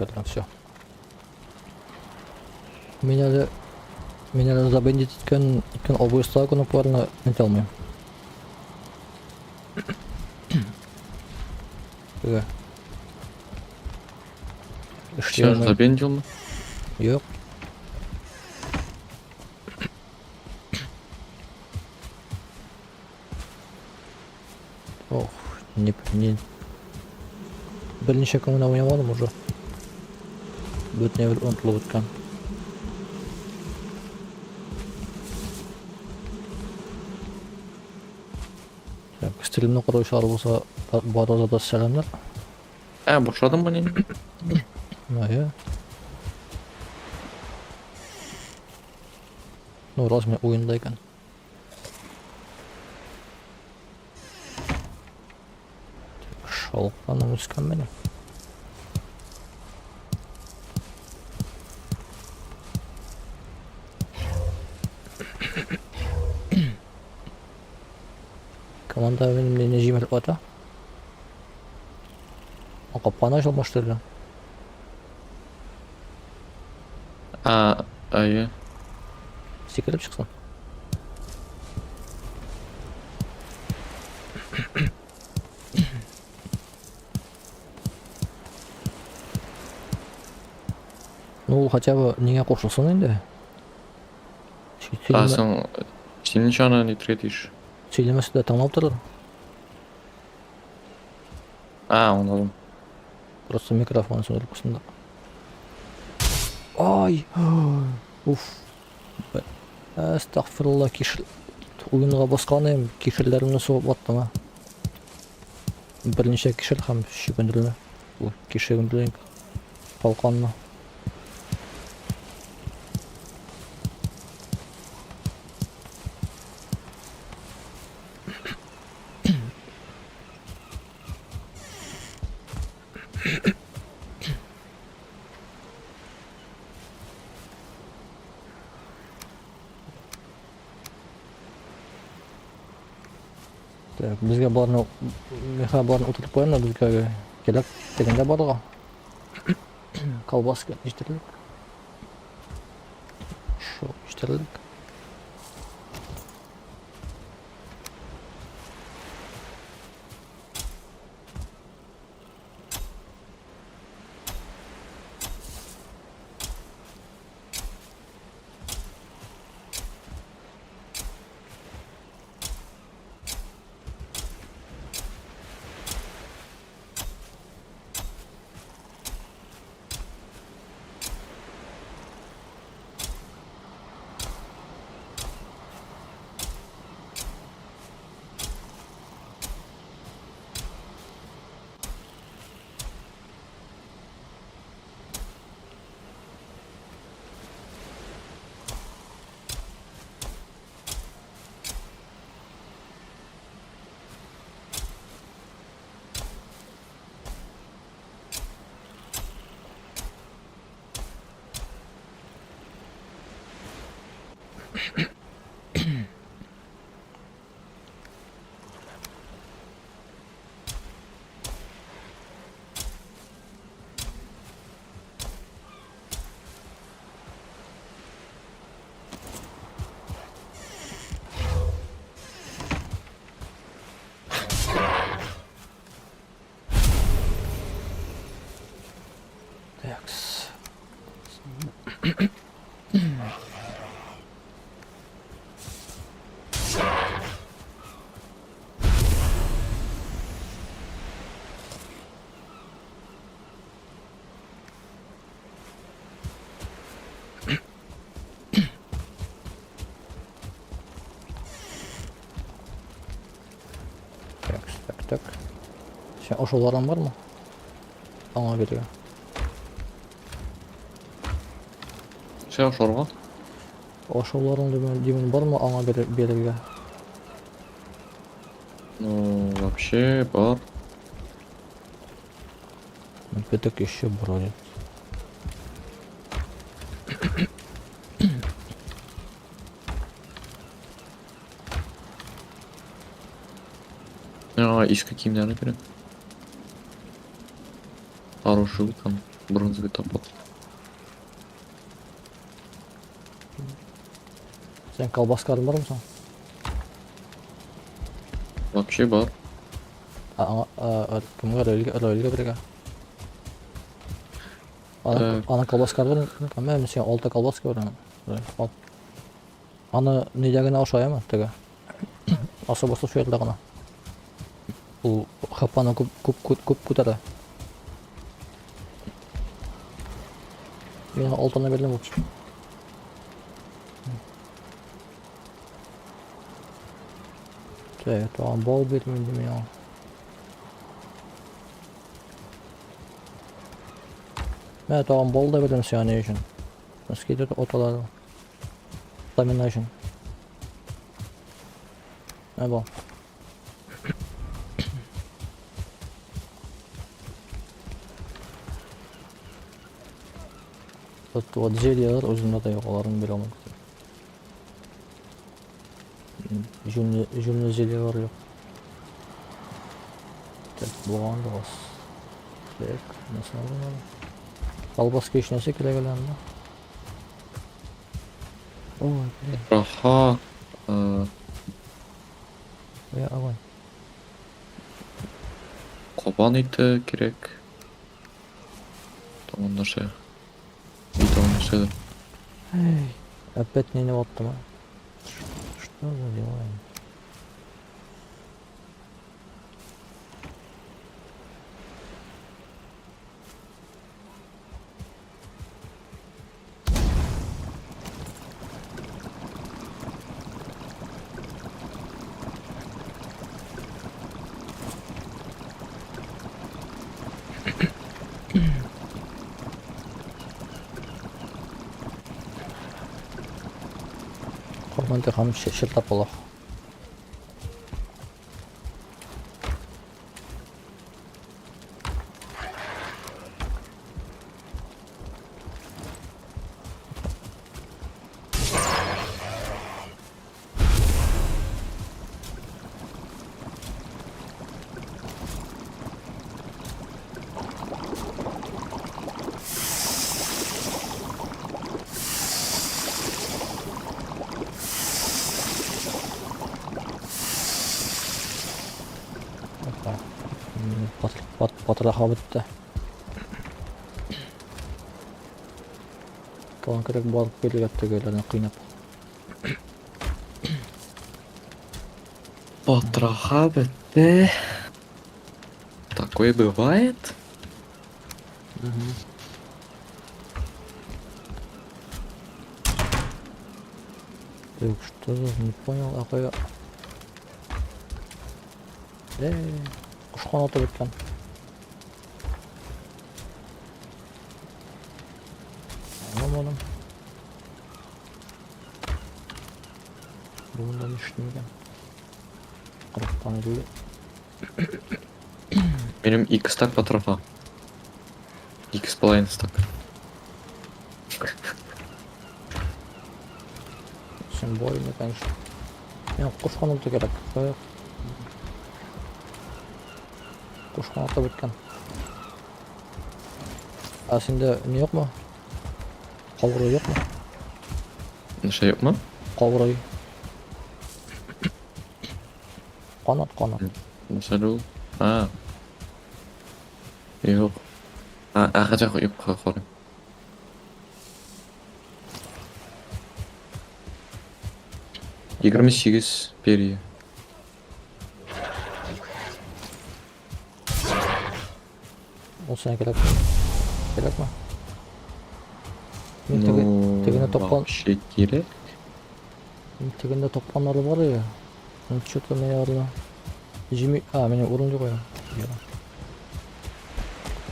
Кердем, все. Мин әле мин әле забендить иткән иткән OBS-та кнопкаларны әйтә алмыйм. Теге. Эшли Сен алмыйм. забендилме? Юк. Ох, не, не. Берничә көн генә уйнамадым уже. Бөтенләй бер онытылып беткән. Так, стримны караучылар булса, барыгызга да сәламнәр. Ә, башладыңмы ни? Әйе. Ну, раз мин уенда икән. Шалканың үскән менә. Команда минем мине җимереп ата. Капканы ачылмаштырды. А, әйе. Сикереп чыксын. Ну, ул хотя бы нигә кушылсын инде. А, соң, син ничә аны нитергә тиеш? Сөйләмәсә дә тыңлап торыр. А, аңладым. Просто микрофон сүндереп куйсын да. Ай! Уф. Әстәгъфирулла, кишер. Уенга баскан идем, кишерләремне сугып аттым, а. Берничә кишер һәм чөгендерне. Бу кишерен калканны. Так, безгә барны миха барны утыртып куям да безгә кирәк тегендә барырга. Колбаска җитәрлек. Шул җитәрлек. Такс. Так, так, так. Син ашауларың бармы? Аңа биргән. Син ашарга? Ашауларың димен, димен бармы аңа бирергә? Ну, вообще бар. Напиток еще бродит. Миңа иске киемнәрне бирәм. Хороший там. Бронзовый топор. Син колбаскаларың бармы соң? Вообще бар. А, аңа, а, а, кемгә Рәвилгә, Рәвилгә бирергә? Аның, Так. аның колбаскалары бар. Әмма мин сиңа алты колбаска бирәм. Ал. Аны нидә генә ашаймы теге? Асы басы шул гына. Ул хапаны күп күп күп күп күтәрә. Мин алтыны бирдем вообще. Так, тагын бал бирмим инде мин аңа. Мә, тагын бал да бирдем сиңа ни өчен? Москито оталар. Стамина өчен. Мә бал. Вот, вот зельялар үземдә дә юк, аларны бирә алмыйм. Җүнле, җүнле зельялар юк. Так, булган да аз. Так, нәрсә алган? Колбаска өчен нәрсә кирәк әле анда? Ой, блин, Раха. Э, я огонь. Кабан ите кирәк. Тагын нәрсә? И тагын нәрсәдер. Эй, опять не ваттым, а? Что за дела? Команда һәм шыртлап була. Опа. Пат, пат, патраха бетте. Тагын кирәк барып килергә тегеләрне кыйнап. Потроха бетте. Такое бывает? Так, что за, не понял, а кая... Эй, кош канаты беткән. Аңламадым. Бу монда нишли икән? Кырыктан 50. Минем ике стак потроха. Ике с половиной стак. Син больно, конечно. Миңа кош канаты кирәк. Кая? Кош канаты беткән. А синдә ни юкмы? Каурый юкмы? Нәрсә юкмы? Каурый. Канат, канат. Нәрсә ул? А. Юк. А, а хотя юк, карыйм. 28 перья. Ул сиңа кирәкме? Кирәкме? Мин теге, Ну, тегене тапкан, вообще кирәк. мин тегендә тапканнары бар иде. Ну, что-то наверное. Жими... А, минем урын юк я.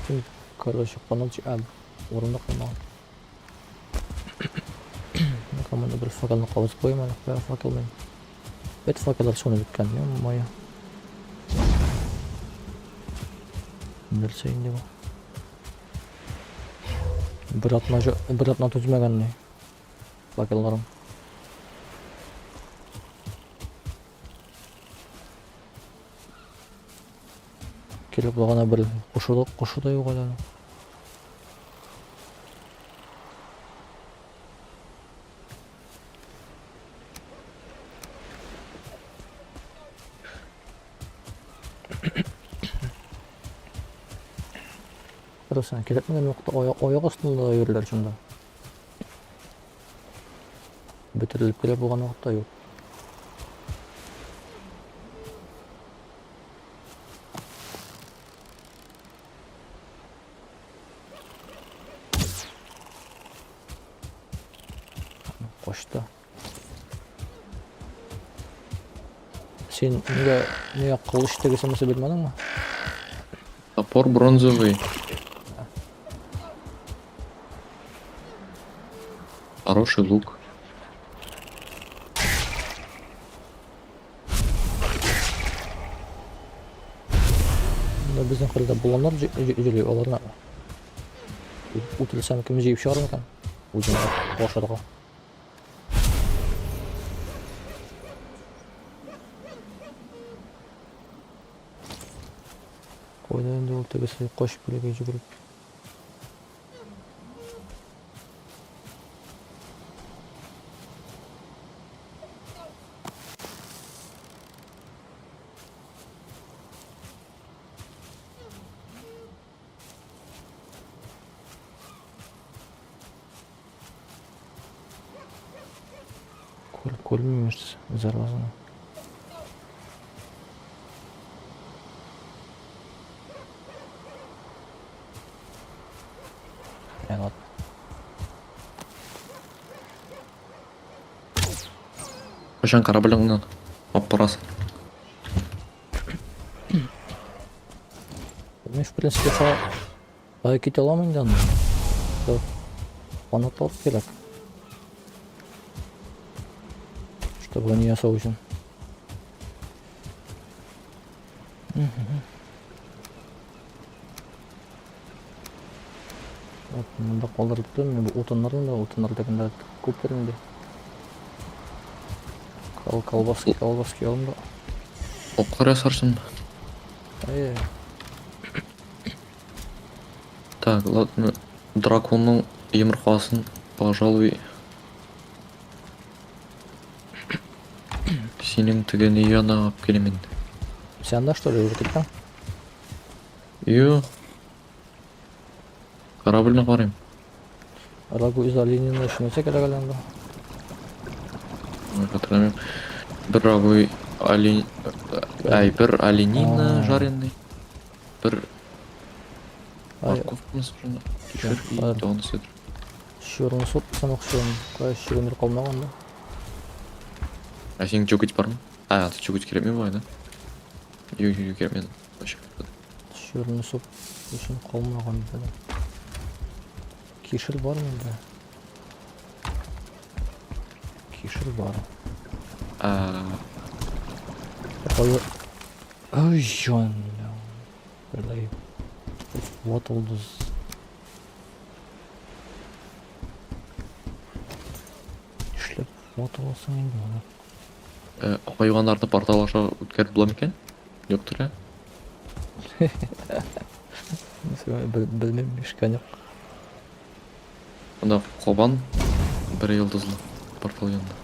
Мин, короче, канат а, урында калмаган. Ну-ка, монда бер факелны кабызып куйыйм әле. Кая факел мин? Бет факеллар сүнеп беткән, ё-моё. Нәрсә инде бу? Бер атна, бер атна түзмәгән ни. Факелларым. Килеп булганы бер кушу да, кушу да юк әле. Күрәсең, кирәкмәгән вакытта аяк, аяк астында да йөриләр шунда. Бөтерелеп кирәк булган вакытта юк. Качты. Син нигә нигә кылыч тегесе месе белмәдеңме? Топор бронзовый. Хороший лук. Монда безнең хәлдә булганнар җөри, аларны үтерсәм кем җыеп чыгар микән? Үзем ашарга. Кайда инде ул тегесе качып килергә җөгереп. Күр, күрмим заразаны. Ә, ладно. Кайчан кораблеңне алып барасың? Мин, в принципе, ха... Ай, китә алам инде аны. Канатлар кирәк. Чтобы не ясау өчен. Вот, монда калдырып тотам, мин бу утыннарны да, утыннар дигәндә күптер инде. Кал колбаски, колбаски алым да. Оклар ясарсың. Әйе. Так, ладно. Драконның йомыркасын, пожалуй, синең теге ни янына алып килим инде. Син анда что ли уже киттең? Юк. Корабльне карыйм. Рагу из оленины өчен нәрсә кирәк әле анда? Хәтерләмим. Бер рагу олень... Ай, бер оленина жареный. Бер морковканы шунда. Кишер и тонсы. Шөрін суп санақ шөрін. Кая шөрінер калмаган да. А синең чүкеч бармы? А, чүкеч кирәкми бугай, да? Юк, юк, юк, кирәкми. Вообще. Шөрін суп өчен калмаган да. Кишер бар монда. Кишер бар. А, Ой, ой, жан. Блин. Вот all this. Эшләп ватыласың инде моны. Хайваннарны портал аша үткәреп була микән? Юктыр, ә? Белмим, ишкән юк. Анда кабан бер йолдызлы портал янында.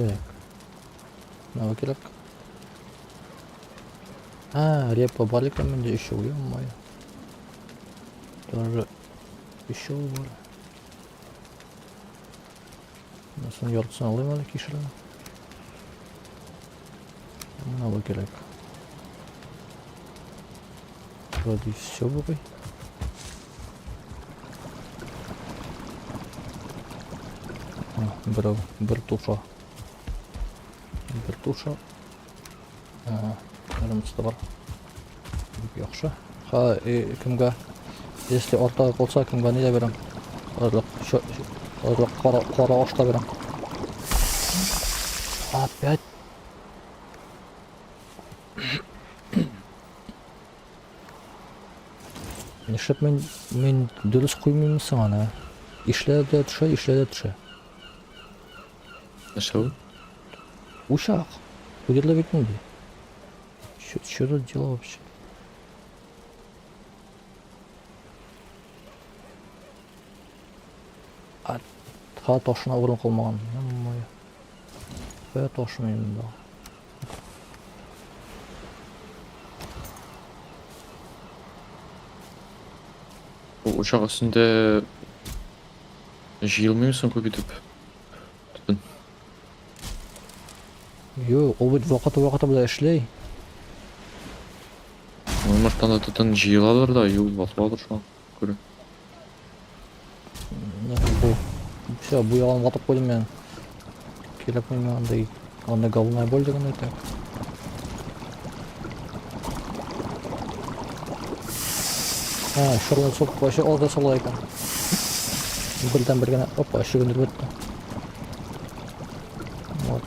Так. Мынау кирәк. А, репа бар икән миндә еще, ё-моё. Тоже еще бар. Монысын яртысын алыйм әле кишерне. Мынау кирәк. Вроде все бугай. Бер, бер туша. Бер туша. Ярымысы да бар. Бик яхшы. Ха, кемгә? Если арта калса, кемгә ни дә бирәм? Азрак, азрак кара, кара аш та бирәм. Опять. Нишләп мин мин дөрес куймыйм соң аны? Ишлә дә төшә, ишлә дә төшә. Нәрсә ул? Учак. Күтәрелә бит инде. Что за дело вообще? Ха, ташына урын калмаган. Ё-моё. Кая ташым инде монда? Бу учак өстендә җыелмыймы соң күп итеп? Төтен. Юк, ул бит вакыты-вакыты белән эшли. Может, анда төтен җыеладыр да, юл ватыладыр шуңа күрә. Бу. Все, бу ягын ватып куйдым мин. Кирәкми миңа андый, андый головная боль дигән әйтә. А, шурлан суп вообще алда сала икән. Бердән бер генә, опа, чөгендереп бетте. Вот.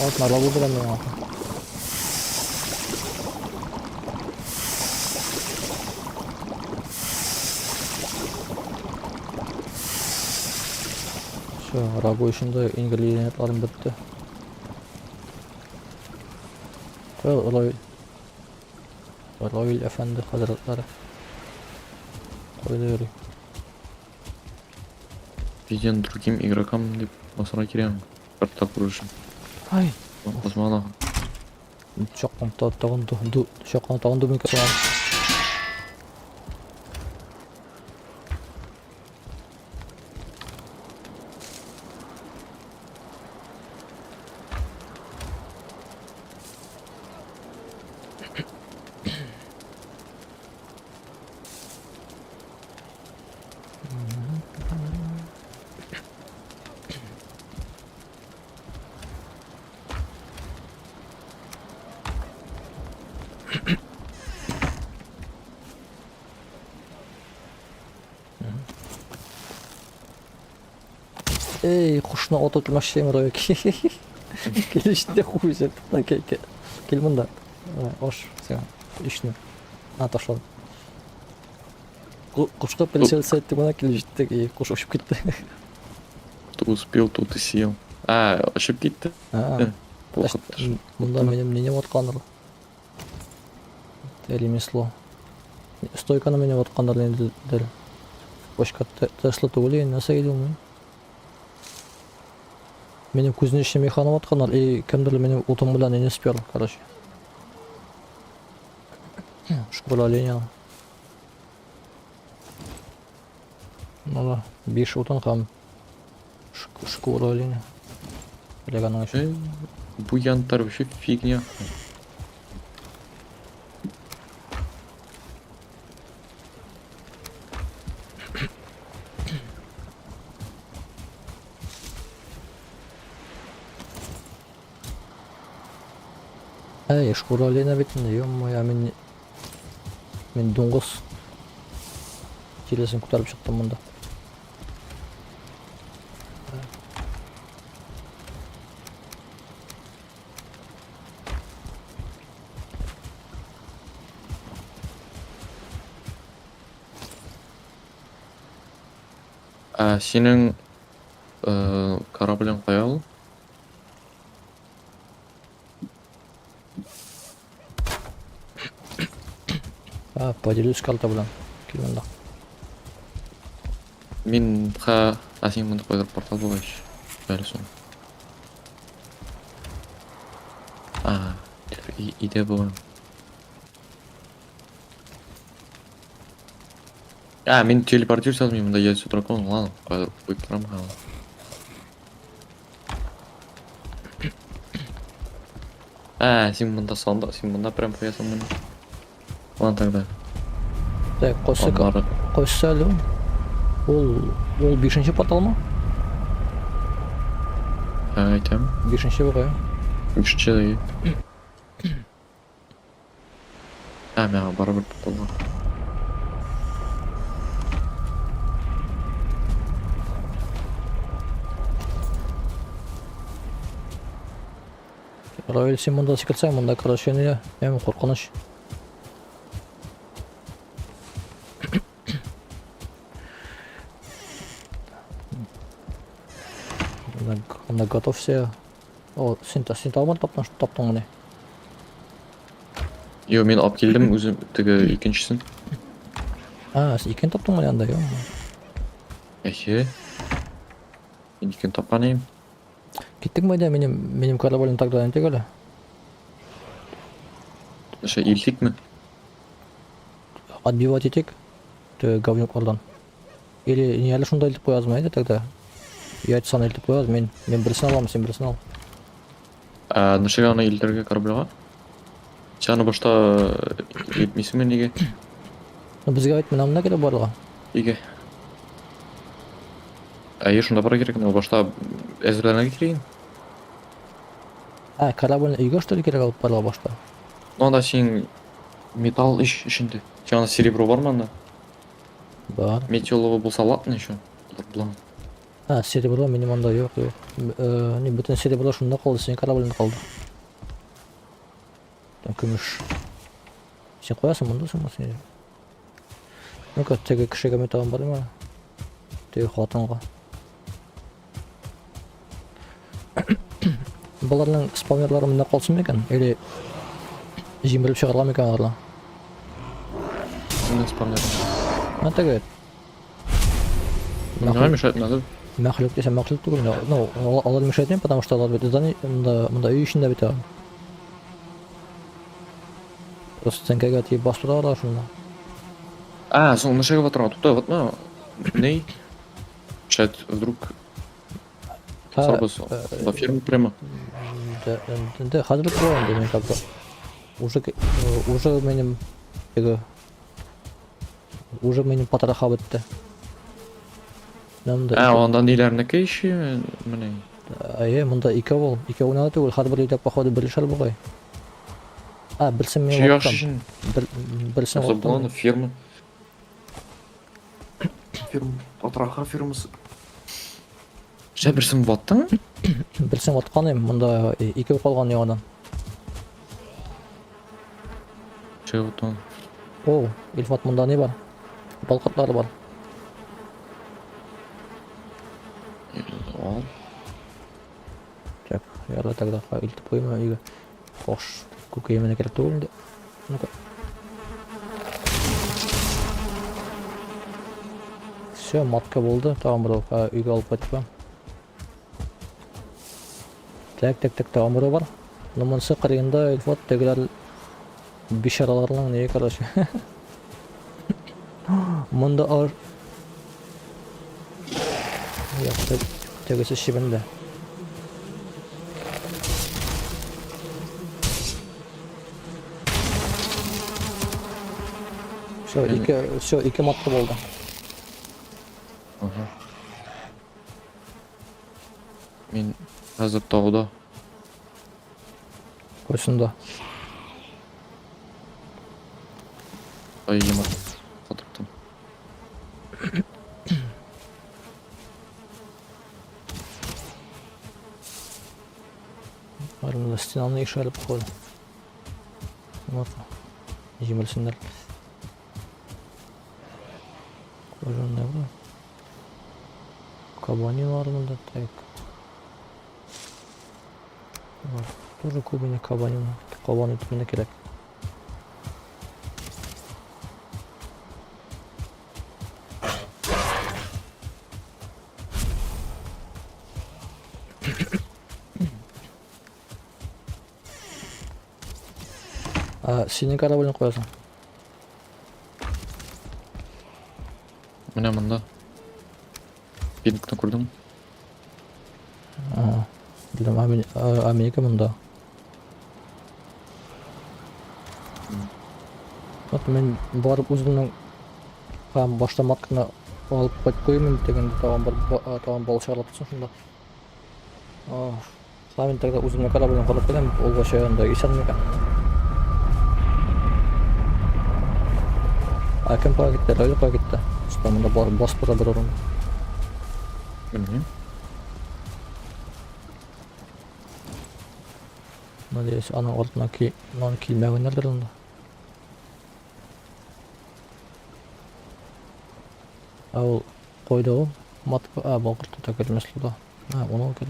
Вот, нарвал белән миңа. Все, рагу өчен дә ингредиентларым бетте. Равил, Равил әфәнде хәзрәтләре. Кайда йөри? Виден другим игрокам дип басарга кирәк. Картта күрү өчен. Ай, Басмаган. чаккан тагын ду, чаккан тагын дубинка салам. Эй, кошны атып үтермәкче Равил. Килеште хуй син. Кел, кел. Кил монда. Аш сиңа. Ишне. На ташладым. Кошка прицелиться иттек, менә килеп җиттек, и кош очып китте. Кто успел, тот и съел. А, очып китте. А, монда минем мине ваткандыр. Ремесло. Стойканы мине ваткандыр инде. Башка Тесла түгел, нәрсә иде ул мин? Минем кузнечный механы ватканнар, и кемдер минем утым белән не успел, короче. Шкура оленя. Ну да, 5 утын һәм шкура оленя. Теләгәнең өчен. Бу янтарь вообще фигня. Әй, шкура оленя бит инде, ё-моё, мин дуңгыз тиресен күтәреп чыктым монда. Ә синең кораблең кая ул? А, поделюсь карта белән. Кил монда. Мин ха, а син монда кайдыр портал булгач. Әле соң. А, иде булган. А, мин телепортируюсь алмыйм, монда яйцо дракон, ладно, кайдыр куеп торам ха. А, син монда санда, син монда прям куясың моны. Ладно тогда. Так, кайсы Аннары кайсы әле ул? Ул бишенче порталмы? Әйтәм. Бишенче бугай. Бишенче дә. А, миңа барыбер порталга. Равил, син монда сикерсәң, монда, короче, не, эм куркыныч. Монда готов все. О, син син тагын таптың, таптың моны. Йо, мин алып килдем үзем теге икенчесен. А, син икене таптың анда, юкмы? Әйе. Мин икене тапкан идем. Киттек әйдә, минем кораблем тогда не әле. Нәрсә, илтикме? Отбивать итик. Теге говнюклардан. Или не әле шунда илтеп куябызмы әйдә тогда? Яйцаны илтеп куябыз, мин берсен алам, син берсен ал. Ә нәрсәгә аны илтергә корабльгә? Син аны башта илтмисеңме нигә? Ну, безгә бит менә монда кирәк барырга. Өйгә. Әйе, шунда барырга кирәк, но башта әзерләнергә кирәк инде. А, корабльне өйгә что ли кирәк алып барырга башта? Ну, анда син металл ич эчендә. Син анда серебро бармы анда? Бар. Металловый булса ладно еще. Була. А, серебро минем анда юк, юк. Не, бөтен серебро шунда калды, синең корабльдә калды. Там көмеш. Син куясың монда соң син? Ну-ка, теге кешегә мин тагын барыйм әле. Теге хатынга. Боларның спавнерлары монда калсын микән? Или җимереп чыгарга микән аларны? Кемнең спавнеры? Менә теге. Миңа мешать надо. Мәхлук дисәм мәхлук түгел, но, ну, алар мешать итми, потому что алар бит здание монда өй эчендә бит алар. Просто стенкага тиеп басып торалар шунда. А, соң нәрсәгә батырга? Тукта, ватма. Ней? Мешать вдруг сарбыз до фермы прямо. Да, да, хәзер тора инде мин как бы. Уже минем теге уже минем потроха бетте. Монда А, анда ниләрнеке иши менә. Әйе, монда икәү ул. Икәү генә түгел, һәрбер өйдә походу берешәр бугай. А, берсен мин ваттым. Берсен ваттым. Ферма. Ферма, потроха фермасы. Шә берсен ваттың? Берсен ваткан идем, монда икәү калган яңадан. Шә ваттың. О, Илфат, монда не бар? Балкытлар бар. Ал. Так, ярар тогда илтеп куйыйм өйгә. Кош, күкәеменә кирәк түгел инде. Ну-ка. Все, матка булды. Тагын бер өйгә алып кайтып куям. Так, так, так, тагын берәү бар. Ну, монысы кырыенда Илфат тегеләр бичараларның не, короче. Монда ар... Юк, тегесе чебендә. Все, ике, все, ике матка булды. Ага. Мин хәзер тауда. Кайсында? Ай, йома. Катыптым. Монда стенаны ишәреп куйды. Вот. Җимерсеннәр. Кожаный бар. Кабанилар монда так. Бар. Тоже күбенә кабанина. Кабан ите менә кирәк. А, синең корабльне куясың. Менә монда. Пингны күрдең? А, беләм, Америка монда. Вот мин барып үземнең һәм башта матканы алып кайтып куйыйм инде дигәндә тагын бер тагын бал чыгарып торсын шунда. А, мин тогда үземнең корабльне карап киләм, ул вообще анда исән микән? А кем кая китте? Раил кая китте? Что монда басып тора бер урында. Белмим. Надеюсь, аның артына килмәгәннәрдер анда. А ул кайда ул? Матка, а, балкырт тота килмәс да. А, оны икән.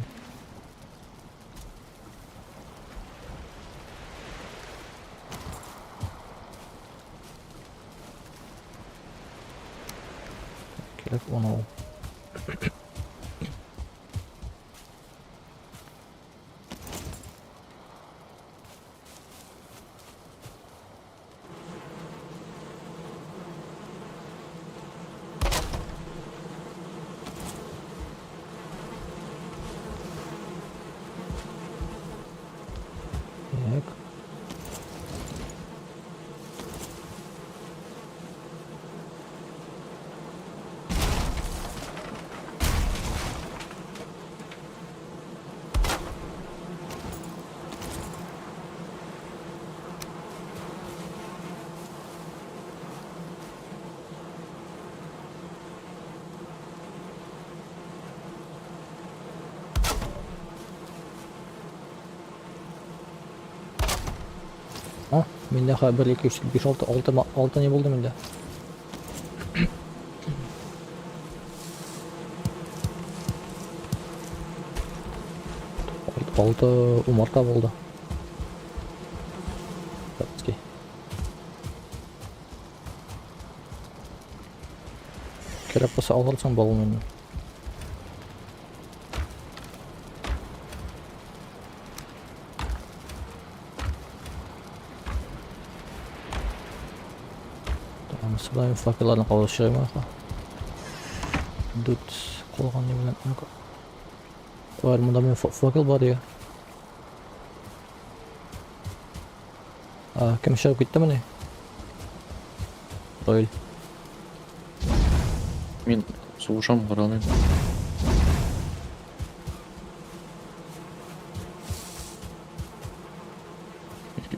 Оны ул. Так. О, миндә хәзер 1, 2, 3, 5, 6, 6, 6 не булды миндә. Алты умарта булды. Татский. Кирәк булса алырсың балын миннән. Сюда факелларны калдырып чыгыйм аха. Дүрт калган ни белән. Ну-ка. Ой, монда минем факел бар я. А, кем чыгып киттемени? Раил. Мин сугышам, карамыйм.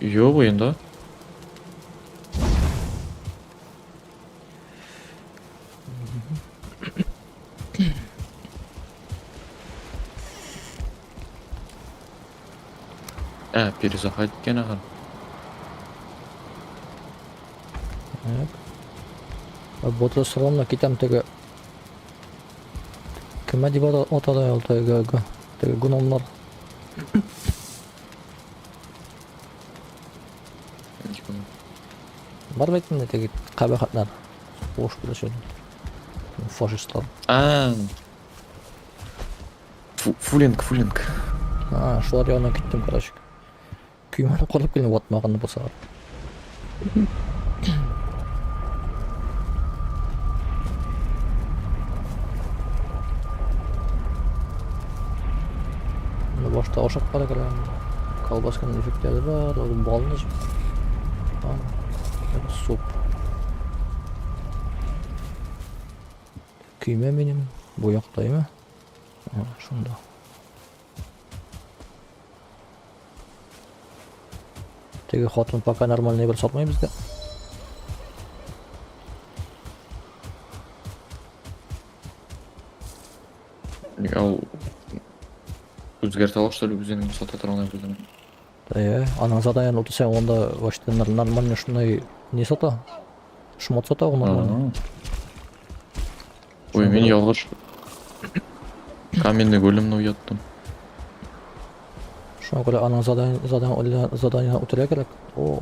Юк уенда. Ә, перезаход иткән ахыр. Так. Ботла салам да китәм теге. Кемә дип атады ул теге теге гномнар. Бар бит инде теге кабахатлар. Сугыш белән фашистлар. А. Фулинг, фулинг. А, шулар янына киттем, короче. Көймәне карап килдем, ватмаганны булса. Менә башта ашап карак әле. Колбасканың эффектләре бар, ул балны суп. Көймә минем бу якта, әйме? Шунда. Теге хатын пока нормальный бер сатмый безгә. Ул үзгәртә ала, что ли, үзенең сата торган әйберләрен? Әйе, аның заданиен үтәсәң, анда вообще нормальный шундай не сата. Шмот сата ул нормальный. Ой, мин ялгыш каменный големны уяттым. Шуңа күрә аның задание задание үтәргә кирәк. О.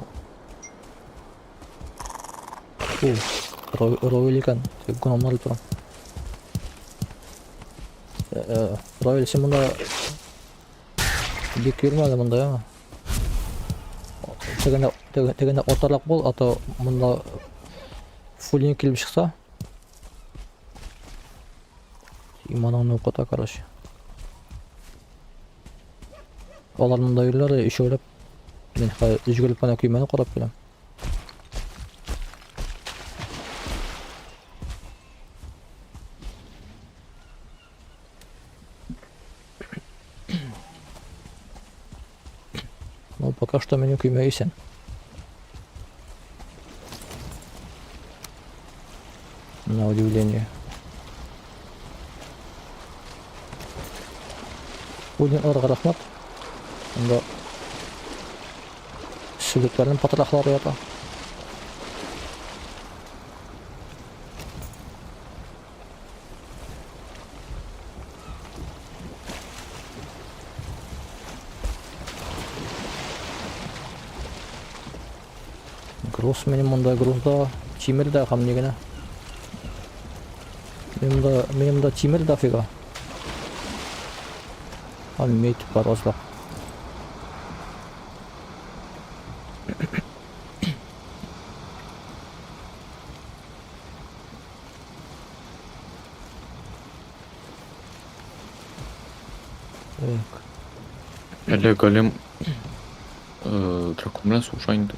О, Ройл икән. Гномнар дип торам. Ройл, син монда бик йөрмә әле монда, яме. Тегендә тегендә отарак бул, а то монда фуллин килеп чыкса, иманыңны укыта, короче. Алар монда йөриләр, өчәүләп. Мин хәзер йөгереп кенә көймәне карап киләм. Ну, пока что минем көймә исән. На удивление. Үлгән рәхмәт. Монда сөлекләрнең патрахлары ята. Груз минем монда груз да, тимер дә һәм ни генә. Минем монда тимер дофига. А медь бар азрак. Так. Әллә голем дракон белән сугыша инде.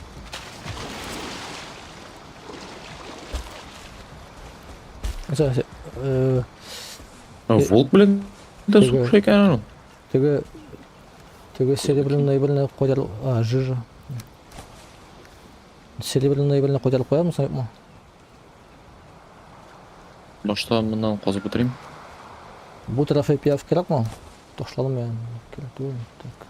Нәрсә, А, волк белән дә Теге- сугыша икән аның. Теге серебряный белән куяр, а, жижа. Серебряный белән куярып куярмысың, юкмы? Башта моннан казып бетерим. Бу трофей пиявка кирәкме? Ташладым мин. Кирәк түгел. Так.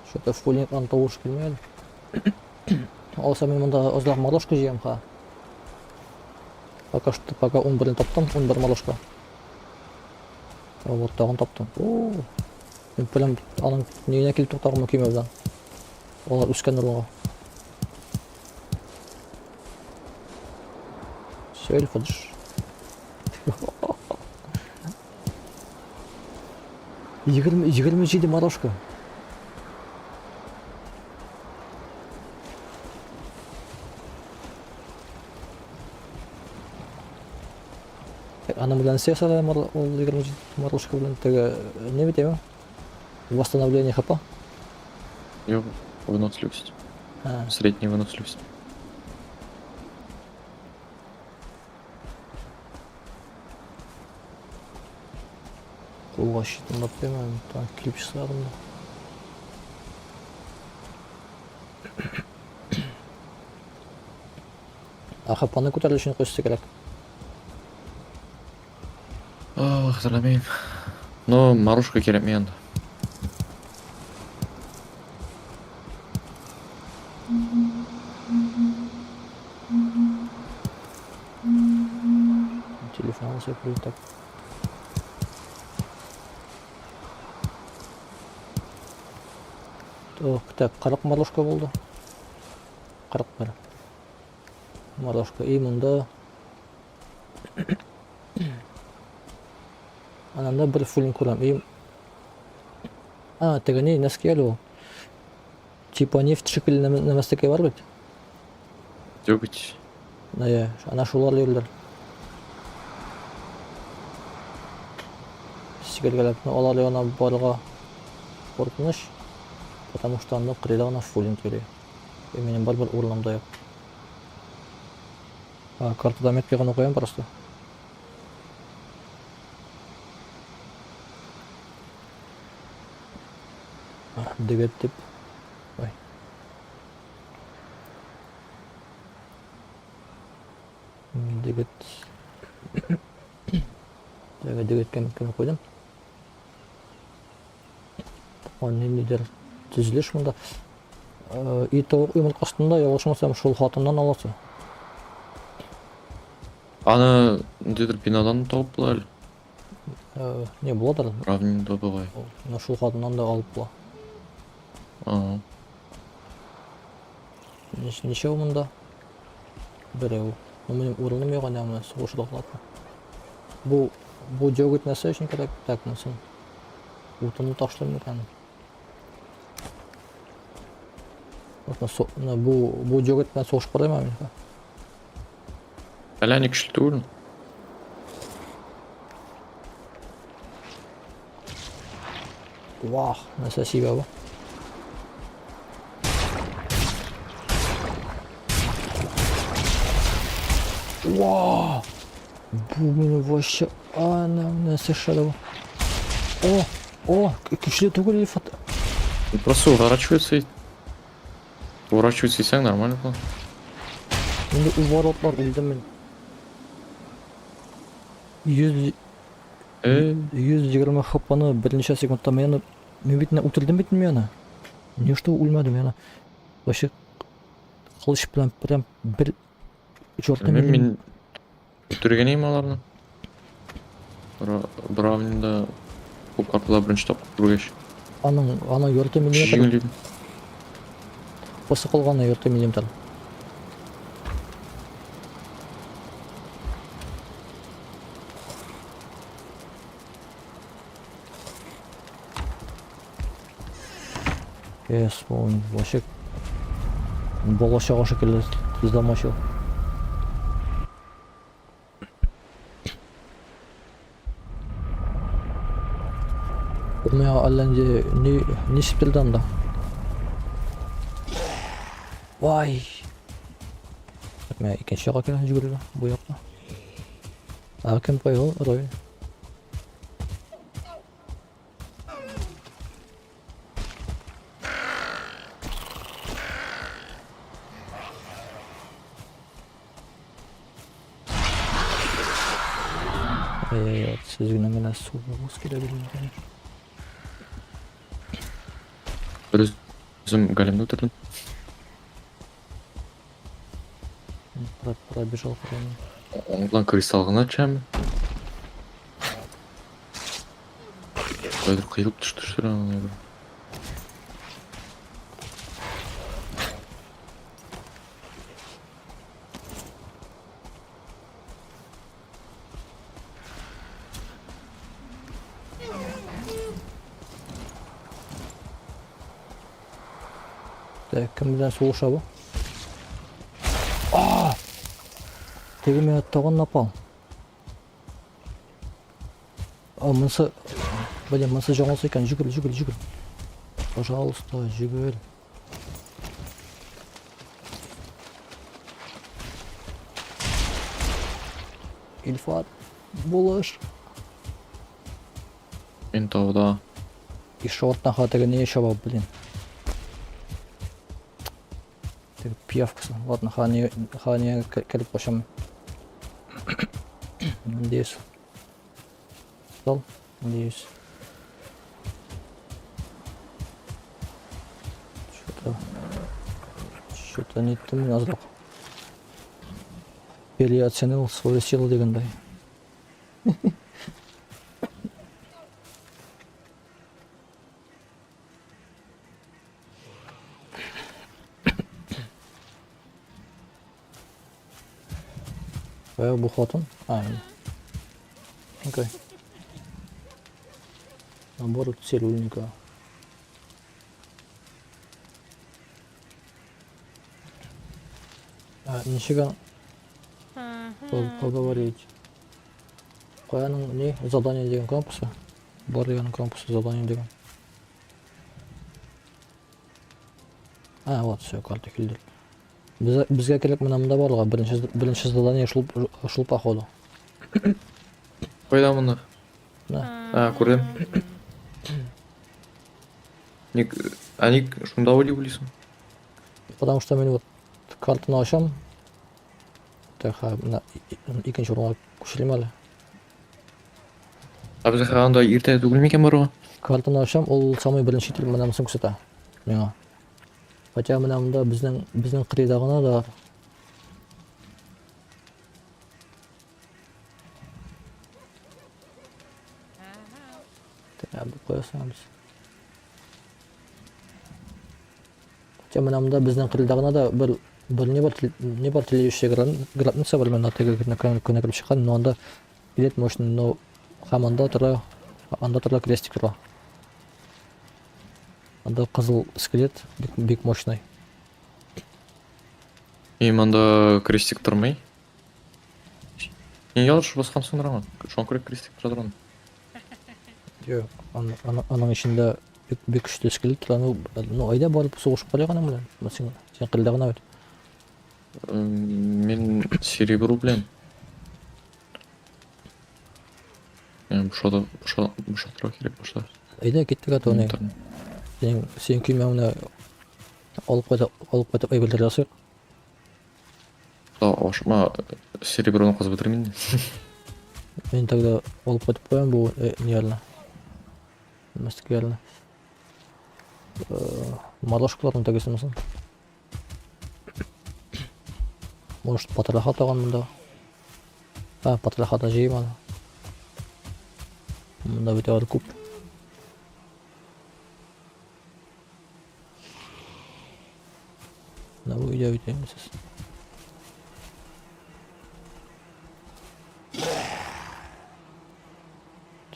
Что-то фулингтан тавыш килми әле. Алса мин монда азрак морожка җыям ха. Пока что пока 11 таптым, 11 морожка. Вот тагын таптым. О, мин прям аның нигенә килеп туктармын көймә белән. Алар үскән урынга. Все, фадыш. 27 морожка. Так, аның белән сесара ул 27 морожка белән теге не бит әйме? Восстановление хп. Юк, выносливость. А, Средняя выносливость. Кулга щитын тапмыйм, так килеп чыгардым да. А хпны күтәрер өчен кайсысы кирәк? А, хәтерләмим. Но морожка кирәкми анда. Телефон алса так. Так, так, 40 морожка булды. 41. Морожка. И монда Ананда бер фулин күрәм. И А, теге ни, нәрсә әле ул? Типа нефть шикелле нәмәстәкәй бар бит. Деготь. Әйе, ана шулар йөриләр. Сикергәләп, но алар янына барырга куркыныч, потому что анда кырыйда гына фулинг йөри. И минем барыбер урыным да юк. А, картада метка гына куям просто. Дегет дип. Ой. Дегет. Теге дегеткә метканы куйдым. О, ниндидер төзелеш монда. И тавык йомыркасын да ялгышмасам шул хатыннан аласы. Аны ниндидер бинадан табып була әле. Не буладыр? Равнинда бугай. Менә шул хатыннан да алып була. Ага. Ничәү монда? Берәү. Ну, минем урыным юк әнә менә сугышырга ладно. Бу деготь нәрсә өчен кирәк? Так, монысын. Утынны ташлыйм микән? Вот менә бу деготь белән сугышып карыйм мин. Әллә ни көчле түгел. Вах, нәрсә сибә бу? Вау! Бу мине вообще... А, нәрсә эшләде бу? О, о, көчле түгел Илфат. Ну, просто уворачивается и... Уворачивается итсәң нормально була. Инде уворотлар үлдем мин. 100 120 хпны берничә секундта мин бит үтердем бит мин аны. Ни что үлмәдем яна. Вообще кылыч белән прям бер ярты Белмим, миллиметр. Мин үтергән идем аларны. Бравнинда күп картада беренче тапкыр күргәч. Аның ярты миллиметр Җиңел иде. Хпсы калганы ярты миллиметр. Yes, он вообще бала чага шикелле замочил. Ул миңа әллә нинди ни ни сиптерде анда. Вай! Менә икенче якка килә җибәрелә бу якка. Ә кем кая ул? Рой. Ай-яй-яй, сез генә менә сугыз килә бирми, конечно. Бер үзем големны үтердем. Пробежал прямо. Аның белән кристалл гына төшәме? Кайдыр кыйрып төште төште аны. Так, кем белән сугыша бу? А! Теге миңа тагын напал. А, монысы... Блин, монысы жаңылса икән. Жүгер, жүгер, жүгер. Пожалуйста, жүгер. Илфат, булыш. Мин тауда. И шорттан хатыгы не чаба, блин. Теге пиявкасы. Ладно, хани, хани кереп качам. Надеюсь. Дал, надеюсь. Что-то... Что-то не то азрак. Переоценил свою силу дигәндәй. Кая бу хатын? А, окей. Набор цирюльника. А, ничек поговорить? Каяның ни задание дигән кнопкасы? Бар дигән кнопкасы задание дигән. А, вот, все, карта килде. Безгә кирәк менә монда барырга. Беренче задание шул шул походу. Кайда монда? Менә. А, күрдем. Ник, а ник шунда уйлый уйлыйсың? Потому что мин вот картаны ачам. Так, менә икенче урынга күчерим әле. Ә безгә анда иртә түгел микән барырга? Картаны ачам, ул самый беренче итеп менә монысын күрсәтә миңа. Хотя менә монда безнең кырыйда гына да Так, бу куясың без. Хотя менә монда безнең кырыйда гына да бер не бар, не бар телевизор граница бар, менә теге көнне кереп чыккан, но анда билет мощный, но һәм анда тора крестик тора. Анда кызыл скелет бик, бик мощный. И монда крестик тормый. Не ялгыш баскансыңдыр аңа. Шуңа күрә крестик тора торган. Юк, аның эчендә бик, бик көчле скелет тора. Ну, әйдә барып сугышып карыйк аның белән. Син кырыйда гына бит. Мин серебро белән. Бушатырга кирәк башта. Әйдә киттек а то не. Синең көймәңне алып кайтып әйберләр ясыйк. Да, ашыкма, сереброны казып бетерим инде. Мин тогда алып кайтып куям бу ниләрне. Мәскәләрне. Морожкаларны тегесен соң. Может, потроха тагын монда. А, потроха да җыйм аны. Монда бит алар күп. Менә бу өйдә бит инде сез.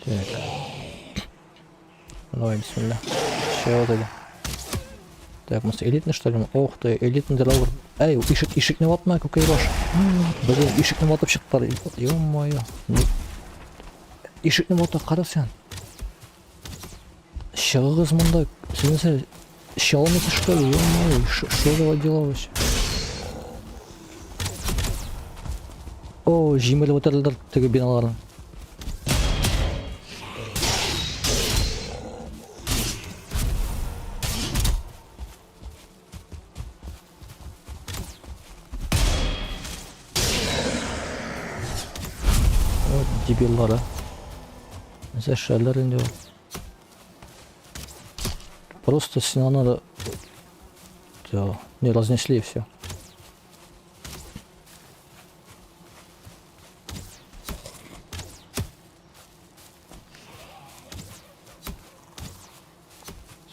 Так. Давай, бисмилла. Чыгабыз әле. Так, монысы элитный что ли? Ох ты, элитный драгур. Эй, ишек, ишекне ватма, күкәй баш. Блин, ишекне ватып чыктылар. Ё-моё. Ишекне вата, кара сен. Чыгыгыз монда. Син нәрсә, чалмыйсыз что ли? Ё-моё, что за дела вообще? О, җимереп үтерделәр теге биналарын. Вот дебиллар, а. Нәрсә эшләделәр инде ул. Просто стенаны да... Не разнесли и все.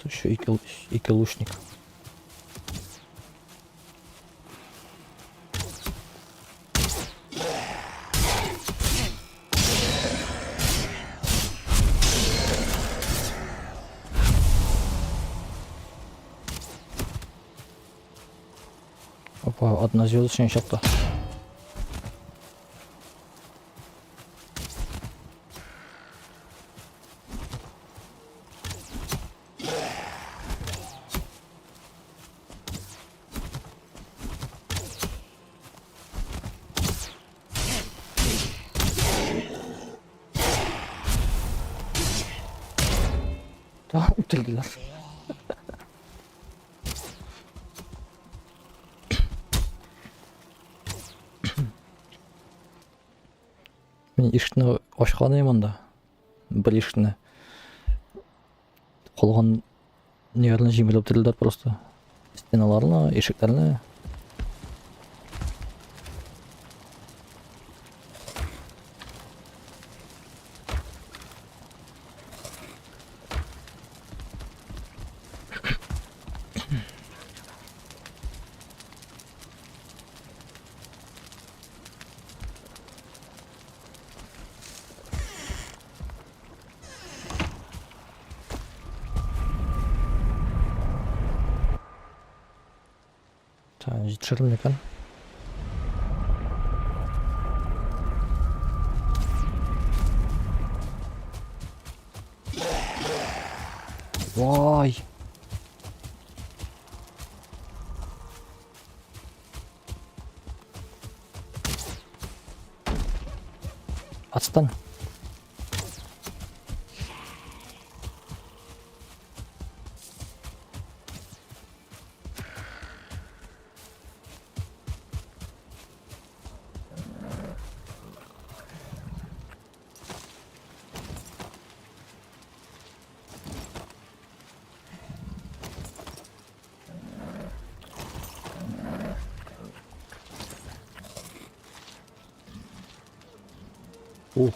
Еще ике лучник. Опа, однозвездочный чыкты. Tamam bitirdiler. Мин ишекне ачкан идем анда. Бер ишекне. Калган ниләрне җимереп бетерделәр просто. Стеналарны, ишекләрне. Так, җитешермен микән? Вай! Отстань. Ух.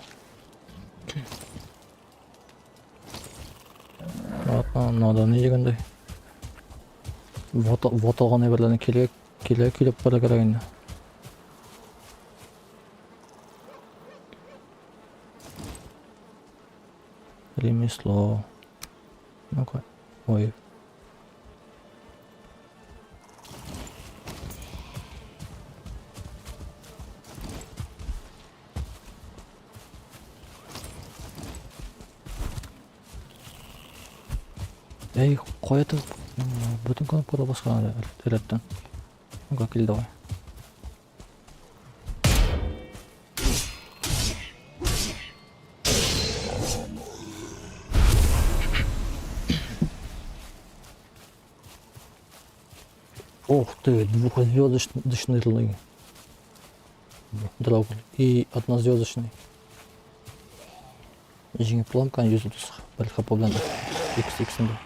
Ладно, надо не дигәндәй. Ватылган әйберләрне килә килә килеп бара кирәк инде. Ремесло. Ну-ка. Ой. Әй, кая тыгып, бөтен кнопкада баскан әле рәттән. Ну-ка, кил давай. Ух ты, двухзвездочный драгон и однозвездочный. Җиңеп буламы икән 131 хп белән XX-ндә?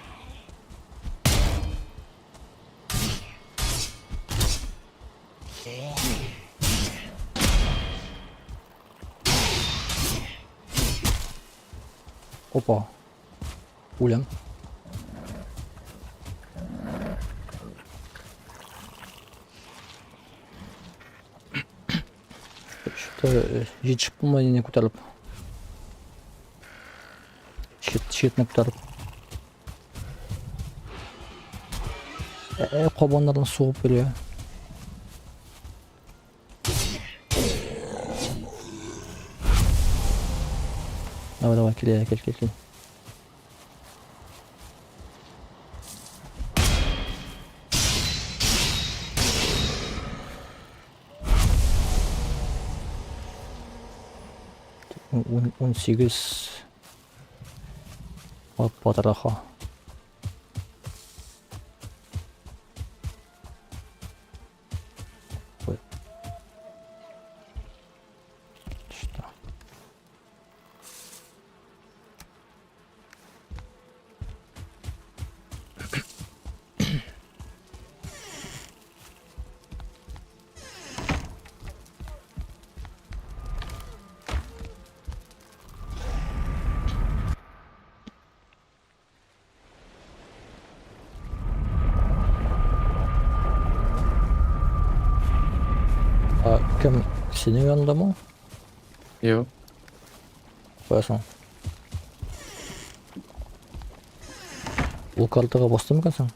Опа. Үләм. Что-то җитешеп булмый не күтәреп. Щит, щитны күтәреп. Кабаннарны сугып килә. Давай, давай, килә, кил, кил, кил. 18 потроха. Ой. Что? А кем синең янындамы? Юк. Куясың. Ул картага бастым икән соң?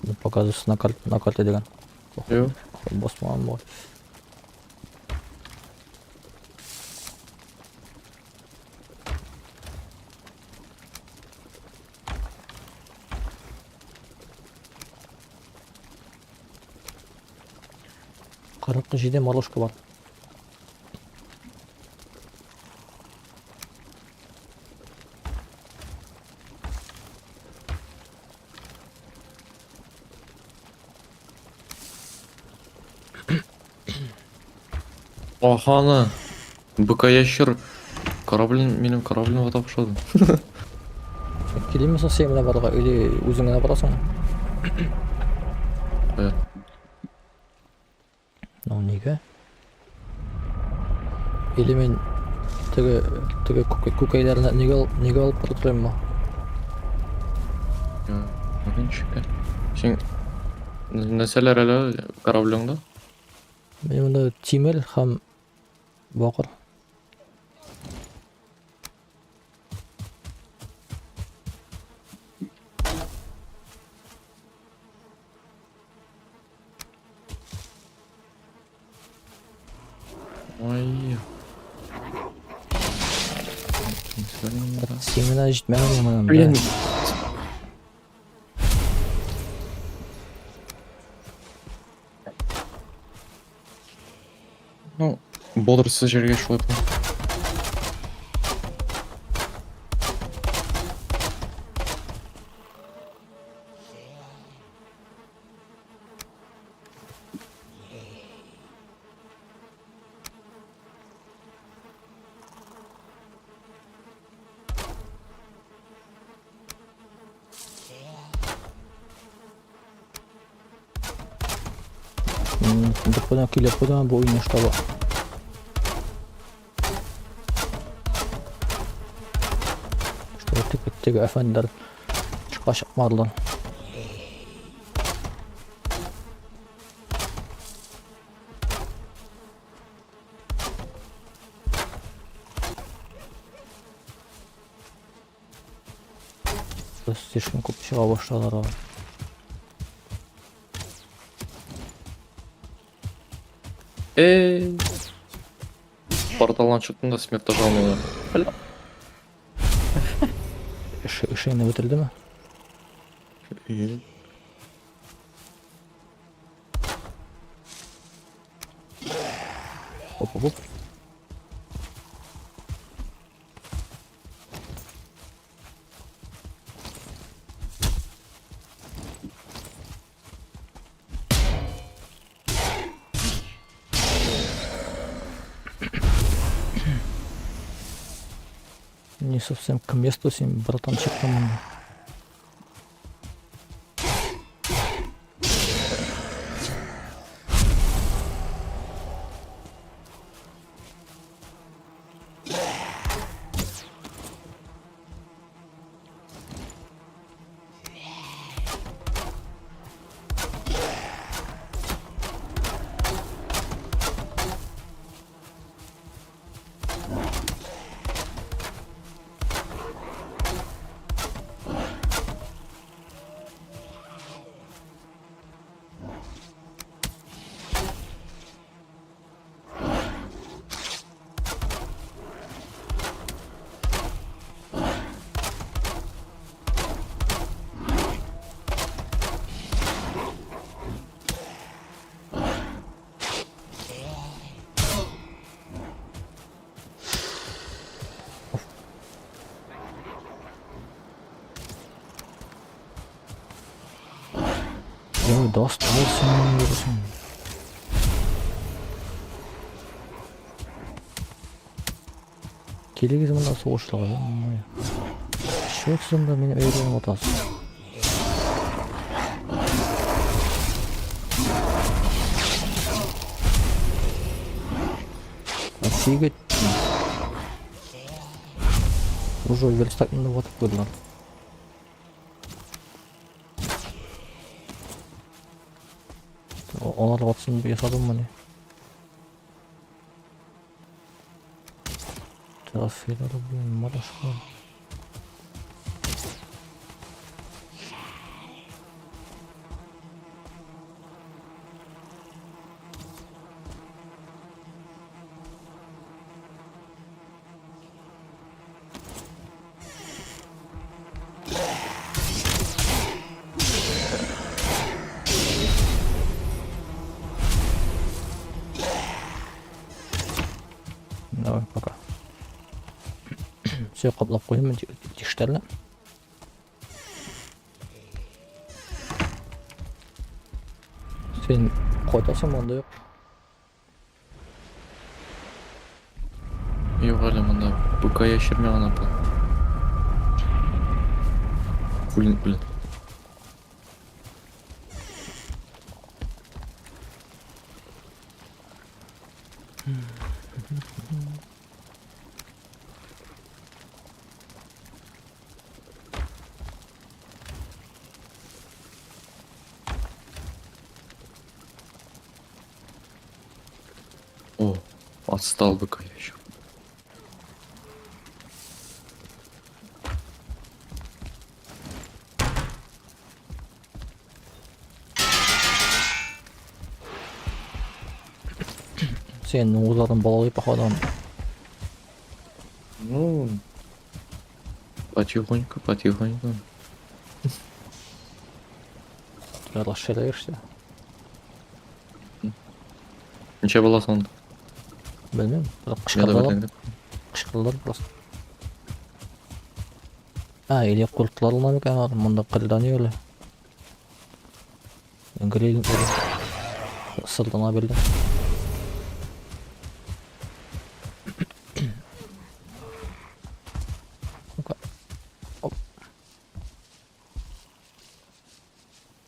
Ну, показывается на карте, на карте дигән. Юк. Басмаган бугай. 47 морожка бар. Ахана. Быка ящер. Корабль, минем корабльне вата башлады. Килимме соң син белән барырга или үзең генә барасыңмы? Кая? Ну нигә? Или мин теге теге күкәйләрне нигә алып барып торыйммы? Ничек? Син нәрсәләр әле кораблеңдә? Мин монда тимер һәм бакыр. Ой. Син генә җитмәгән моның. Блин. Ну, бодрсыз җиргә шулай була. Дип куйдым, көйләп куйдым бу уйны чтобы. Чтобы теге теге әфәнделәр чыга чыкмадылар. Слишком күп чыга башладылар алар. Эй! Порталдан чыктым да смерть тажал меня. Бля. Эшеңне бетердеме? И- Оп, оп, оп. Не совсем к месту син, братан, чыктың монда. Ой, достал син, йөрисең. Килегез монда сугышларга. Чё син да мине өйрәнеп атасың? Офигеть. Уже верстак инде ватып куйдылар. Алар ватсын дип ясадым мени? Трофейлар, блин, маташка. Давай, пока. Все, каплап куйдым тиштәрне. Син кайтасың монда юк. Юк әле монда БК яшермә гына был. Блин, блин. О, отстал быка еще. Син угларың балалый походу. Ну, потихоньку, потихоньку. Ты расширяешься. Ничә була соң? Белмим. Я да Кычкырдылар. белмим. Кычкырдылар просто. А, или куртлар ма микән алар? Монда кырдан йөриләр. Гриль сыртына бирде. Ну-ка. Оп.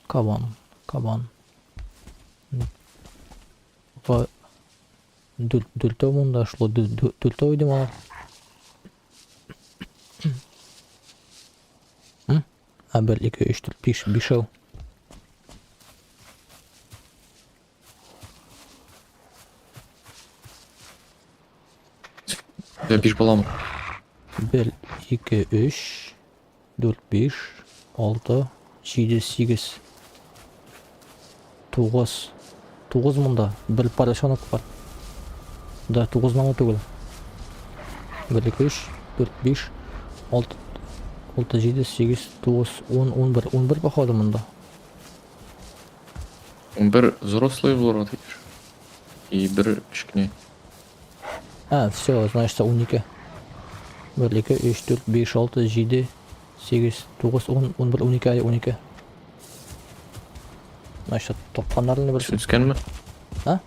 Кабан, кабан. В дүртәү монда шул дүртәү идем алар. А, бер, ике, өч, дүрт, биш, бишәү. Я биш баламы? Бер, ике, өч, дүрт, биш, алты, җиде, сигез, тугыз. Тугыз монда. Бер поросенок бар. Да, тугыз мамы түгел. Бер, ике, өч, дүрт, биш, алты, алты, җиде, сигез, тугыз, ун, 11. 11 походу монда. 11 взрослый булырга тиеш. И бер кечкенә. А, все, значит, 12. 1, 2, 3, 4, 5, 6, 7, 8, 9, 10, 11, 12, ай, 12. Значит, тапканнарны берсе. Үскәнме? А?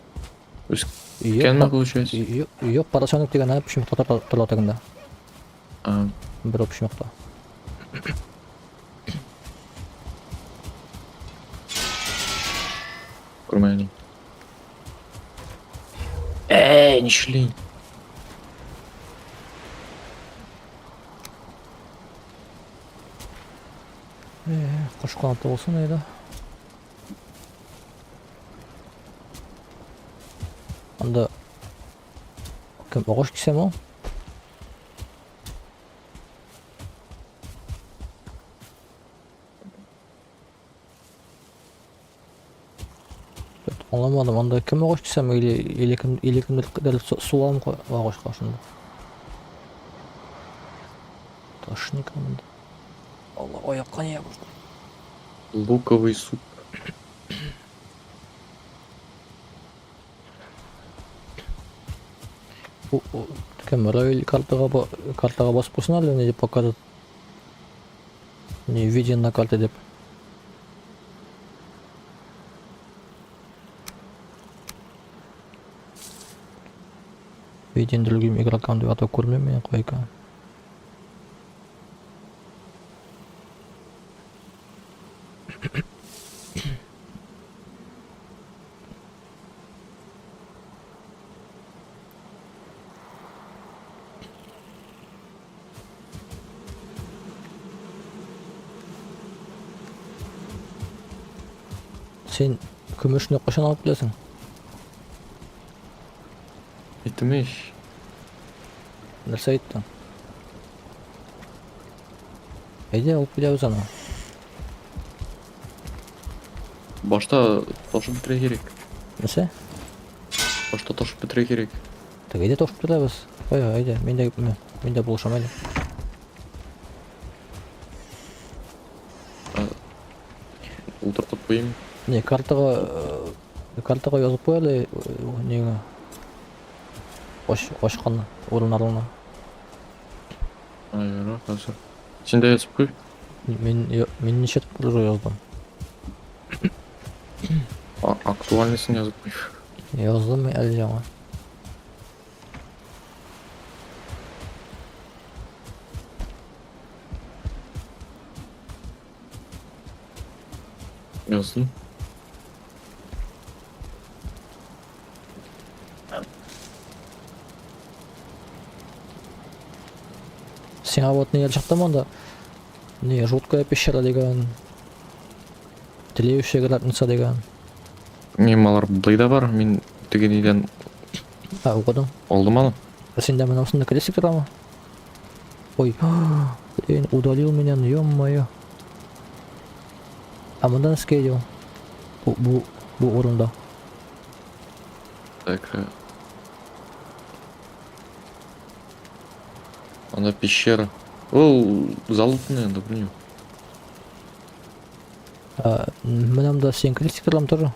Үскәнме получается? Юк, юк, поросенок дигән, ә, почмакта тора тегендә. А, Бер почмакта. Күрмәдем. Әй, нишли? Кош канаты булсын әйдә. Анда кем агач кисәме ул? Аңламадым, анда кем агач кисәме или или кем или кемдер суам агач каршында. Ташник монда. Алла, аякка не ябышты. Луковый суп. Кем Равиль картага картага басып куйсын әле, не дип показывает. Не виден на карте дип. Виден другим игрокам дип атап күрмим мин кай икән. Син көмешне кайчан алып киләсең? Әйттем ич. Нәрсә әйттең? Әйдә, алып киләбез аны. Башта ташып бетерә кирәк. Нәрсә? Башта ташып бетерә кирәк. Так, әйдә ташып бетерәбез. Кая, әйдә, мин дә мин дә булышам әле. Утыртып куйыйм. Не, картага картага язып куй әле нигә. Качкан урыннарына. Ай, хәзер. Син дә язып куй. Мин ничә тапкыр уже яздым. Актуальныйсын язып куй. Яздым әле яңа. Яздым. Сиңа вот ниләр чыкты монда? Не, жуткая пещера дигән. Тлеющая гробница дигән. Минем алар былай да бар, мин теге нидән А, укыдың. алдым аны. Ә синдә менә осында крестик торамы? Ой, блин, удалил меня, ну ё-моё. А монда нәрсә кирәк ул? Бу урында. Так. Анда пещера. Ул залупный анда, белмим. Менә монда син крестик торам тоже.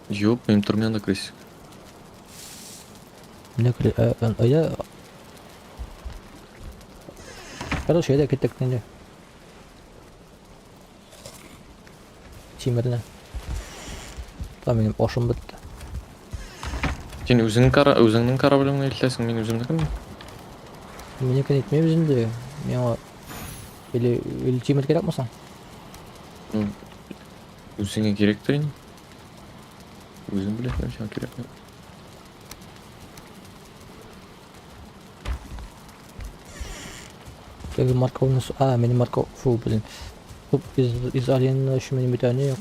Юк, минем тормый анда крестик. Менә әйдә. Короче, әйдә киттек инде. Тимерне. Там минем ашым бетте. Син үзеңнең кара үзеңнең кораблеңне илтәсең, мин үземнекен. Минекен итмибез инде. Миңа или тимер кирәкме соң? Ну, үзеңә кирәктер инде. Үзең беләсең, сиңа кирәкме? Теге морковный А, минем морков... Фу, блин. Суп из оленина еще минем бит әле юк.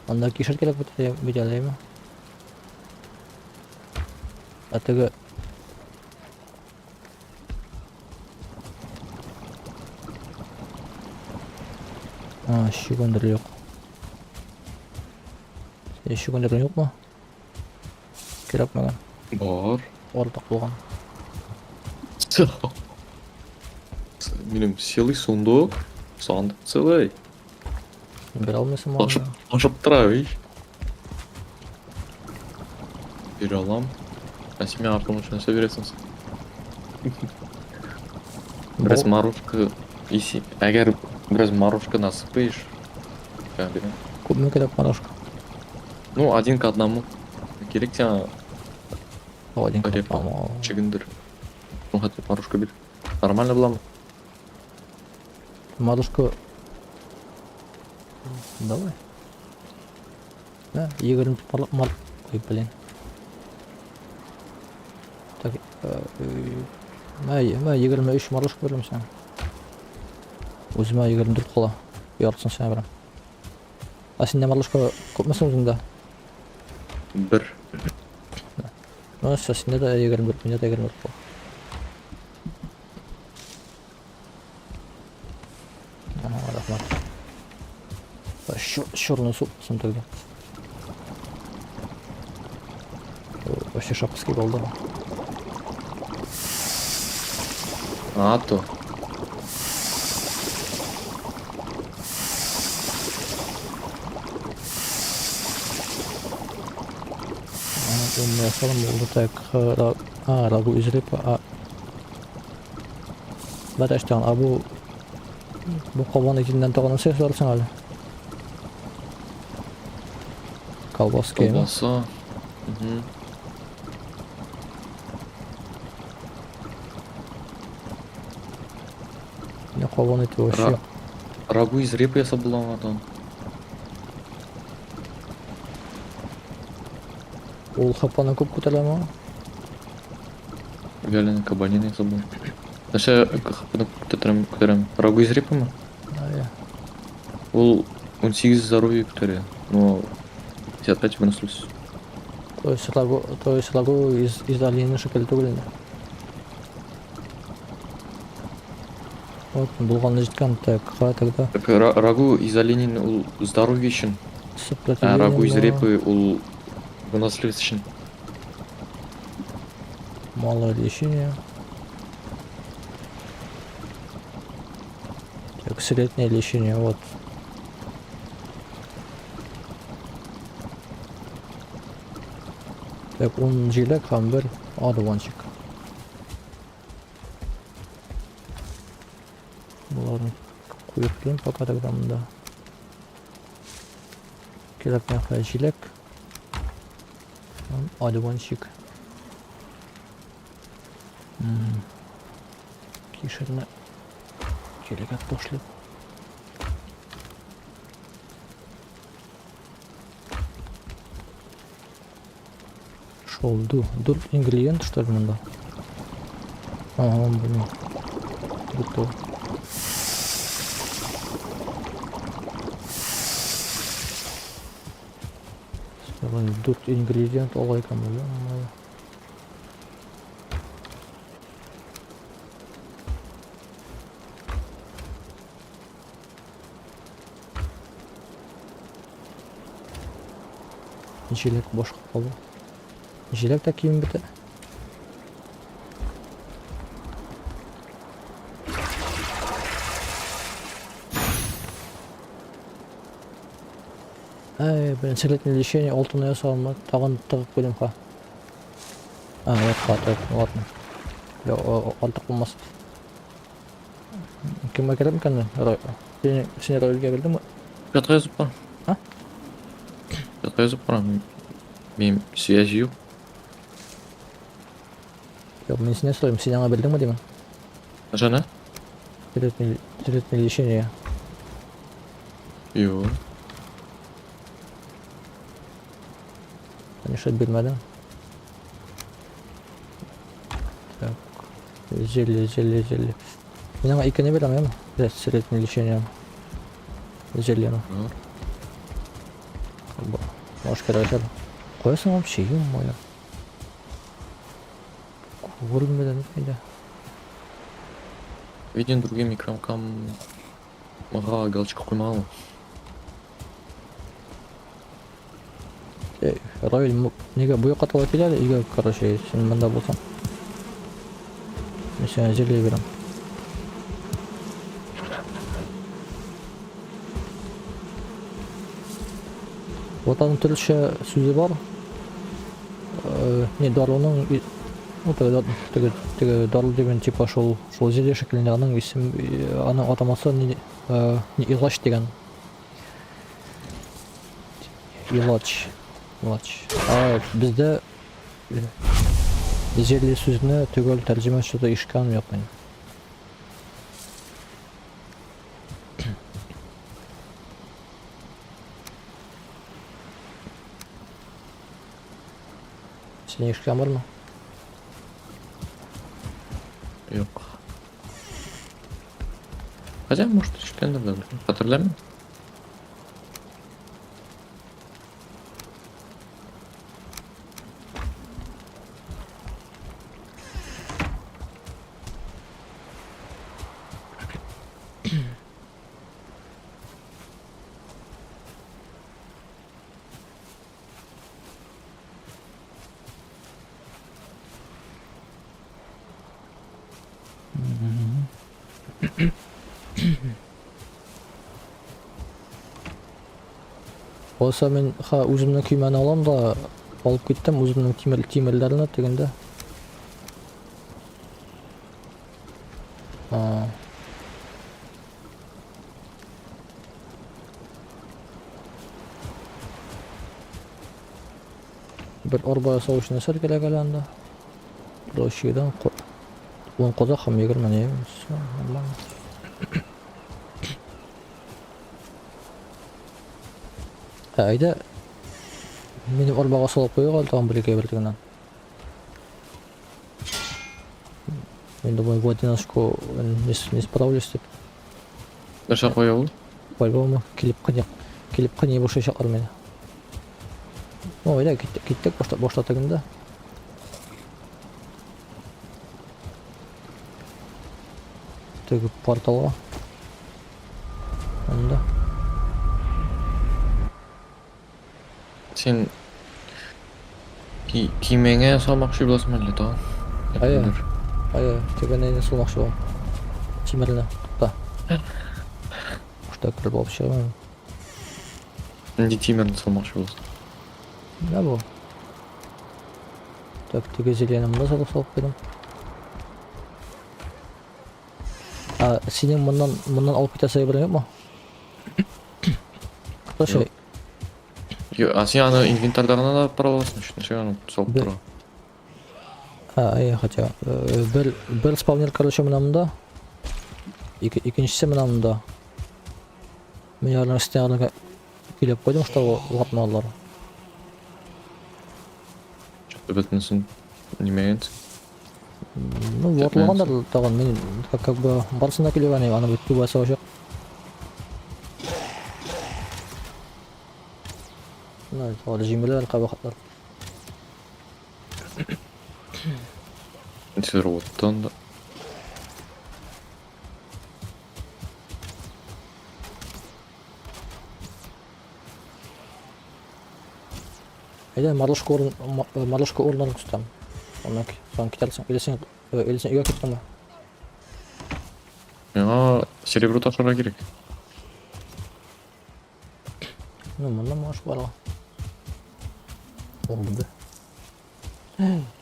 Анда кишер кирәк бит әле, әйме? А теге... А, чөгендер юк. Чөгендер юкмы? Кирәкмәгән. Бар. Артык булган. Минем целый сундук. Сандык целый. Бирә алмыйсың аны. Ташып, ташып тора, видишь? Бирә алам. Ә син миңа помощь нәрсә бирәсең? Бераз морожка, если әгәр бераз морожка насыпаешь, я бирәм. Күпме кирәк морожка? Ну, один к одному. Кирәк сиңа Один к репа, одному. чөгендер. Ну, хотя морожка бир. Нормально буламы? Морожка... Давай. Да, 20 мар... Ой, блин. Так, мә, мә, 23 морожка бирәм сиңа. Үземә 24 кала. Яртысын сиңа бирәм. А синдә морожка күпме соң үзеңдә? Бер. Ну, все, синдә дә 24, миндә дә 24 кала. Ага, рәхмәт. Черный суп соң тогда. Вообще шапский булды. А, то. Умная форма булды. Так, а, рагу из репа, а. Бәтәштән, а бу кабан итеннән тагын нәрсә ясарсың әле? Колбаска, әйме? Колбаса. Угу. Кабан ите вообще. Рагу из репы ясап була аңардан. Ул хапаны күп күтәрәме? Вяленый кабанина ясап була. Нәрсә хапаны күтәрәм, күтәрәм. Рагу из репымы? Әйе. Ул 18 здоровье күтәрә, но 55 выносливость. То есть рагу, то есть рагу из оленины шикелле түгел инде. Вот, булганы җиткән, так, кая тогда? Так, рагу из оленины ул здоровье өчен, ә рагу из Сопротивление репы ул выносливость өчен. Малое лечение. Так, среднее лечение, вот. Так, ун җиләк һәм бер одуванчик. Боларны куеп килим пока тогда монда. Кирәк миңа җиләк. Һәм одуванчик. Кишерне кирегә ташлыйк. Шул дүрт ингредиент, что ли, монда? Ага, блин. Готово. Дүрт ингредиент алай икән бу, ё-моё. Җиләк башка кала. Җиләк тә кием бетә. Әй, блин, среднее лечение алтыны ясалма, тагын тыгып куйдым ха. А, вот ха, так, ладно. Я, артык булмас. Кемгә кирәк микән? Син рольгә бирдеңме? Чатка язып кара. А? Чатка язып кара. Минем связь юк. Юк, мин синнән сорыйм, син аңа бирдеңме димен? Жана? Среднее лечение. Юк. Конечно, бирмәдең. Так. Зелье, зелье, зелье. Мин аңа икене бирәм, яме? Среднее лечение. Зельены. Баш кирәк әле. Куясың вообще, ё-моё. Күренмәдән үтмәйдә. Виден другим микромкам га галочка куймаган. Равиль, нигә бу якка таба кил әле, өйгә, короче, син монда булсаң. Мин сиңа зелье бирәм. Вот аның төрлечә сүзе бар. Не, даруның, ну, теге, теге, теге дару дигән типа шул, шул зелье шикелле, аның исем, аның атамасы не, не илач дигән. Илач. Илач. А бездә зелье сүзне төгәл тәрҗемә что-то ишеткәнем юк минем. Син ишеткән бармы? Юк. Хотя, может, ишеткәндер дә, белмим. Хәтерләмим. Булса мин ха үземнең көймәне алам да алып киттем үземнең тимер тимерләрне тегендә. А. Бер арба ясау өчен нәрсә кирәк әле анда? Площадьдан ун казак һәм 20 не, все, нормально. Ә, әйдә, минем арбага салып куйыйк әле тагын бер-ике әйбер тегеннән. Мин думаю, в одиночку не справлюсь дип. Нәрсә куя ул? По-любому килеп кыйный, килеп кыйный башлаячаклар мине. Ну, әйдә, киттек, киттек башта, башта тегендә. Теге порталга. Анда. Син кимеңә салмакчы буласың әллә тагын? Әйе. Әйе, теге нәйне салмакчы булам. Тимерне. Тукта. Башта кереп алып чыгам. Нинди тимерне салмакчы буласың? Менә бу. Так, теге зеленый монда салып салып куйдым. А, синең моннан моннан алып китәсе әйберең юкмы? Короче, Юк, а син аны инвентарьда гына да бара аласың, нәрсәгә аны салып тора? А, әйе, хотя бер бер спавнер, короче, менә монда. Икенчесе менә монда. Мин аларның өстенә килеп куйдым, чтобы ватмадылар. Что-то бөтенесен нимәгәнсең. Ну, ватылгандыр тагын, мин как бы барысына килгән, аны бит түбәсе ачык. Ну, алар җиңеләр кабахатлар. Ничәдер ватты анда. Әйдә, марлышка урын, марлышка урыннарын күрсәтәм. Аннан соң китәрсең. Или син, или син өйгә киттеңме? Миңа серебро ташырга кирәк. Ну, монда маш бар. Oldu.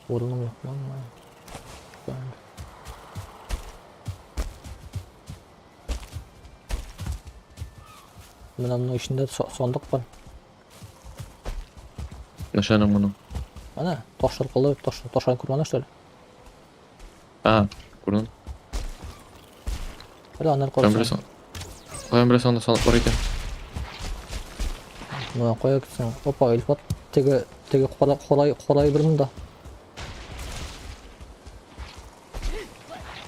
Урыным юк, мамай. Менә моның эчендә сандык бар. Нәрсәнең моның? Әнә, ташлар калды, таш, ташларын күрмәдең, что ли? А, күрдем. Әле аннан Каян карасаң. беләсең? Каян беләсең анда сандык бар икән? Менә кая китсең? Опа, Илфат, теге теге кара кара кара бер монда.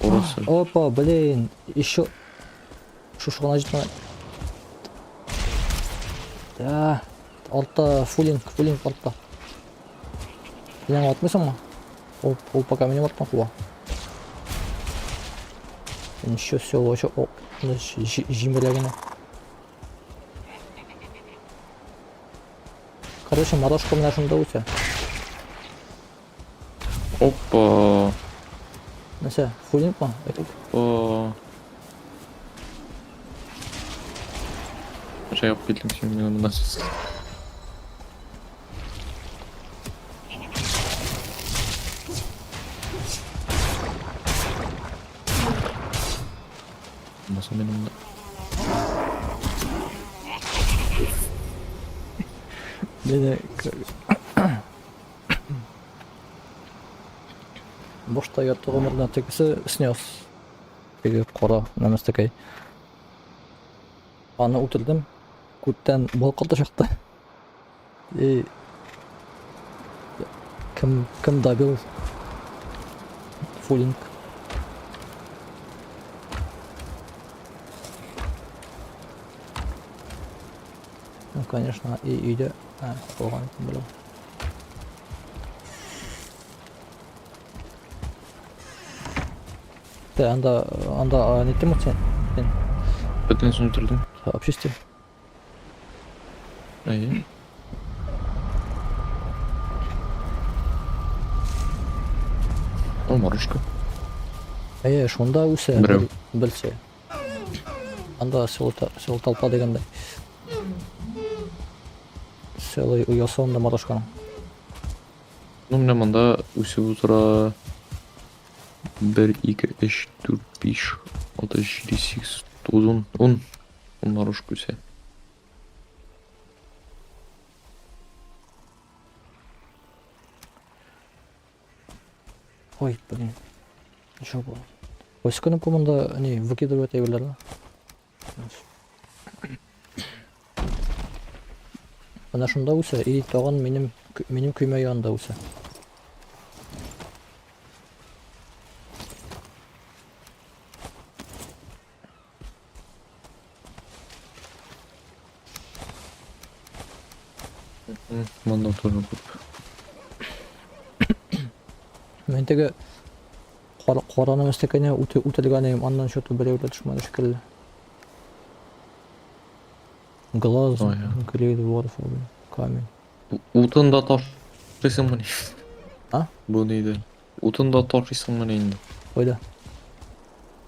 Урысы. Опа, блин, еще шушы гына җитмәгән. Да, артта фулинг, фулинг артта. Син аңа атмыйсыңмы? Ул пока минем арттан куа. Ничего себе, вообще, о, җимерә генә. Короче, морожка менә шунда үсә. Опа. Нәрсә, фулингмы? Опа. Нәрсә ягып килдең син миңа монда? Булмаса мин монда. Менә башта ярты гомердән тегесе снес. Теге кара нәмәстәкәй. Аны үтердем. Күттән балкылды чыкты. И кем кем добил фулинг. Ну, конечно, и өйдә булган беләм. Те, анда, анда ниттеме син? Син Бөтенесен үтердем. обществе. Әйе. О, морожка. Әйе, шунда үсә, Берәү. белсә. Анда село толпа дигәндәй. Целый оясы анда морожканың. Ну, менә монда үсеп утыра. 1, 2, 3, 4, 5, 6, 7, 8, 9, 10. 10. 10 морожка үсә. Ой, блин. Ничего было. Кайсы кнопка монда не выкидывать әйберләрне? Менә шунда үсә, и тагын минем минем көймә янында үсә. Монда тоже күп. Мин теге караның өстәкенә үтелгән идем, аннан что-то берәү дә төшмәде шикелле. Глаз, клей, дворф, камень. Утын да ташыйсыңмыни? А? Бу нидә? Утын да ташыйсыңмыни инде? Кайда?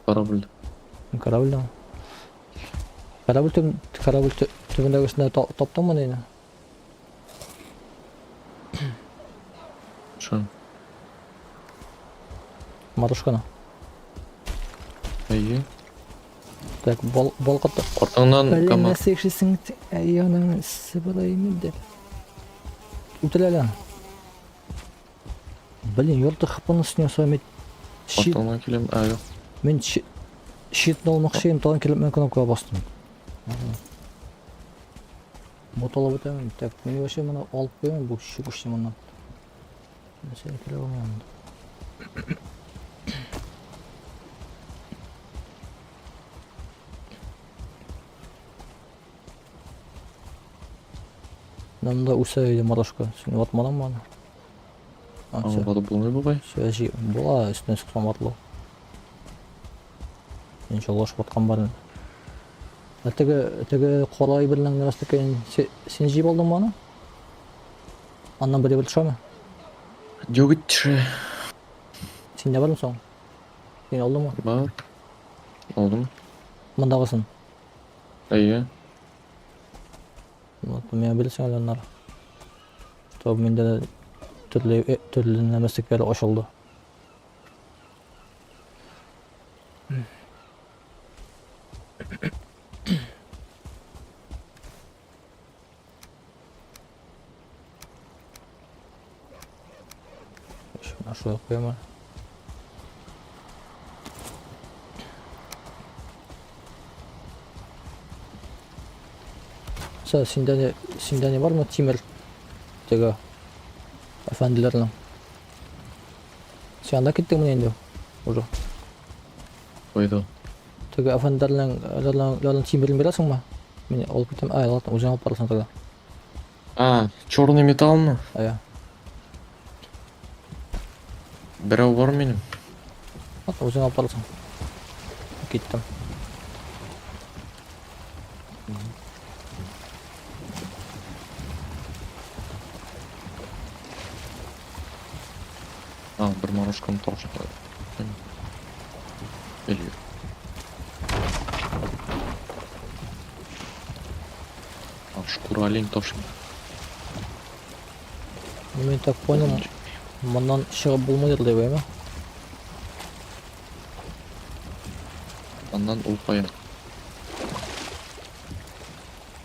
Корабльдә. Корабльдә. Корабль төб, корабль төбендәгесендә таптыңмы нейне? Шо? Матушканы. Әйе. Так, бал балкытты. Артыңнан Блин, нәрсә эшлисең? Әй, аның сыбырайым инде. Үтел әле. Блин, ярты хпны снес, мин щит. Артыңнан киләм, ә юк. Мин щитны алмакчы идем, тагын килеп мен кнопкага бастым. Моталап үтәмен. Так, мин вообще моны алып куям, бу чүкечне моннан. Нәрсә килә алмыйм. Монда үсә иде морожка. Син ватмадыңмы аны? Аны ватып булмый бугай. Все, җи була, өстенә чыксаң ватыла. Мин чалгыш ваткан бар инде. Ә теге теге кара әйбернең нәрсә икәнен син җыеп алдыңмы аны? Аннан бер әйбер төшәме? Юк төшә. Синдә бармы соң? Син алдыңмы? Бар. Алдым. Мондагысын. Әйе. Вот, миңа белсең әле аннары. Чтобы миндә дә төрле төрле нәмәсекләр ачылды. Шуны шулай куямы? Сә, синдә не, синдә не бармы тимер теге әфәнделәрнең? Син анда киттеңме инде уже? Кайда? Теге әфәнделәрнең, аларның тимерен бирәсеңме? Мин алып китәм. А, ладно, үзең алып барасың тогда. А, черный металлмы? Ая. Берәү бар минем. Ладно, үзең алып барасың. Киттем. А, бер морожканы ташып. Или А, шкура олень ташыйм. Мин так понял, моннан чыгып булмыйдыр дип әйме? Аннан ул кая?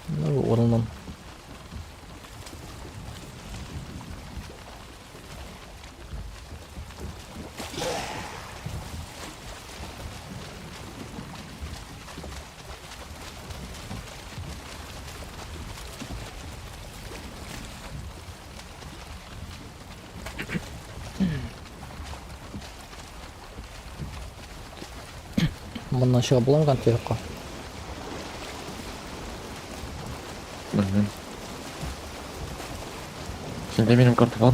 Ну, урыннан. Моннан чыгып буламы икән теге якка? Белмим. Синдә минем карта бар.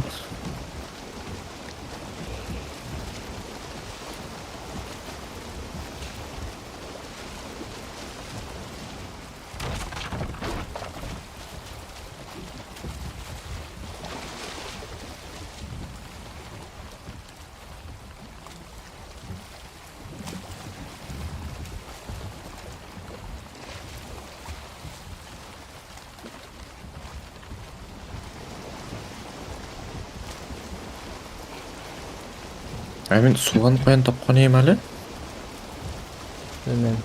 Ә мин суган каян тапкан идем әле? Белмим.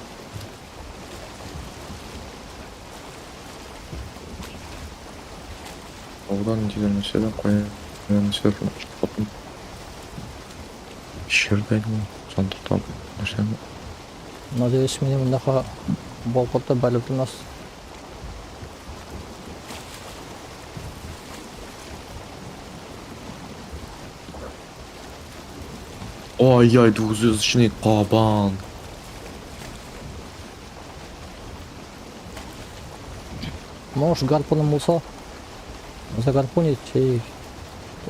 Аудан дигән нәрсәдән каян нәрсә таптым. Пещерада идем, сандыкта нәрсәне. Надеюсь, мине мондака балкытып бәрелеп тормас. Ай-яй, двухзвездочный кабан. Можешь гарпуном булса, загарпунить и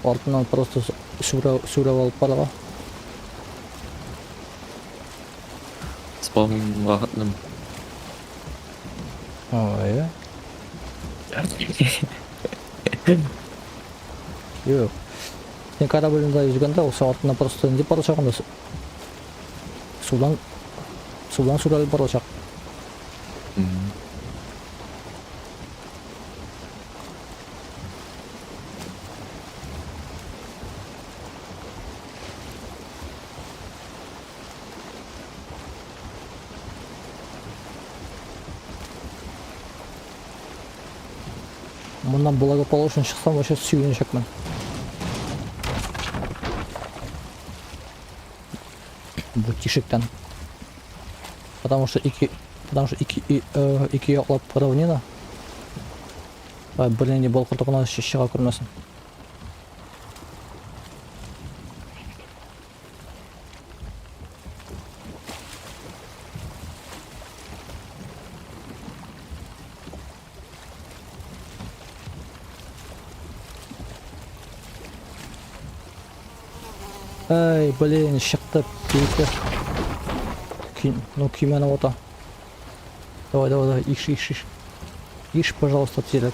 артыннан просто сүрәп алып барырга. Спаунга хәтлем. Ой. Юк. Син корабльда йөзгәндә, ул син артыннан просто инде барачак анда. Судан судан сүрәлеп барачак. Моннан благополучно чыксам, вообще сөенәчәкмен. Бу тишектән. Потому что ике, потому что ике, ике яклап равнина. Бернинди балкыту гына чыга күрмәсен. Ай, блин, чыкты, китте. Ну, көймәне вата. Давай, давай, давай, иш, иш, иш. Иш, пожалуйста, тизрәк.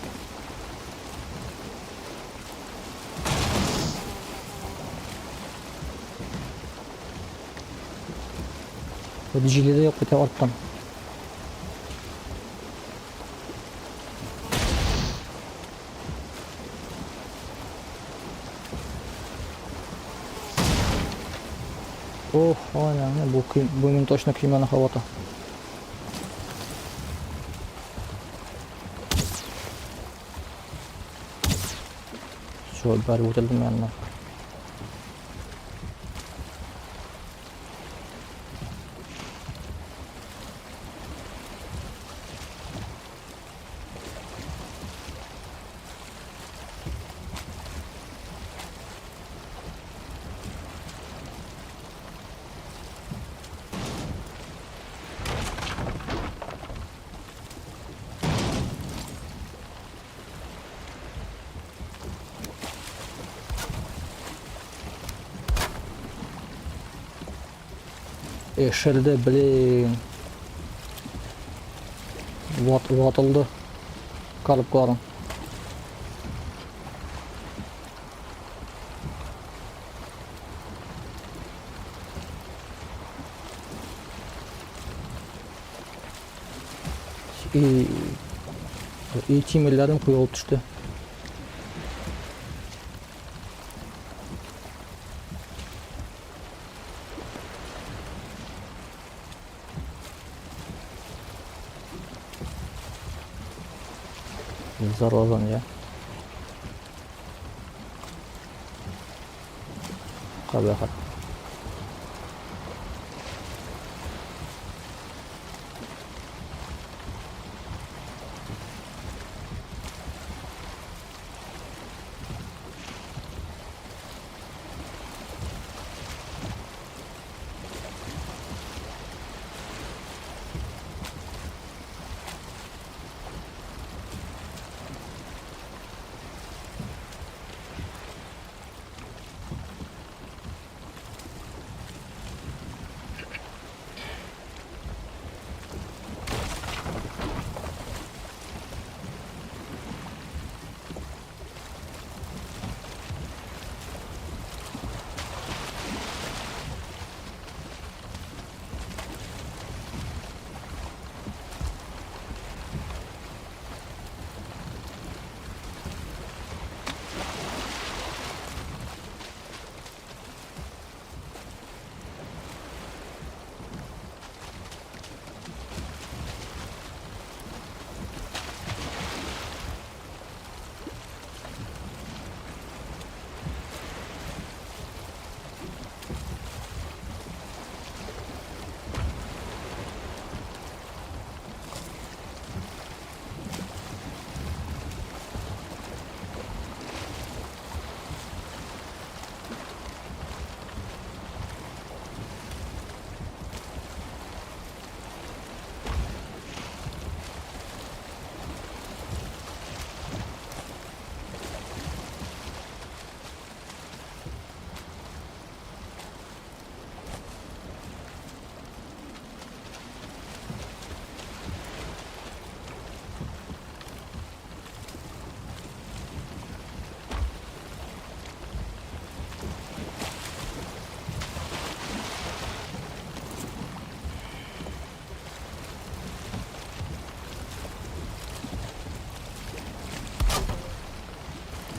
Вот җиле дә юк бит арттан. Ох, ана, бу көй, бу мин точно көймәне хавата. Все, бәрі үтелдем янына. Эшелде, блин. Ватылды. Коробкаларың. И, и тимерләрем коелып төште. Заразан, я. Кабахат.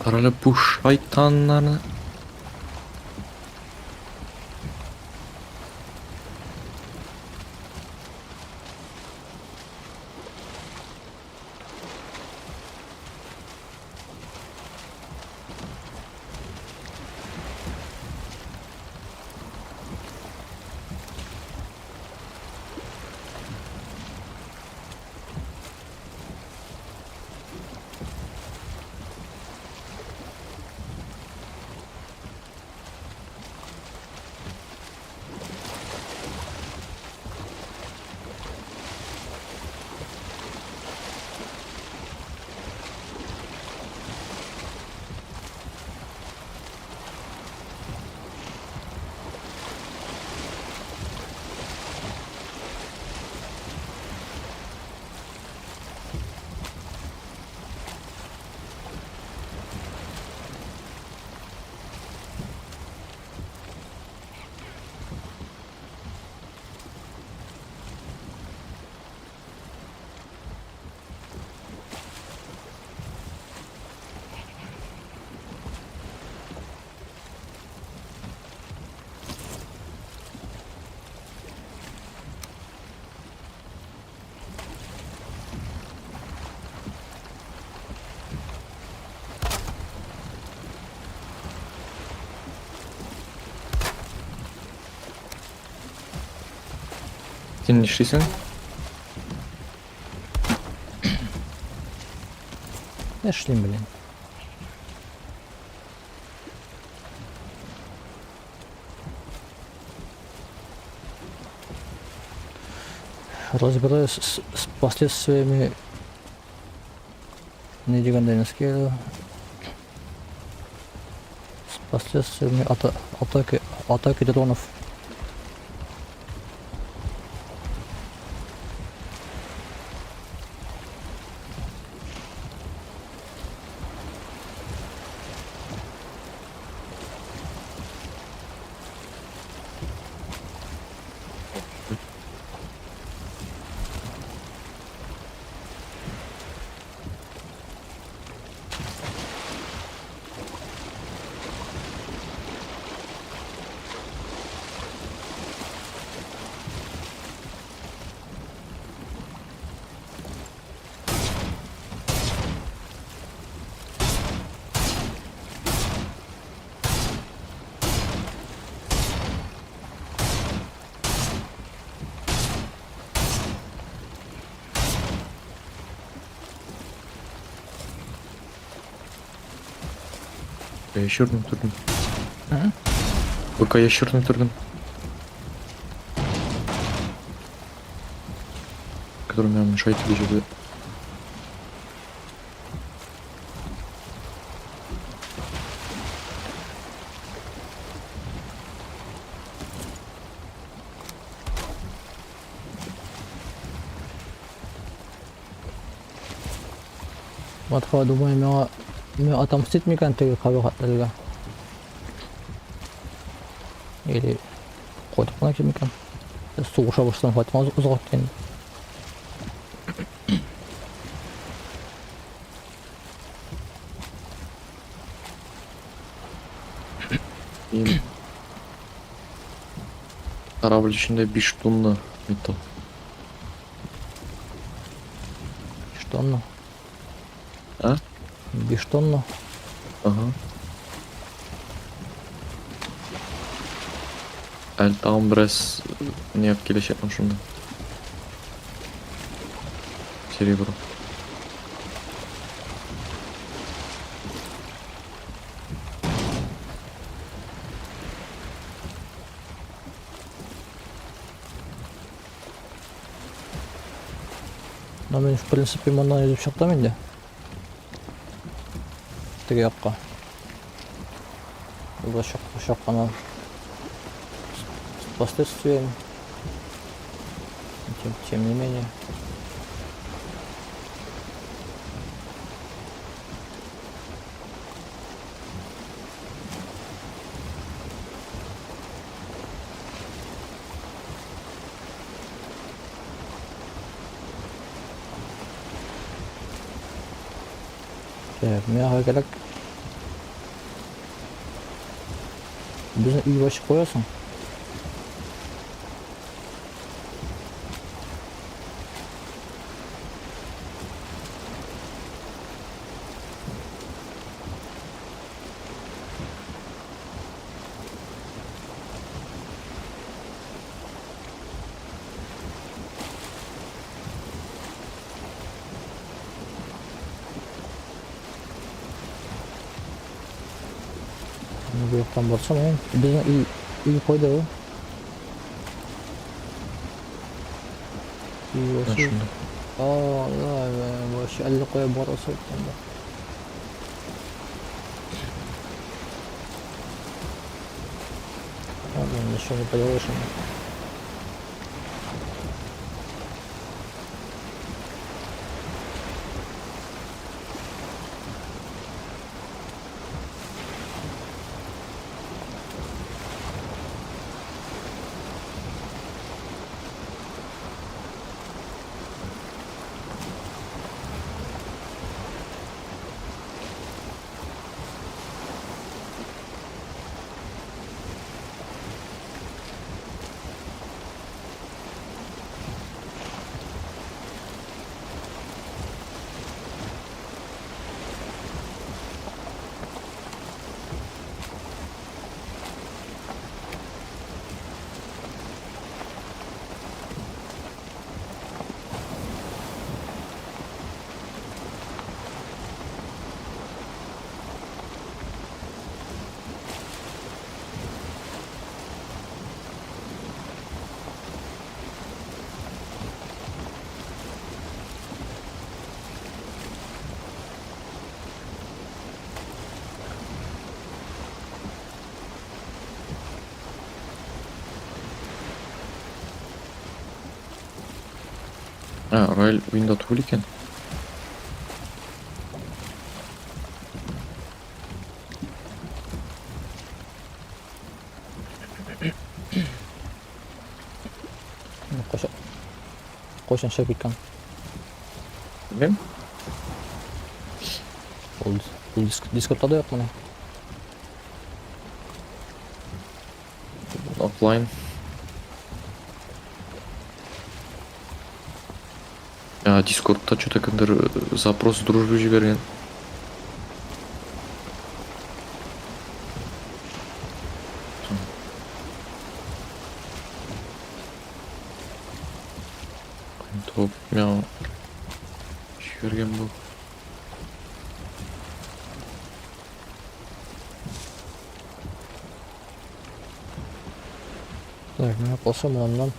Карале бу шайтаннарны. Син нишлисең? Эшлим, блин. Разбираюсь с последствиями не дигәндә скейлу. С последствиями атаки дронов. Я черным тордым. М? Пока я черным тордым. Который меня мешает тебе. Матха, думаю, миңа отомстить микән теге кабахатларга? Или кайтып кына килми микән? Сугыша башласам кайтмас озак инде. Мин корабль эчендә 5 тонна металл. 5 тонна? А? 5 тонна? Ага. Әле тагын бераз не алып киләчәкмен шунда. Серебро. Но мин, в принципе, моннан йөзеп чыктым инде. Теге якка. Ул да чак кына с последствиями. Тем не менее. Так, миңа кирәк. Безнең өй башы куясың. Бу яктан барсам, безнең өй, өй кайда ул? Өй Менә башы. шунда. А, да, вообще әллә кая барасы икән дә. Ладно, ничего не поделаешь. Ә, Раил уенда түгел икән. Кайчан кайчан чыгып киткән? Белмим. Ул ул Дискордта да юк менә. Офлайн. А, Дискордта что-то кемдер запрос дружбы җибәргән. Топ, миңа җибәргән бу. Так, менә калса моннан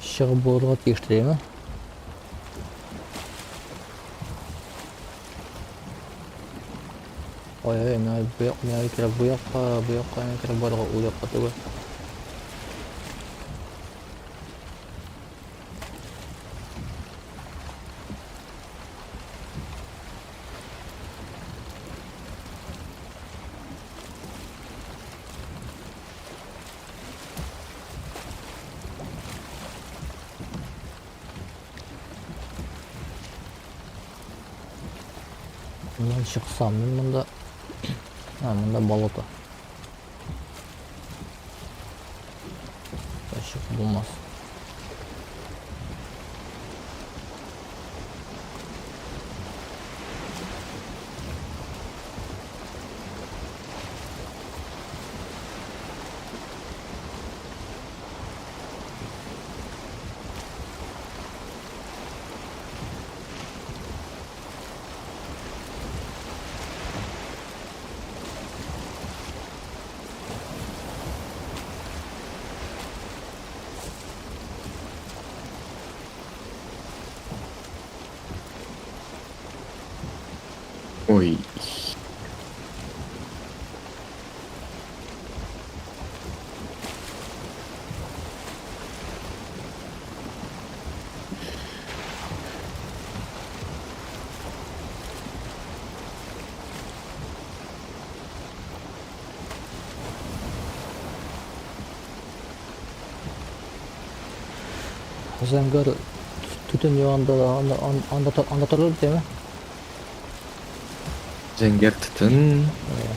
чыгып булырга тиеш димме? Ой, ой, миңа бу як, миңа кирәк бу якка, бу якка миңа кирәк барырга, ул якка түгел. Моннан чыксам, мин монда. А, монда болото. Чыгып булмас. Ой. Зәңгәр төтен янында да анда анда анда торыр бит, әйме? Зәңгәр төтен. Әйе.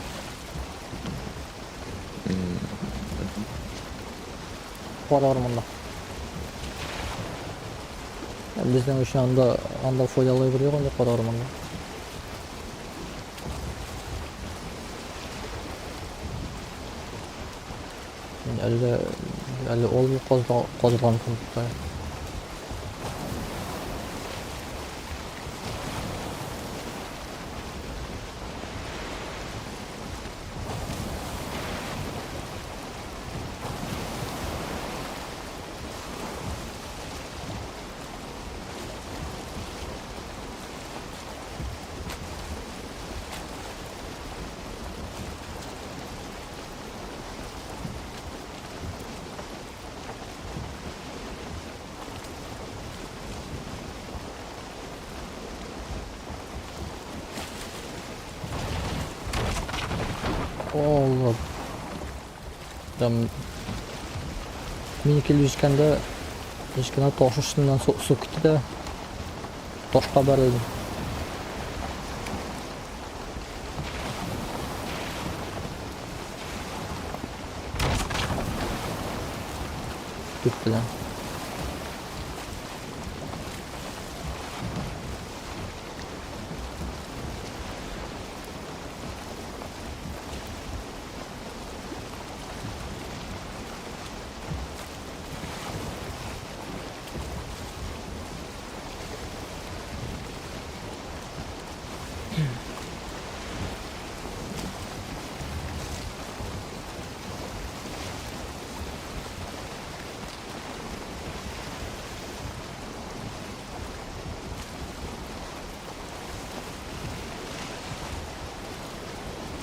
Кара урманда. Безнең өчен анда анда файдалы әйбер юк инде кара урманда. Әллә әле ул казылган пунктта. Алла. Там мин килеп җиткәндә кечкенә таш өстеннән су, су китте дә ташка бәрелдем. Төп белән.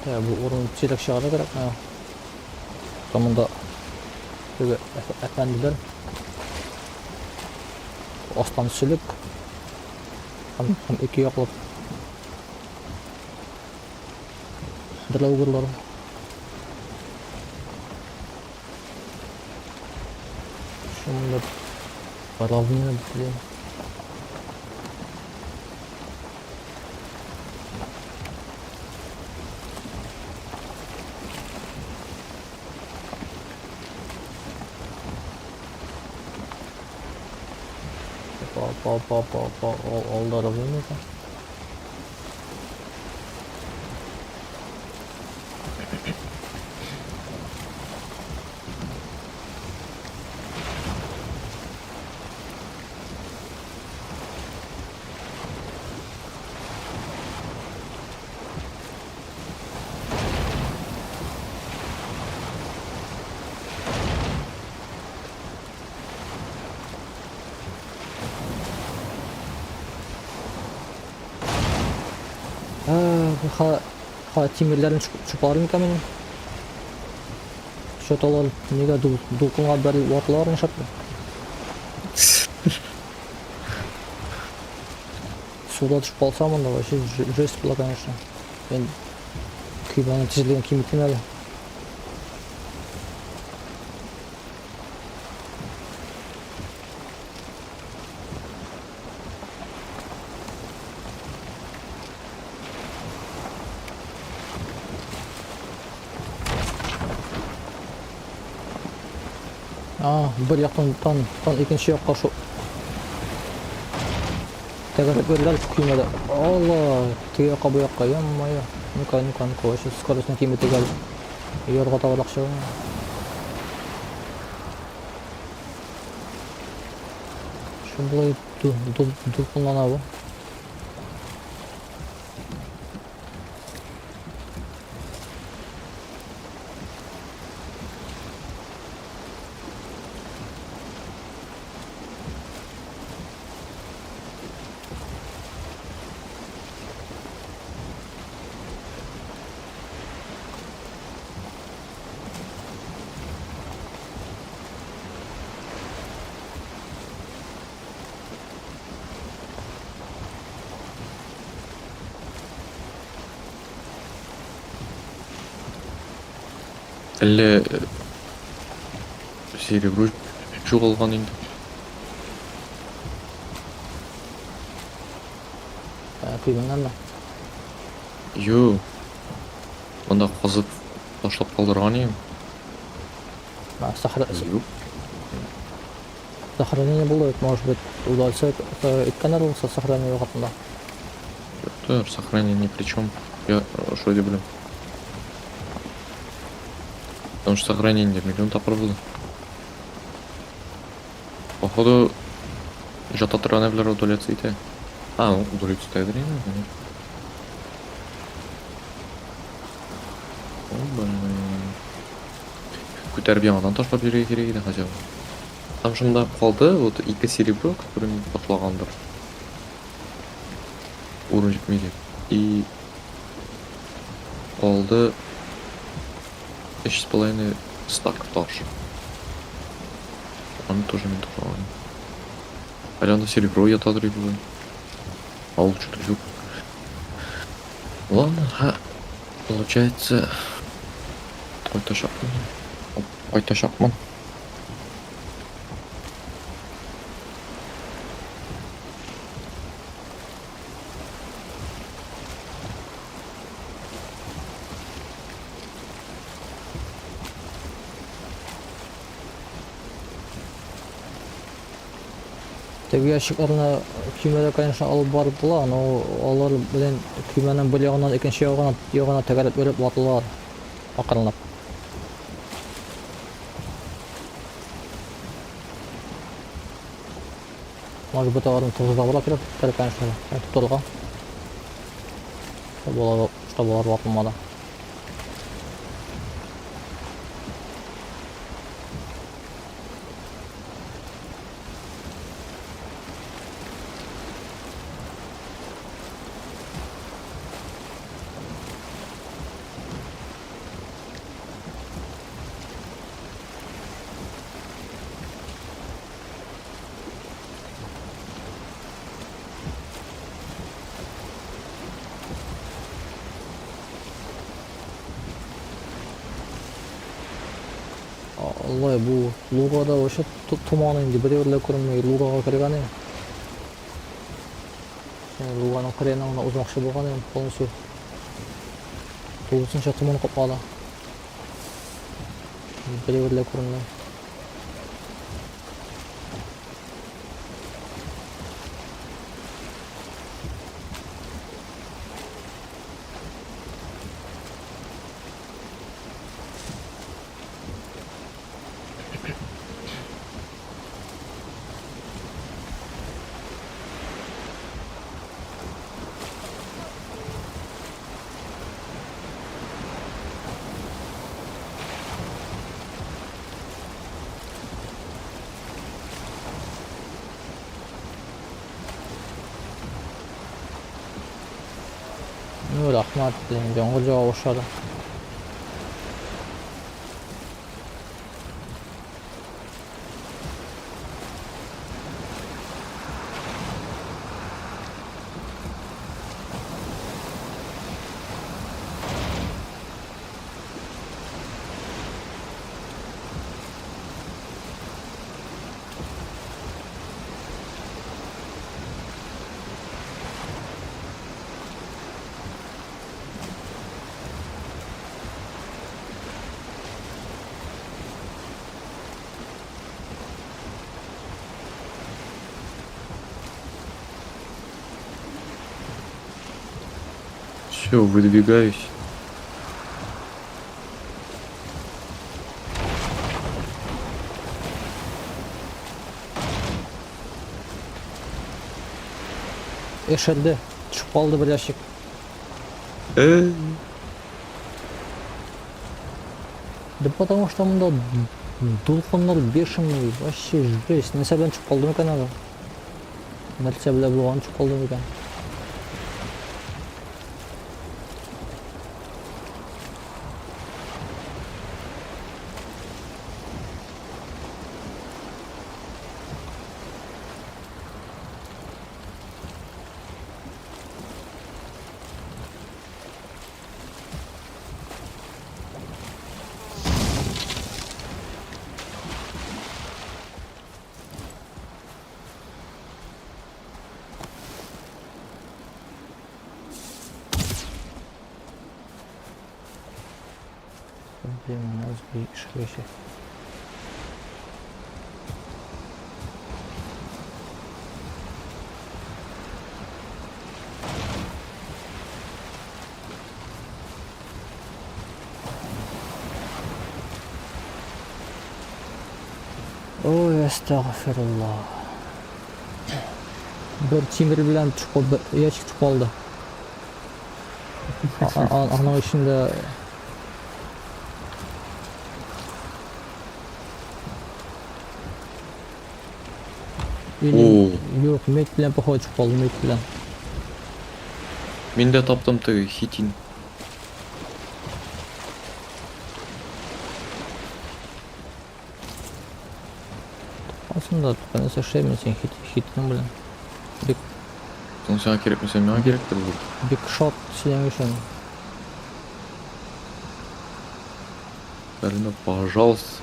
Ә, бу урын тизрәк чыгарга кирәк миңа. Монда теге әфәнделәр астан сөлек һәм, һәм ике яклап драугерлар. Шунда равнина блин. Опа, опа, опа, опа, алда равнина икән. Ха, ха тимерләрен чупалар микән минем? Что-то алар нигә дулкынга бәрелеп ватылалар нишләп? Суда төшеп калсам анда вообще жесть була, конечно. Мин көймәнең тизлеген киметим әле. А, бер яктан тан, тан икенче якка шу. Тәгәрәп бирделәр көймәдә. Алла, теге якка бу якка, ё-моё. Ну-ка, ну-ка, ну-ка, вообще скоростьны киметик әле. Ярга табарак чыгып. Шу болай дулкынлана бу. Әллә серебро югалган инде. Көймәңнәнме? Юк. Монда казып ташлап калдырган идем. Сахара Юк. Сохранение булды бит, может быть, удалиться иткәннәр булса сохранение вакытында. Юктыр, сохранение ни при чем. Я шо дип беләм. Потому что сохранение миллион тапкыр булды. Походу, жата торган әйберләр удаляться итә. А, ну, удаляться итәдер инде, конечно. О, блин. Күтәреп яңадан ташлап йөрергә кирәк иде хотя бы. Там шунда калды, вот ике серебро, который мин ташлагандыр. Урын җитми дип. И калды 3,5 стак таш. Аны тоже мин ташлаган. Әле анда серебро ятадыр иде бүген. А ул что-то юк. Ладно, ха. Получается, кайтачакмын. Кайтачакмын. Теге ящикларны көймәдә, конечно, алып барып була, но алар белән көймәнең бер ягыннан икенче ягына ягына тәгәрәп йөреп ватылалар акрынлап. Может быть, аларны тыгызлабрак кирәк, кирәк, конечно, тотырга. Чтобы алар, чтобы алар ватылмады. Алай бу лугада вообще томан инде бер берле күренми лугага кергән идем. Луганың кырыена гына узмакчы булган идем полностью. Тулысынча томан каплады. Бер берле күренми. Ну, рәхмәт, блин, яңгыр ява башлады. Все, выдвигаюсь. Ишелде. Төшеп калды бер ящик. Да потому что монда дулкыннар бешеный, вообще жесть. Нәрсә белән төшеп калды микән әле? Нәрсә белән булган төшеп калды микән? Блин, мозги ишеләчәк. Ой, әстәгъфирулла. Бер тимер белән төшеп, бер ящик төшеп калды. Аның эчендә Или юк, медь белән походу төшеп калды, медь белән. Мин дә таптым теге хитин. Aslında ben нәрсә эшләймен син хит хитның белән. Бик Соң сиңа кирәкмәсә, миңа кирәктер бу. Бик шат синең өчен. Бәренә, пожалуйста.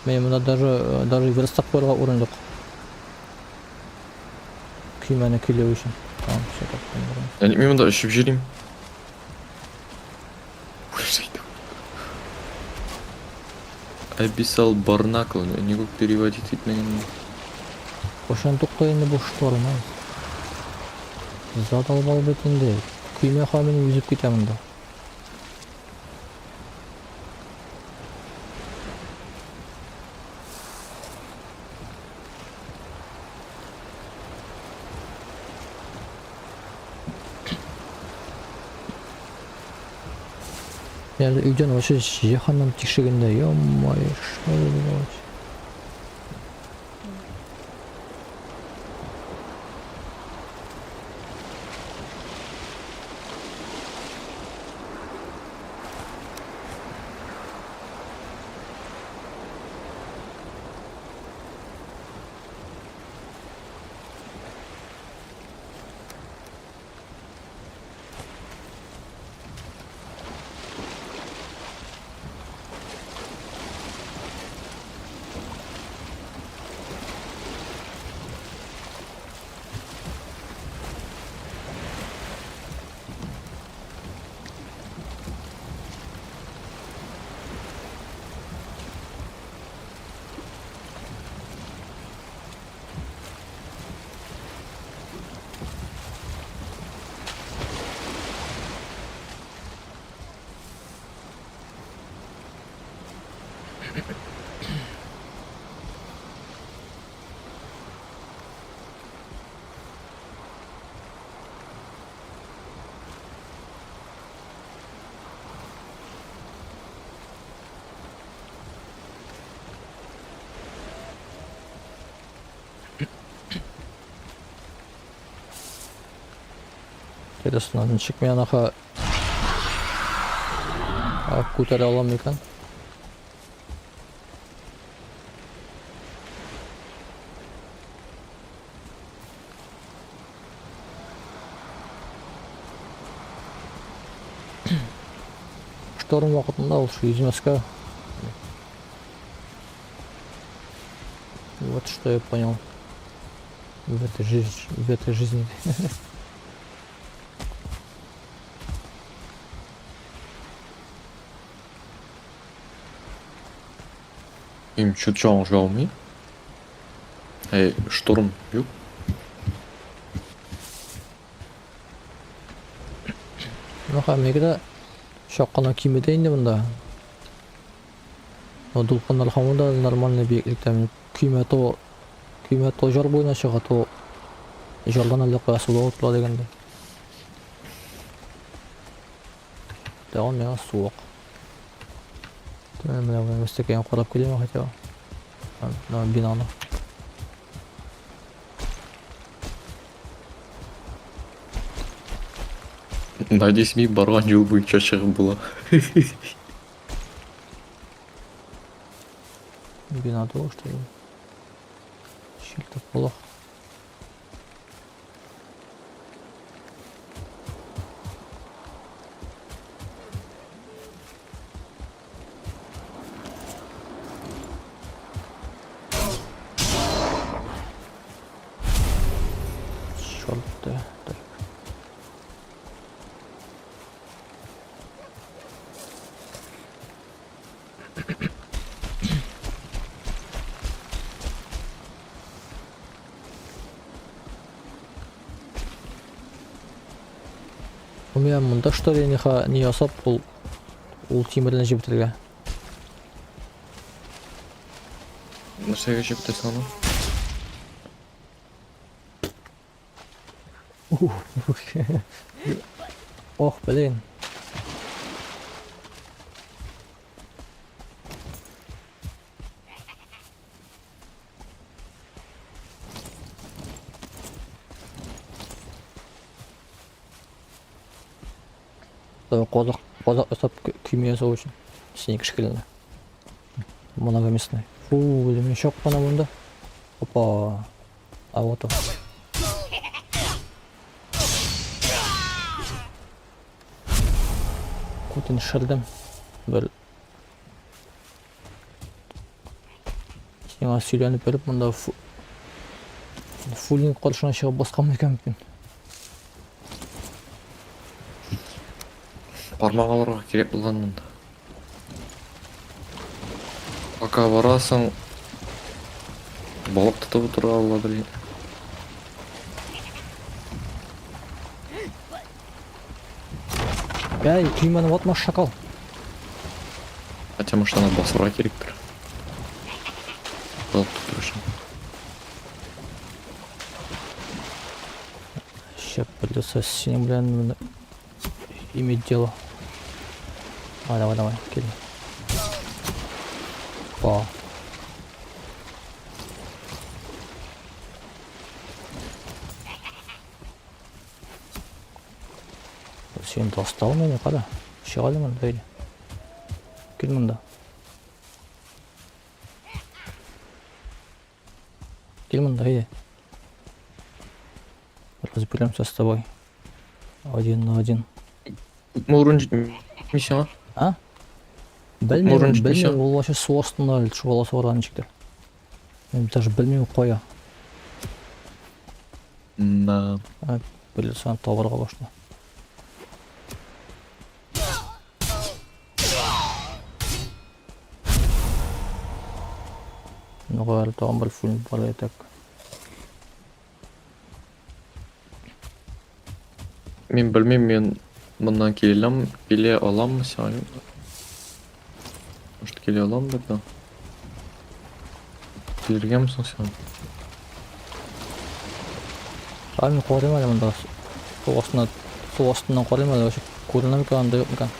Мин монда даже даже верстак куярга урын юк. Көймәне көйләү өчен. Tamam, все таптым. Яни мин монда эчеп җөрим. Абиссал Барнакл, нигүк переводить итмәгән. Кайчан туктый инде бу шторм, ай? Задолбал бит инде. Көймә һаман йөзеп китә монда. Әле өйдән вообще җиһаннан тишегендә, ё-моё, что это было? Террасыннан ничек мин анака күтәрә алам икән? Шторм вакытында ул шул йөзмәскә. Вот что я понял в этой жизни. Им чуть чоң алмый. Әй, шторм юк. Ну, һәм дә чак кына кимеде инде монда. Но дулкыннар һаман да нормальный биеклектә. Көймә то көймә то җар буена чыга, то җардан әллә кая суда утыра дигәндәй. Тагын миңа суык. Менә менә өстәкәен карап киләм хотя бы. Менә бинаны. Надеюсь, мин барган юл буенча чыгып була. Бина того, что ли? Чил-то плохо. Черт, да. Так. У меня монда что ли не ясап ул тимерне җебетергә. Нәрсәгә җебетәсең аны? Ох, блин. Казак, казак ясап көймә ясау өчен. Сине шикелле. Многоместный. Фу, мин чак кына монда. Опа. А вот он. Күтен шырдым. Бер Сиңа сөйләнеп йөреп монда фулинг каршына чыгып баскан икән мин. Бармак алырга кирәк булган монда. Пока барасың, балык тотып утыра буладыр. Әй, көймәне ватма, шакал. Хотя, может, аны басырга кирәктер. Балык тоту өчен. Ща придется с ним, блин, иметь дело. Давай, давай, давай, кил. Опа. Син достал мине, кара. Чык әле монда, әйдә. Кил монда. Кил монда, әйдә. Разберемся с тобой. Один на один. Күпме урын җитми сиңа? А? Белмим, Урын җитми белмим, сиңа? ул вообще су астында әле төшеп аласы бар ничектер. Мин даже белмим кая. Да. Придется аны табарга башта. Ну, әле тагын бер фулинг бар так. Мин белмим, мин моннан киләм, килә аламмы сиңа? Юкмы? Может, килә аламдыр да. Килергәме соң сиңа? А мин карыйм әле монда. Су астына, су астыннан карыйм әле, вообще күренә микән анда юк микән?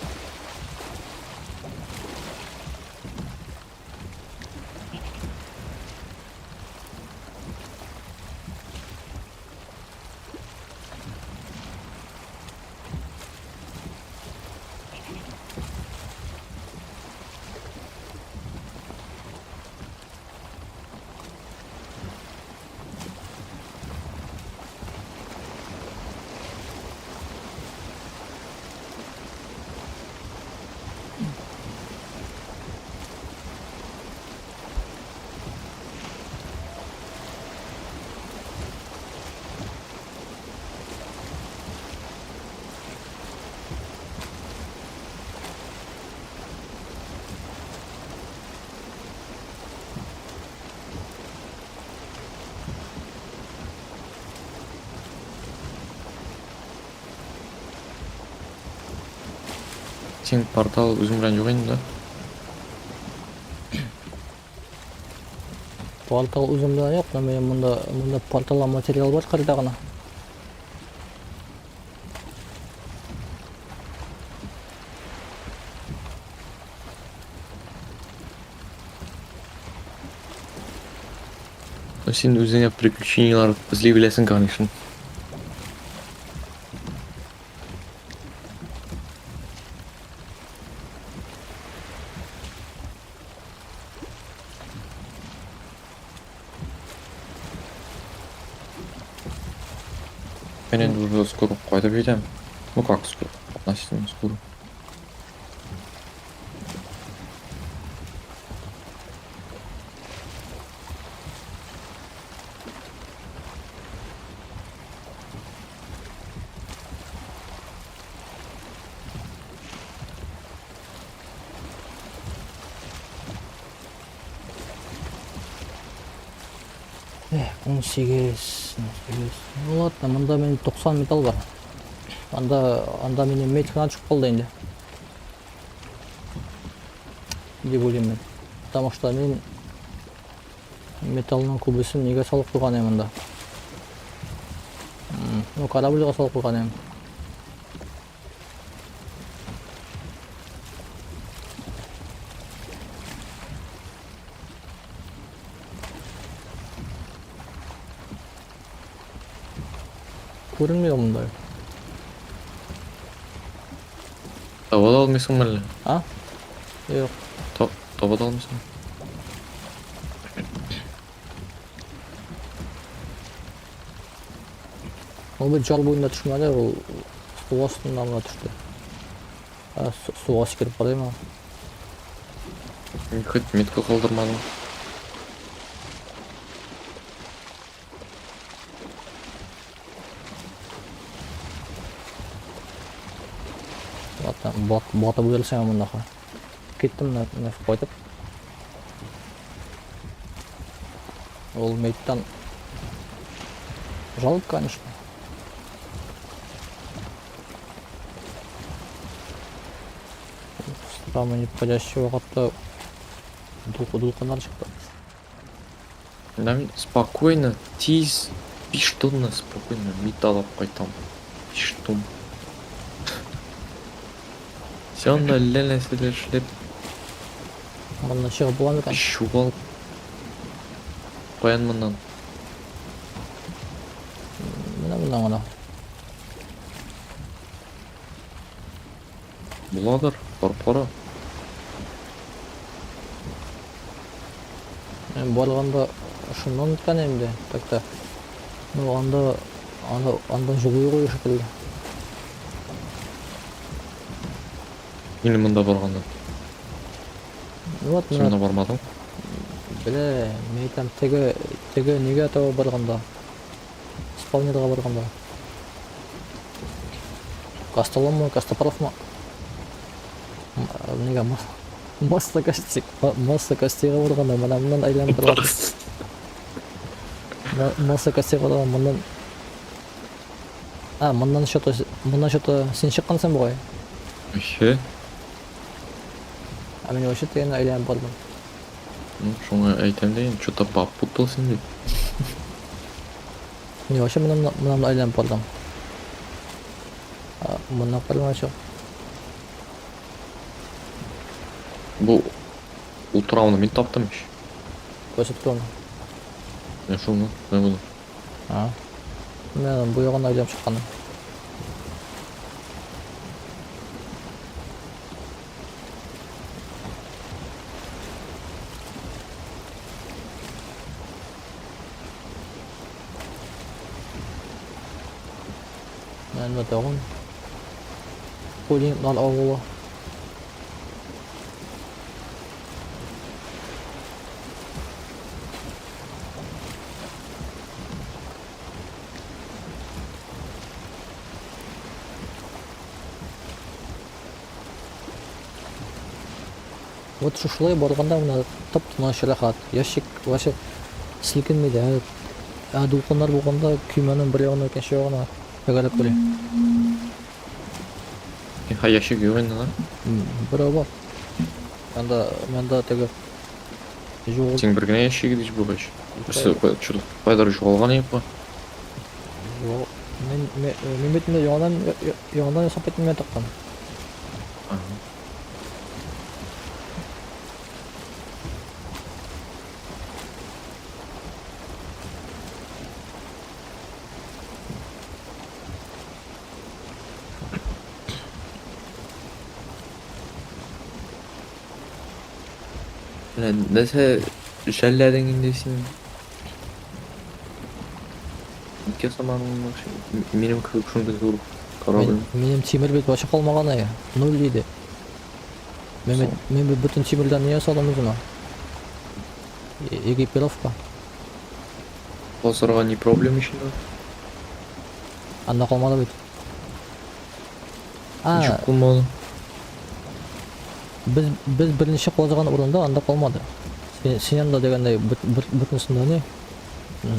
Син портал үзең белән юк инде, да? Портал үзем белән юк, но минем монда порталга материал бар кырда гына. Ну, син үзеңә приключениялар эзли беләсең, конечно. Мин инде уже скоро кайтып җитәм. Ну как скоро? Относительно скоро. Эх, 18, 18. Ну ладно, монда минем 90 металл бар. Анда, анда минем медь кына төшеп калды инде. Дип уйлыйм мин. Потому что мин металлның күбесен нигә салып куйган идем монда? Ну, корабльгә салып куйган идем. Күренми ул монда. Таба да алмыйсың әллә? А? Юк. Таба да алмыйсың. Ул бит жар буенда төшмәде, ул су астында гына төште. Ә, суга сикереп карыйм. Мин хоть метка калдырмадым. Ладно, батып үлерсең монда. Киттем неф кайтып. Ул мейттан жалко, конечно. Самый неподходящий вакытта дулкыннар чыкты. Да, мин спокойно, тиз, 5 тонна спокойно металл алып кайтам. 5 тонна. Сен анда әллә нәрсәләр эшләп Моннан чыгып була микән? чуал. Каян моннан? Менә моннан гына. Буладыр, барып кара. Мин барганда шуннан үткән инде, так-то. Ну, анда, анда, анда җылы юк шикелле. Мин монда барганда. Ну вот, Син менә монда бармадың. белә, мин әйтәм, теге, теге нигә таба барганда? Спавнерга барганда. Костоломмы, Костоправмы? Нигә масса кости, масса костига барганда, менә моннан әйләнеп барганда. Масса костига барганда, моннан. А, моннан что-то, моннан что-то син чыккансың бугай. Вообще, А мин вообще тегеннән әйләнеп бардым. ну, шуңа әйтәм дә инде, что-то попутал син дип. Мин вообще моннан моннан әйләнеп бардым. А, моннан карамачы. Бу утрауны мин таптым ич. Күрсәтеп торам. Менә шуны, менә моны. А. Мин бу ягын әйләнеп чыкканым. Менә тагын. Пулиннар авылы. Вот шушылай барганда менә тып-тыныч рәхәт. Ящик вообще селкенми дә. Ә дулкыннар булганда көймәнең бер ягына икенче ягына тәгәрәп йөри. Ха, ящик юк инде, да? Берәү бар. Анда монда теге югыл. Син бер генә ящик идеш бугач. Берсе кайдыр югалган юкмы? Юк. Мин мин бит инде яңадан яңадан ясап киттем мин тактан. Ага. Менә нәрсә жәлләдең инде син? Ике саманың минем кебек шундый зур корабль. Минем тимер бит вообще калмаган әй. Нуль иде. Мин бит мин бит бөтен тимердән не ясадым үземә? Экипировка. Базарга не проблем еще. Анда калмады бит. А, Ничек калмады? без без беренче казыган урында анда калмады. Син, син анда дигәндәй бөтенесендә не?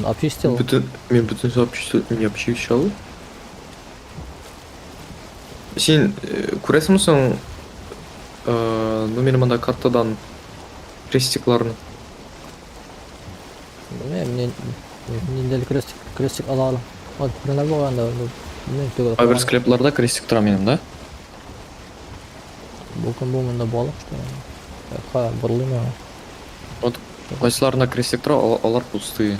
Обчистил. Бөтен мин бөтен обчистил, не обчищал. Син күрәсеңме соң, ну минем монда картадан крестикларны? Белмим, мин ниндәй крестик, крестик ала алам. Вот, күренә булганда, белмим, түгел. Кайбер склепларда крестик тора минем, да? Бу кем бу монда балык, что ли? Ха, борылыйм я. Вот кайсыларында крестик тора, алар пустые.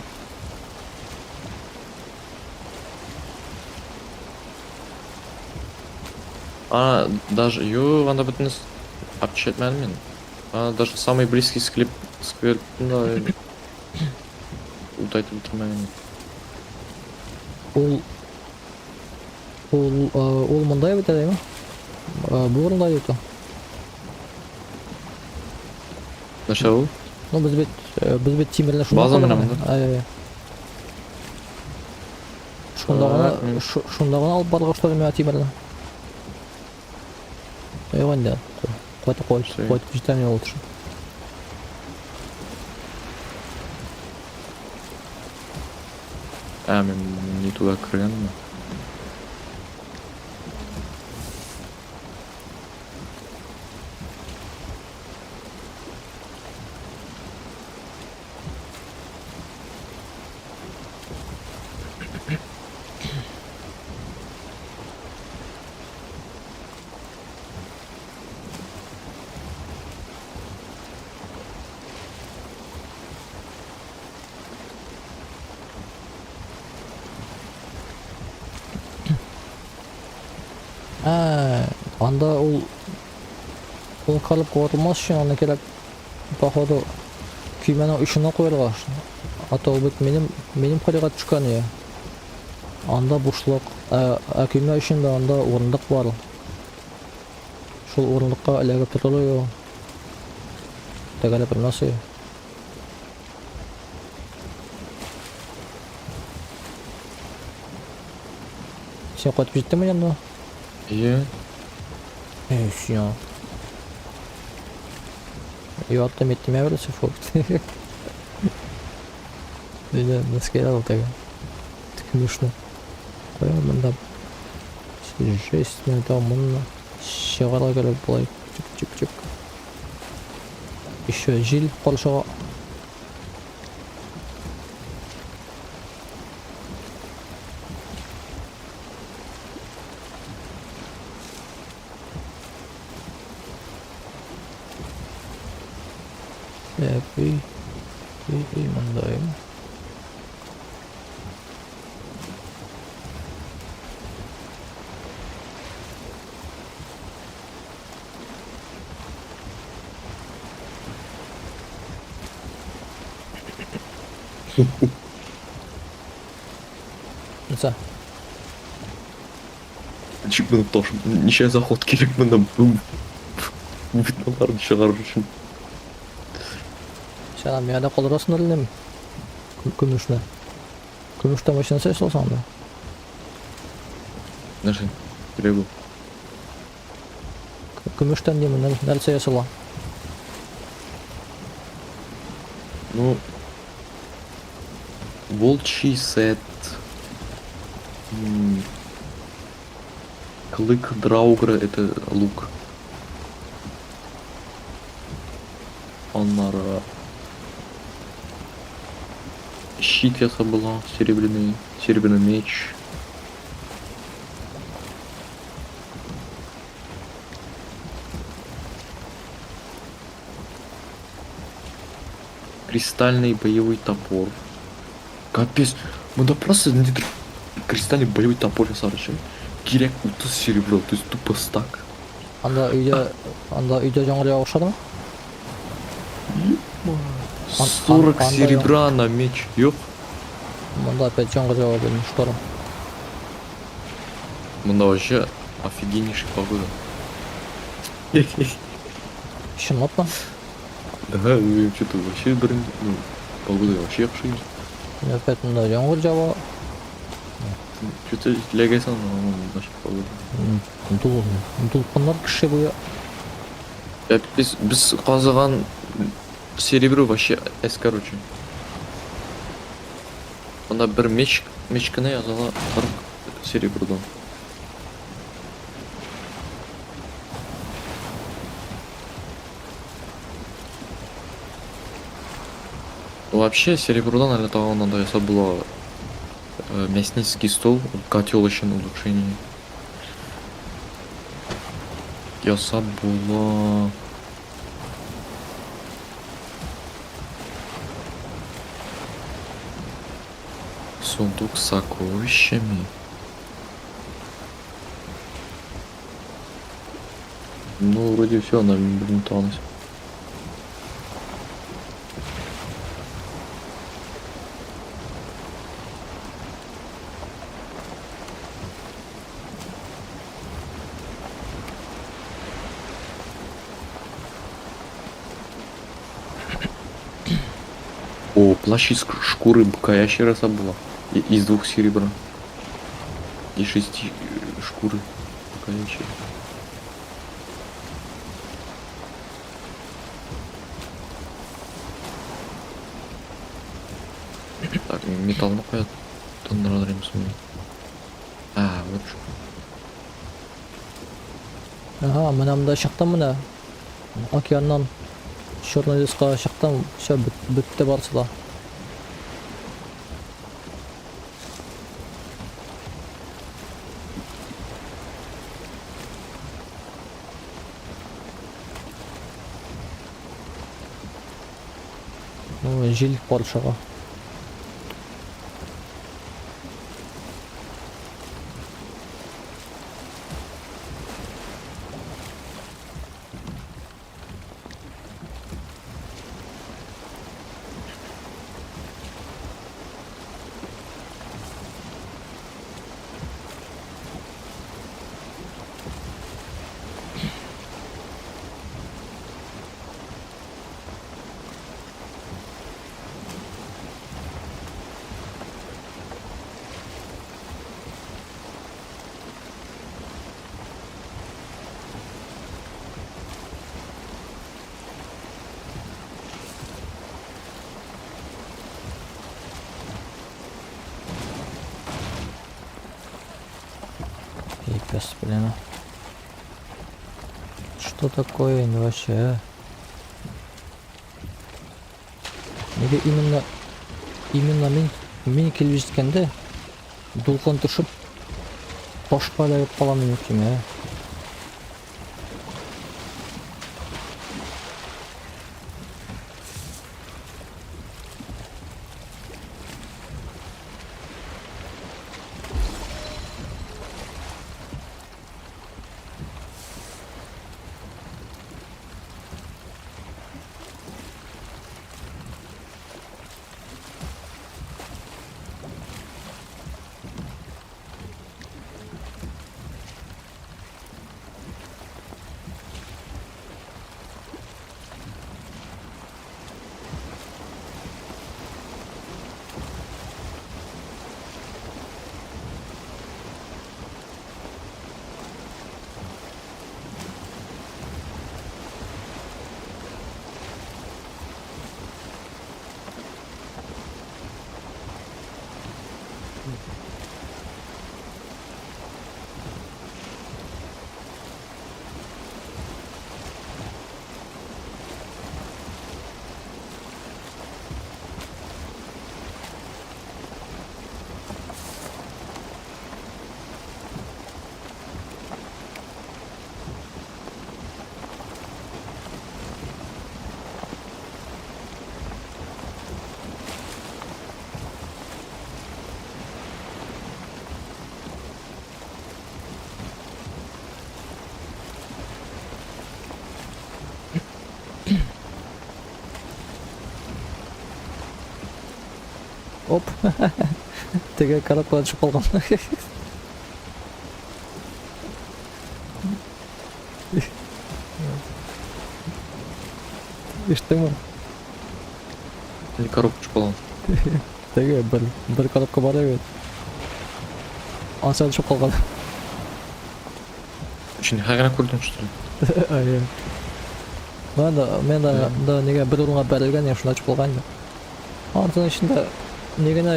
А, даже, юк, анда бөтен общать мин. А, даже самый близкий склеп, склеп, да, ут әйтеп бетермәгән. Ул ул ул монда бит әлеме? Бу урында юк. Нәрсә ул? Ну без бит тимерне шунда База менә монда. Ай, ай. Шунда гына шунда гына алып барырга что ли миңа тимерне? Юк инде. Кайтып кайтып җитәм мин лучше. А, мин не туда кергәнмен. Ә, анда ул калып куатылмас өчен аны кирәк, походу, көймәнең очына куярга. А то ул бит минем кырыйга төшкән я. Анда бушлык, ә көймә өчен дә анда урындык бар. Шул урындыкка эләгеп торыр ул. Тәгәрәп белмәс. Син кайтып җиттеңме янда? Ие. Эй, син. Юаттым еттем я берсе факт. Диде, нәрсәгә ул теге. Көмешне. Кая монда? Жесть, мен там моны чыгарга кирәк болай. Чик чик чик. Еще җил каршыга. Так, өй мондаймы? Нәрсә? Ничек моны таш, ничә заход кирәк монда бу биталарны чыгарыр өчен? Син миңа да калдырасың әле көмешне. Көмештән вообще нәрсә ясалсаң анда? Нәрсә? Кирәк ул. Көмештән димен, нәрсә ясала? Ну, волчий сет. Клык Драугра это лук. Аннары щит ясап була, серебряный, серебряный меч. Кристальный боевой топор. Капец, монда просто ниндидер кристальный боевой топор ясар өчен кирәк 30 серебро, то есть тупо стак. Анда өйдә яңгыр ява башладымы? 40 анда серебра на меч. Юк. Монда опять яңгыр ява, блин, шторм. Монда вообще офигеннейшая погода. Чынлапмы? Да, ну что-то вообще, блин, ну, погода вообще яхшы. Мин опять монда яңгыр ява. Что-то ләгәсәң, вообще погода. Дулкыннар кеше буе. Без казыган серебро вообще әз, короче. Монда бер меч, меч кенә языла 40 серебродан. Вообще, серебродан әле тагын анда ясап була мясницкий стол, котел өчен улучшение. Ясап була. Сундук с сокровищами. Ну, вроде все, она блин, тонус. О, плащ из шкуры быка ящера была. Из двух серебра. И шести шкуры быка ящера. Так, металлны куя тындыра А, вот что. Ага, менә монда чыктым менә. Океаннан Черный леска чыктым. Все, бетте барысы да. Ну, җил каршыга. Пипец, блин. Что такое инде вообще? А? Нигә именно мин килеп җиткәндә дулкын төшеп ташка эләгеп калам мин киме? Оп. Теге коробкадан төшеп калган. Ишеттеңме? Или коробка төшеп калган. Теге бер коробка бар бит. Анысы төшеп калган. Өчен хәзер генә күрдем, что ли? Әйе. Мен да нигә бер урынга бәрелгән, я шунда төшеп калган инде. Антының эчендә ни генә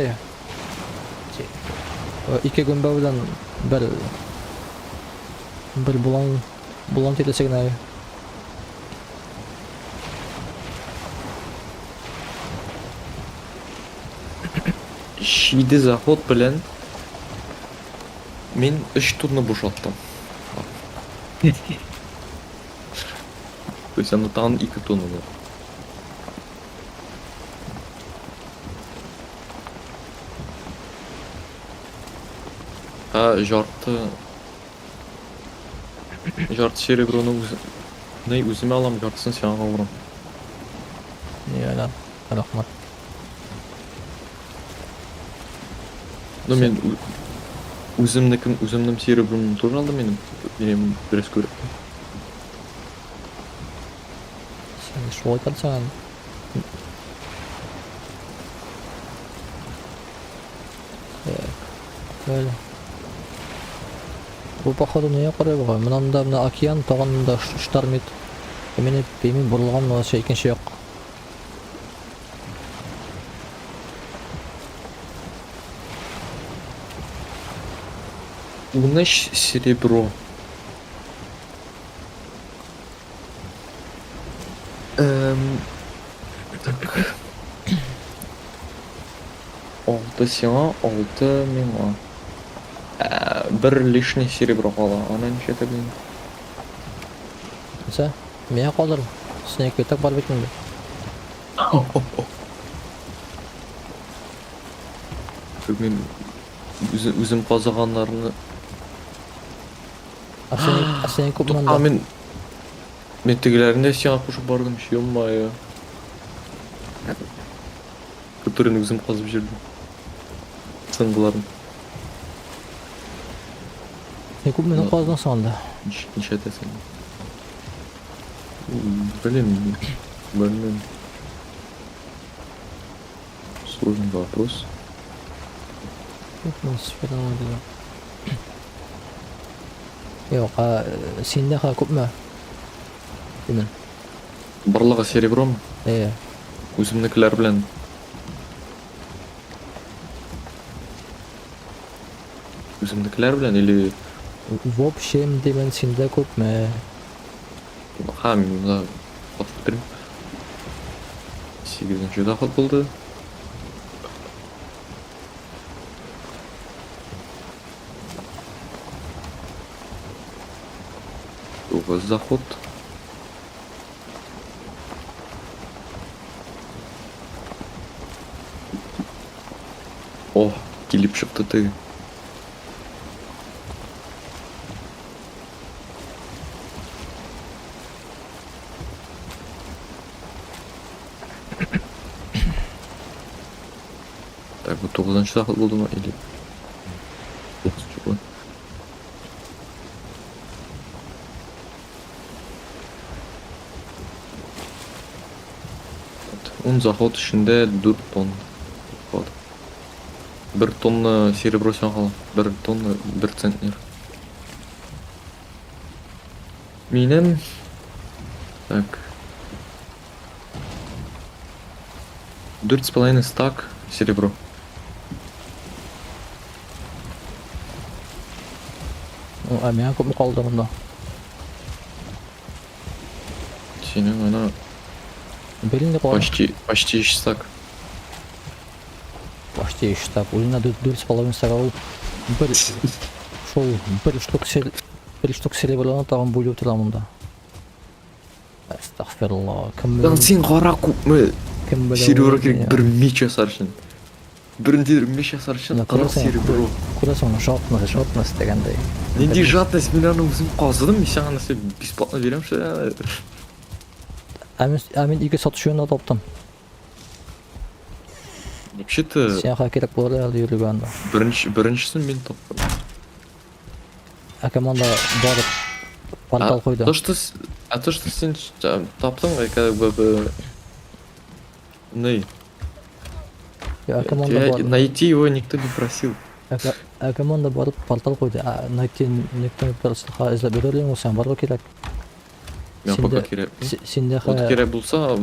ике гөмбә белән бер болан тиресе генә. Җиде заход белән мин өч тонна бушаттым. То есть анда тагын 2 тонна бар. Ә жарты жарты сереброны үз не үземә алам, жартысын сиңа калдырам. Ярар, рәхмәт. Ну мин үземнекен үземнең серебромны тоже алдым минем. Минем бераз күреп. Син шулай итәрсең. Так. Әле. Бу походу нигә карый бугай? Менә монда менә океан, тагын монда штормит. Ә Мине мин борылган менә икенче як. 13 серебро. Так. Алты сиңа, алты миңа. Ә, бер лишний серебро кала. Аны нишләтә белмим. Нәрсә? Миңа калдыр. Синең китап бар бит инде. Юк, мин үзем казыганнарны. Ә синең күп Тукта, монда. мин тегеләрне дә сиңа кушып бардым, ё-моё. Которыны үзем казып җөрдем. Сыңгыларын. Син күп мине Ну. каздың соң анда. Нишләтәсең? Блин, блин. Сложный вопрос. Күп мин сфераны уйдым. Юк, ә синдә ха күпме? Димен. Барлыгы серебром Э, үземнекеләр белән. Үземнекеләр белән или в общем димен синдә күпме? Ха, мин монда атып бетерим. Сигезенче заход булды. Тугыз заход. О, килеп чыкты теге. Так, бу тугызынчы заход булдымы или тугызынчы булды. Вот, ун заход эчендә 4 тонна калды. Бер тонна серебро сиңа кала. Бер тонна, бер центнер. Минем так 4,5 стак серебро. Ну, ә миңа күпме калды монда? Синең ана Беленде кала. почти 3 стак. Почти өч стак. Үзенә дүрт с половиной стак ул бер шул бер штук сел бер штук сереброны тагын бүлеп тора монда. Әстәгъфирулла. Кем Lan син кара күпме кем белә серебро ул кирәк не? бер меч ясар өчен. Беренче меч ясар өчен Менә 40 күрәсең, серебро. Күрәсең, жадность, жадность дигәндәй. Нинди жадность, мин аны үзем казыдым, мин сиңа аны бесплатно бирәм шул. Ә мин ике сатучыны да таптым. Вообще-то Сиңа кирәк булыр әле йөрергә анда. беренчесен мин таптым. Ә команда барып портал куйды. То, что а то, что син таптың, как бы не, Ә команда тебя бар. найти его никто не просил. Ә команда барып портал куйды. Ә найти никто не просил. Ха эзләп йөрерлең булсаң барырга кирәк. Миңа Синдә- пока кирәк. Синдә Вот ха кирәк булса,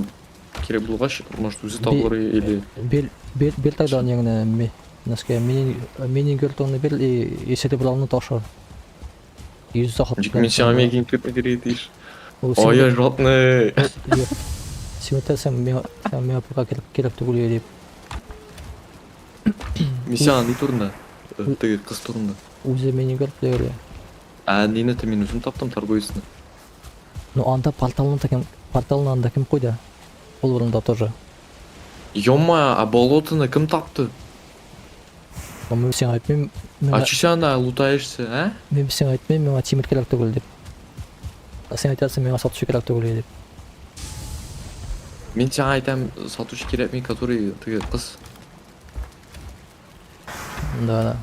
кирәк булгач, может үзе табылыр или бел бел бел тогда нигне ми Наскә мини мини гөлтонны бел и серебралны таша. Йөз заход. Ничек мин сиңа мегин кирәк диш. Ул Ой, я жадный. Юк. Син үтәсең, миңа син миңа пока кирәк кирәк түгел дип. Мин сиңа ни турында? Теге кыз турында. Үзе минигольф дигәле. Ә нине мин үзем таптым торговецны. Ну анда порталны та кем, порталны анда кем куйды? Ул урында тоже. Ё-моё, а болотоны кем тапты? Ну мин сиңа әйтмим, А миңа, че син анда лутаешься, ә? мин сиңа әйтмим, миңа тимер кирәк түгел дип. Ә син әйтәсең, миңа сатучы кирәк түгел дип. Мин сиңа әйтәм, сатучы кирәкми, который теге кыз. Да, да.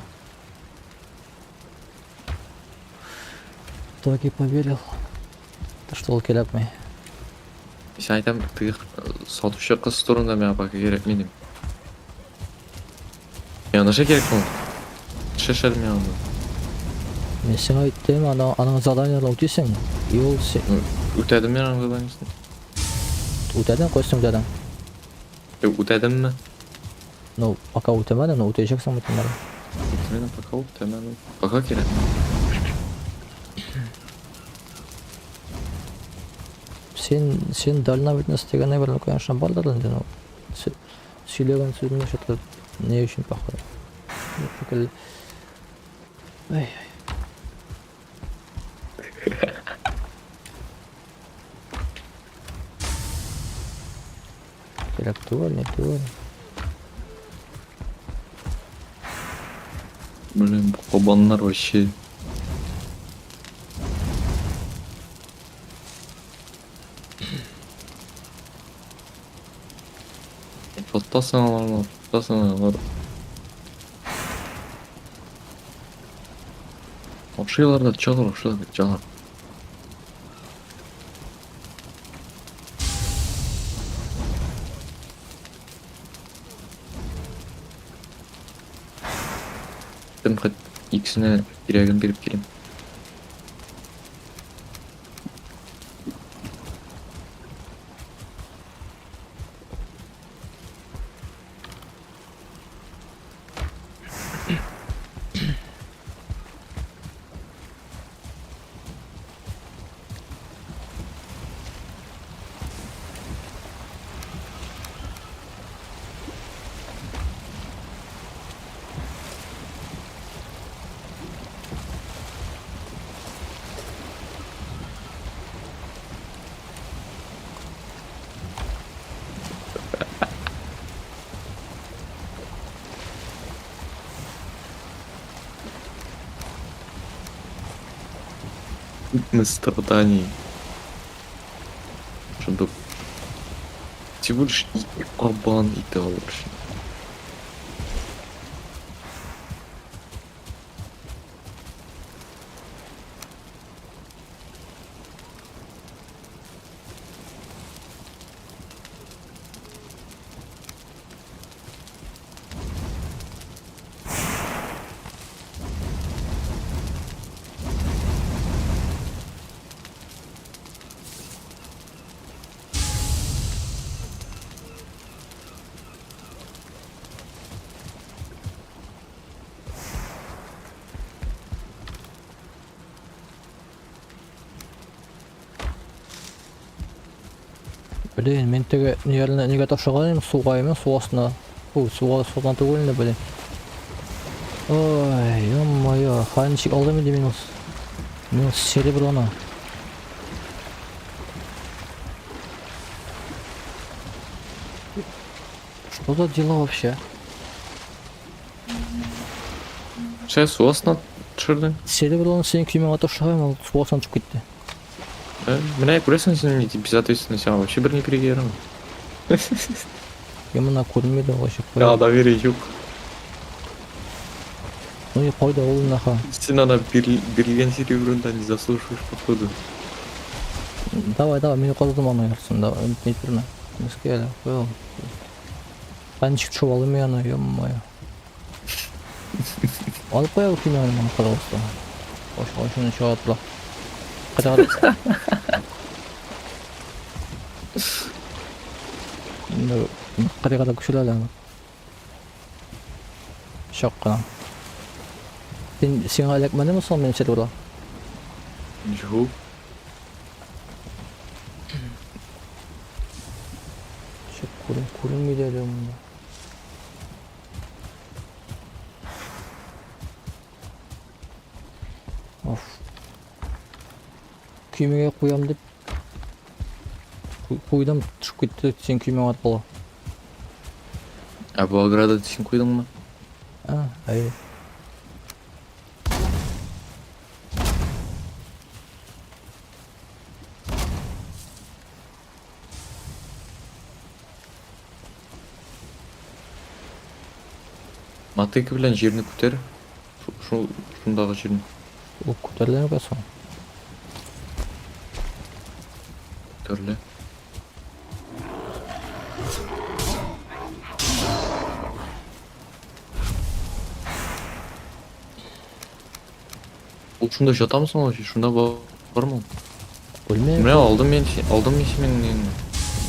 В итоге поверил, то что ул кирәкми. Мин сиңа әйтәм, теге сатучы кыз турында миңа пока кирәкми дим. Миңа нәрсә кирәк булды? Шешәр миңа анда. Мин сиңа әйттем, аның заданиеләрен үтисең. И ул Үтәдем мин аның заданиесен. Үтәдең, кайсын үтәдең? Үтәдемме? Ну, пока үтәмәдең, но үтәчәксең бит инде. Үтәмәдем, пока үтәмәдем. Пока кирәк. Син дальновидность дигән әйбер, ну, конечно, бардыр инде, но сөйләгән сүзеңә что-то не очень похоже. Шикелле. Ай, ай. Кирәк түгел, не түгел. Блин, бу кабаннар вообще. Тоттасың аларны, тоттасың алар. Охшыйлар да, чалар, охшыйлар да, чалар. Кем хоть икесенә кирәген биреп килим. Күпме страданий. Чтобы всего лишь ике кабан ите алыр өчен. Блин, мин теге ниләрне нигә ташыган идем, суга имин, су астына. Фу, суга судан түгел инде, блин. Ой, ё-моё, хәл ничек алдым инде мин ул. Мин ул сереброны. Что за дела вообще? Сен су астына төшердең? Сереброны синең көймәңә ташыган, ул су астына төшеп китте. Менә күрәсең син ни безответственный, сиңа вообще берни кирәк ярамый. Я моны күренми дә вообще. Миңа доверие юк. Ну и кайда ул нахуй? Син ана бирелгән сереброны не заслуживаешь, походу. Давай, давай, мин казыдым аны ярысын, давай, ниттермә. Нискә әле, куй ул. Ә ничек төшеп алыйм мин аны, ё-моё. Алып куя ул көймәне моны, пожалуйста. Ошоны чыгарып тора. Кайда кадәр кадәр көчле әле аны. Чак кына. Син сиңа эләкмәдеме соң минем серебро? Юк. Чик күрен күренми дә әле монда. Оф. Көймәгә куям дип куйдым, төшеп китте син көймәң аркылы. Ә бу ограда син куйдыңмы? А, әйе. Мотыка белән җирне күтәр. Шул шундагы җирне. Ул күтәрелә соң? Күтәрелә. Ул шунда жатамы соң вообще? Шунда бармы ул? Белмим. Менә алдым мин, алдым мин синең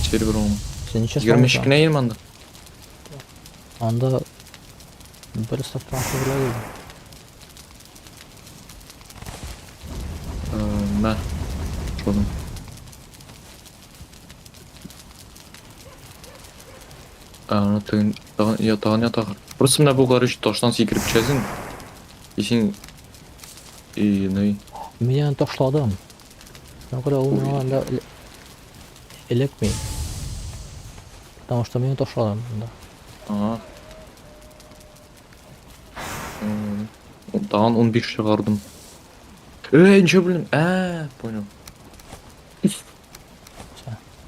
серверыңны. Син ничә 23 кенә ел анда. Анда бер стактан күбрәк иде. Мә. Шуны. Аны тагын тагын я тагын ятагы. Просто менә бу короче таштан сикереп төшәсең. И син и ну Мин аны ташладым. Шуңа күрә ул миңа анда эләкми. Потому что мин ташладым анда. Ага. Тагын 15 чыгардым. Эй, ничего, блин. А, понял.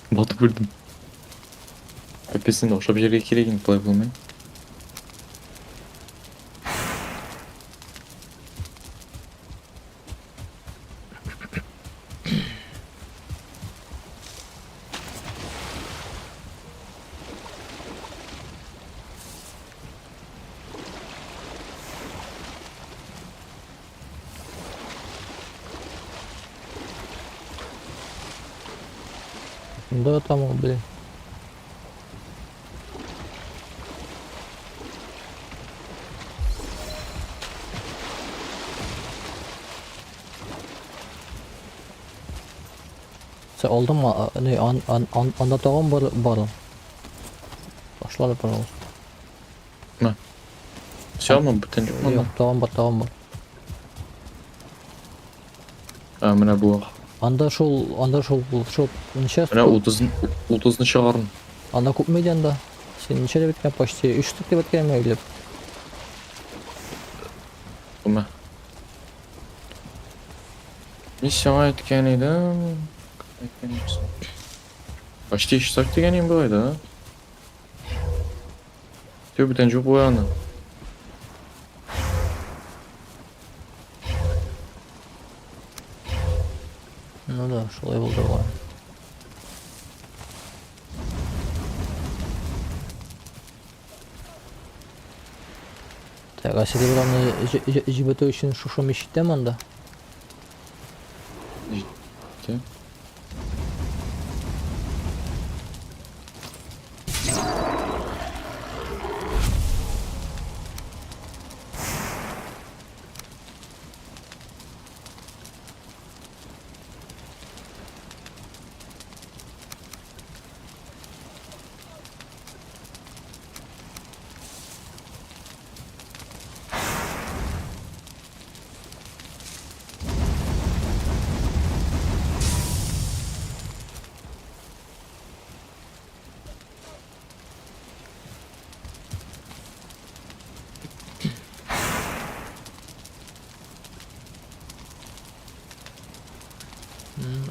Батып үлдем. Капец, инде ошап җиргә кирәк инде, болай булмый. Да, там он, блин. Сен алдыңмы? Не, ан, ан, ан, анда тагын бар, бар. Башлады, пожалуйста. Все, мы бүтән юк монда. Юк, тагын бар, тагын бар. А, менә бу. Анда шул, шул, ничә? Менә 30 30-ны чыгардым. Анда күпме иде анда? Син ничә дип әйткән? Почти 3 штук дип әйткәнме или? Күпме? Мин сиңа әйткән идем. Әйткән идем. Почти 3 штук дигән идем болай да. Все, бүтән юк була аны. Ну да, шулай булды бугай. Так, а серебряны җибетү өчен шушы мич җитәме анда? Җитә.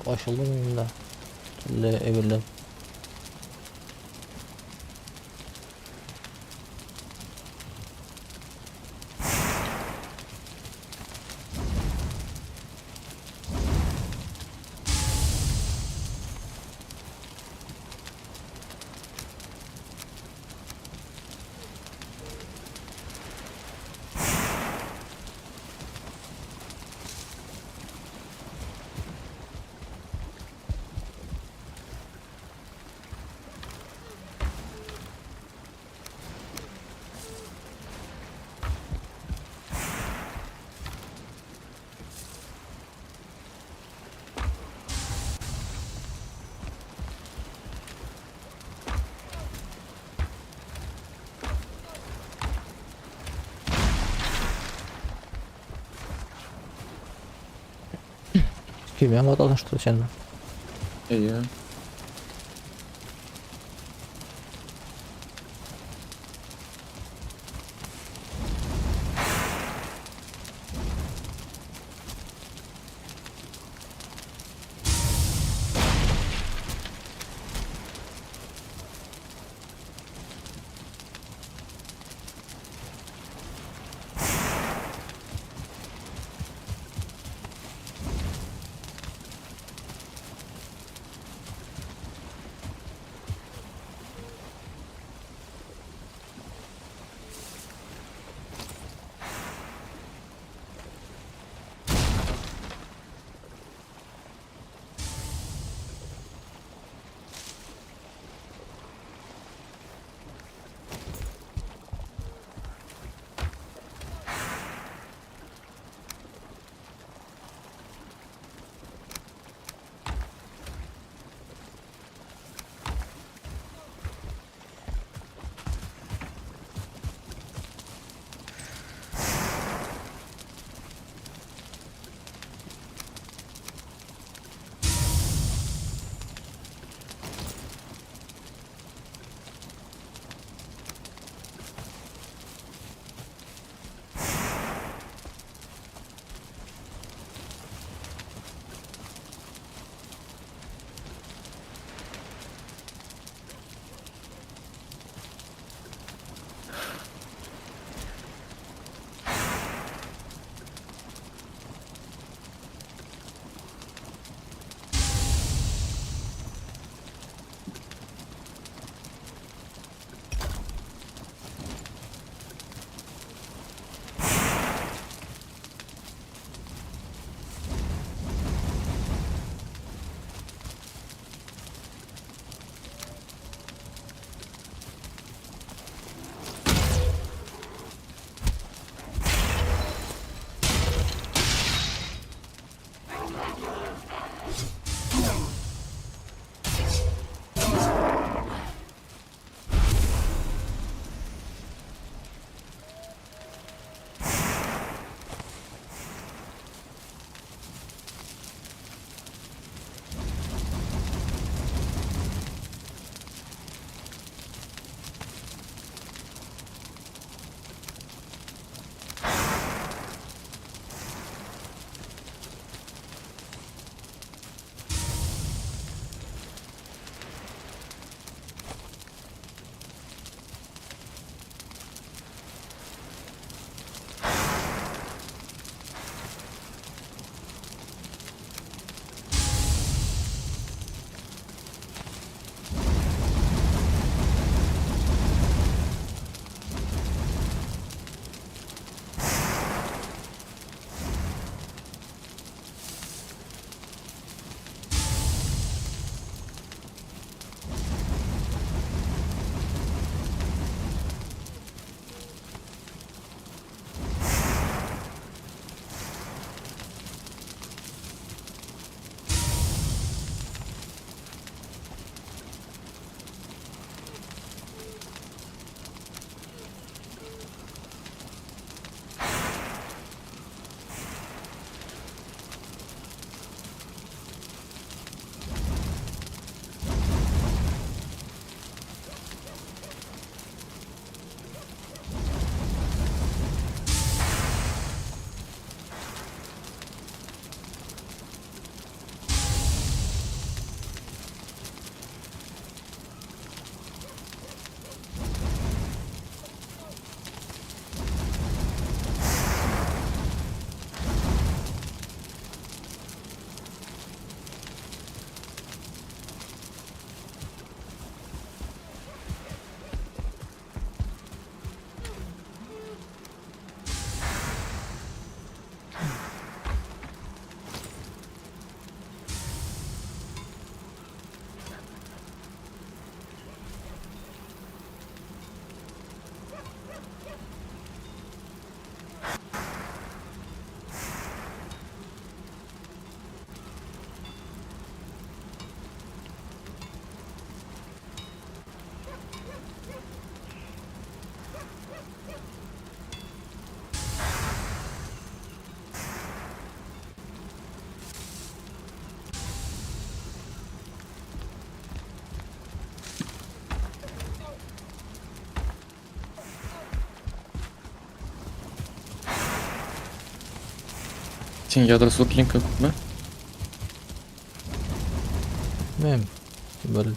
Ачылды миндә. Төрле әйберләр. Көймә ватасың что син? Әйе. Син ядро сутлинка күпме? Мен бер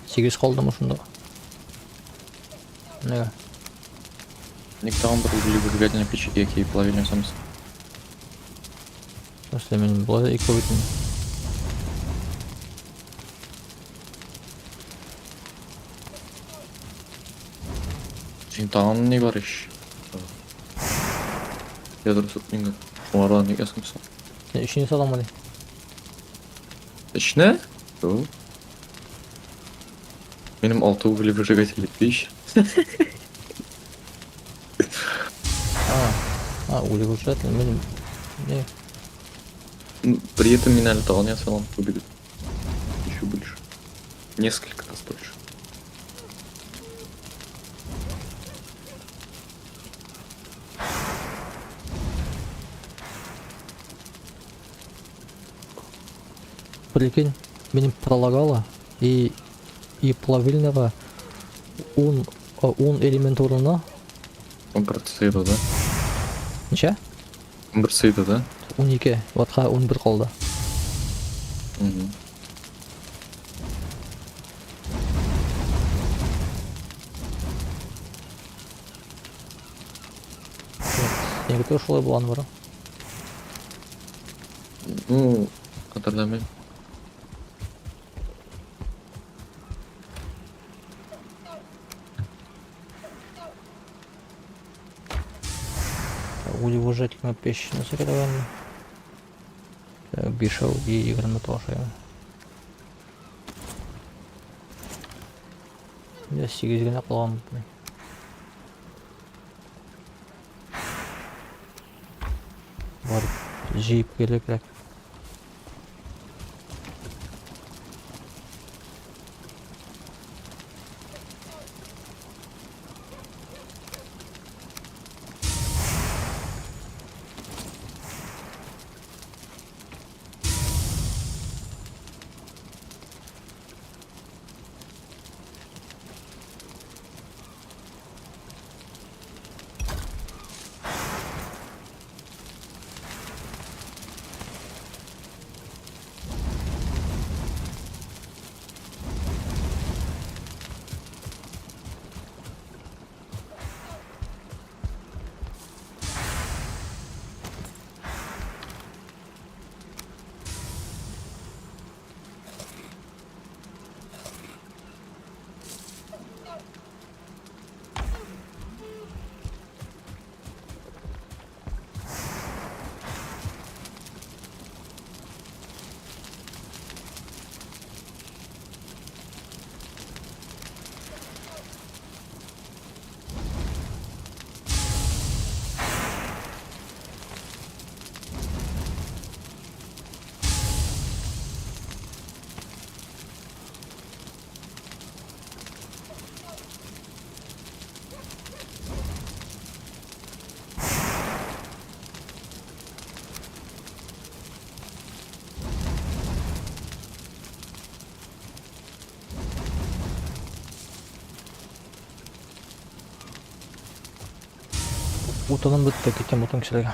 8 калдымы шунда. Нигә? Ник тагын бер углевыжигательный печь яки плавильня ясамыз? Нәрсә мин болай да ике бит. Син тагын ни бар ич? Ядро сутлинга. Шуңардан ник ясамыйсың? Син өчен ясадыңмы ни? Эчне? Юк. Минем алты углевыжигательный печь. А, а, углевыжигатель мин не Ну, при этом мин әле тагын ясалам күбрәк. Еще больше. Несколько раз больше. Прикинь, минем пролагало и плавильного ун элемент урынына Он бер сыйды, да? ничә? Он бер сыйды, да? 12. Ватка 11 калды. Мгм. Нигә тоже шулай булган бара? Ну, хәтерләмим. Углевыжигательная печь на соревнования. Бишел и егерме тоже. Я сигез генә калган. Барып җыеп килергә кирәк. Утыным бетте, китәм утын кисәргә.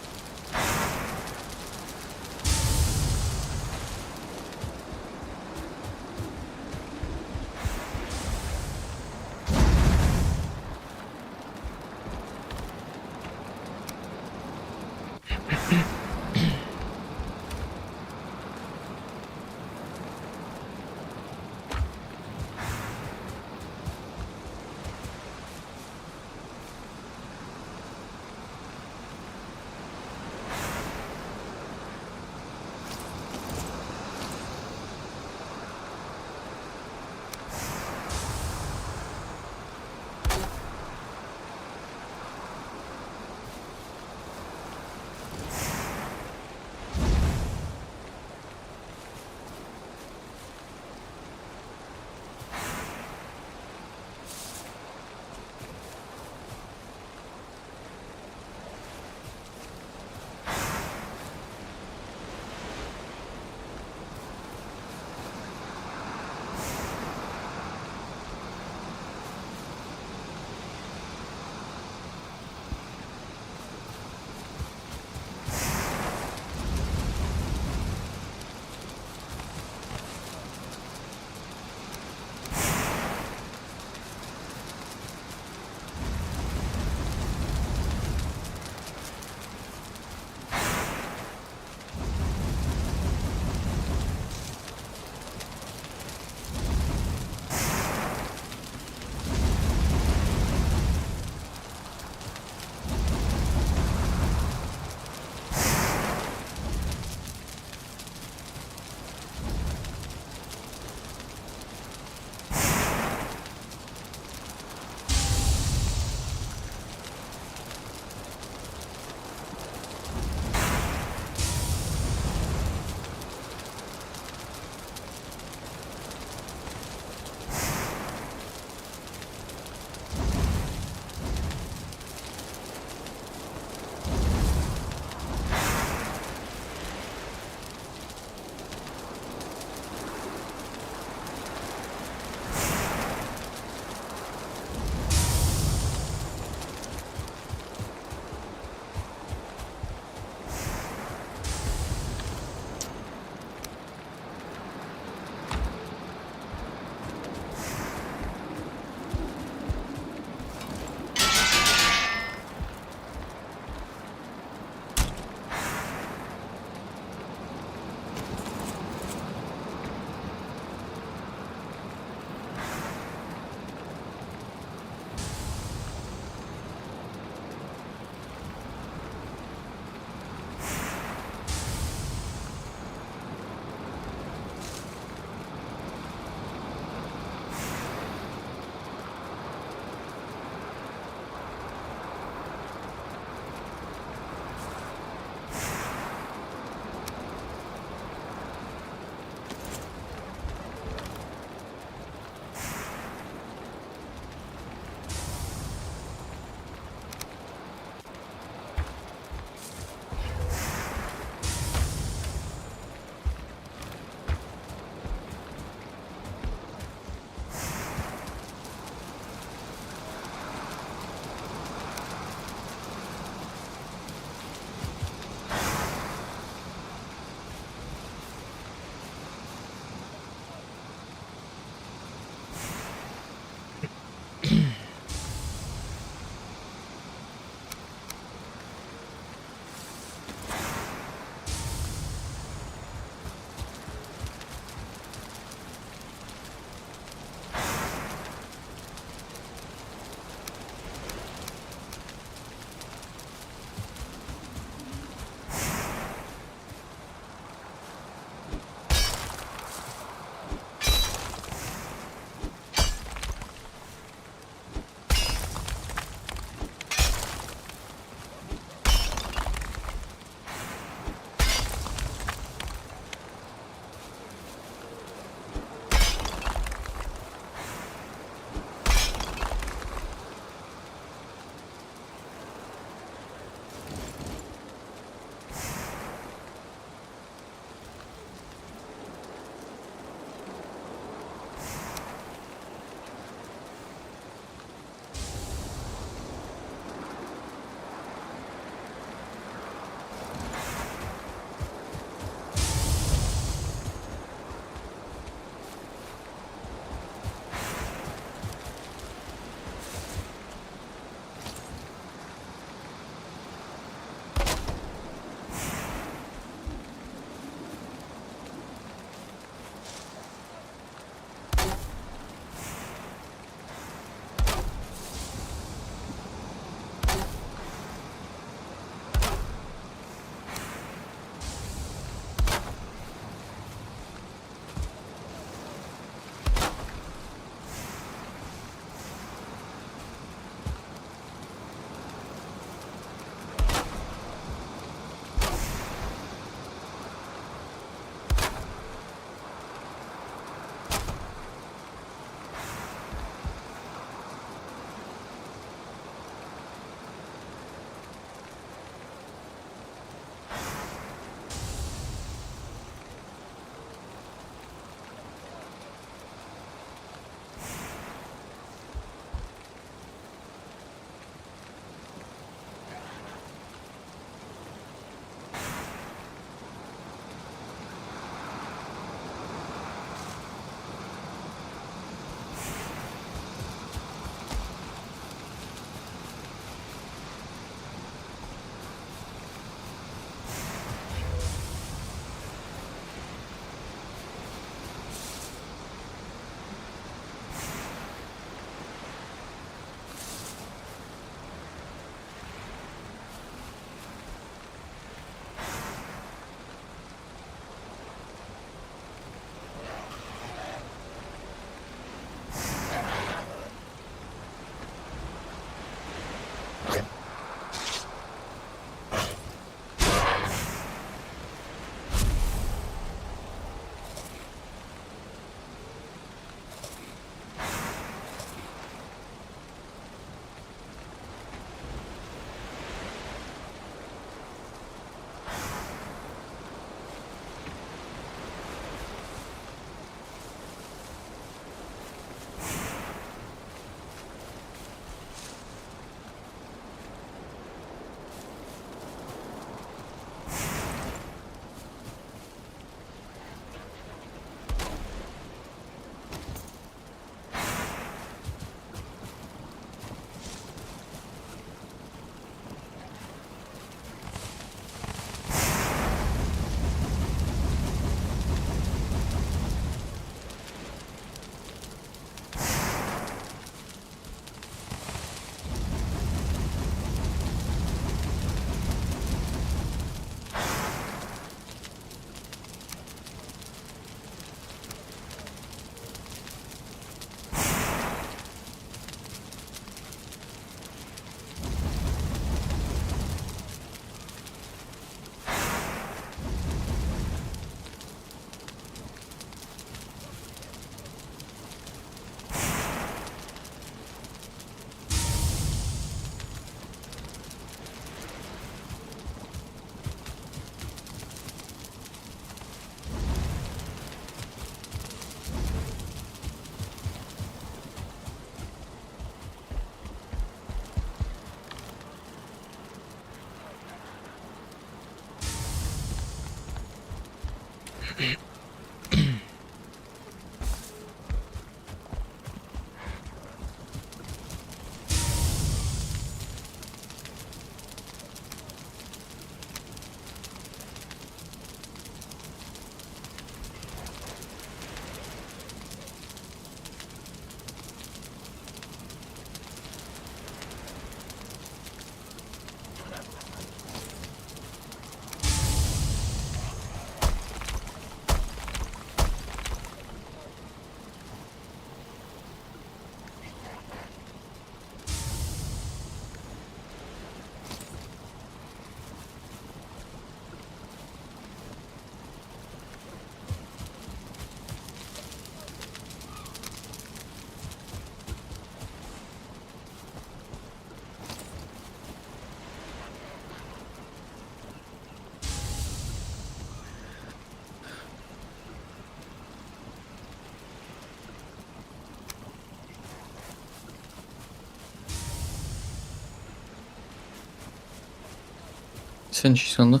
Син ничек анда?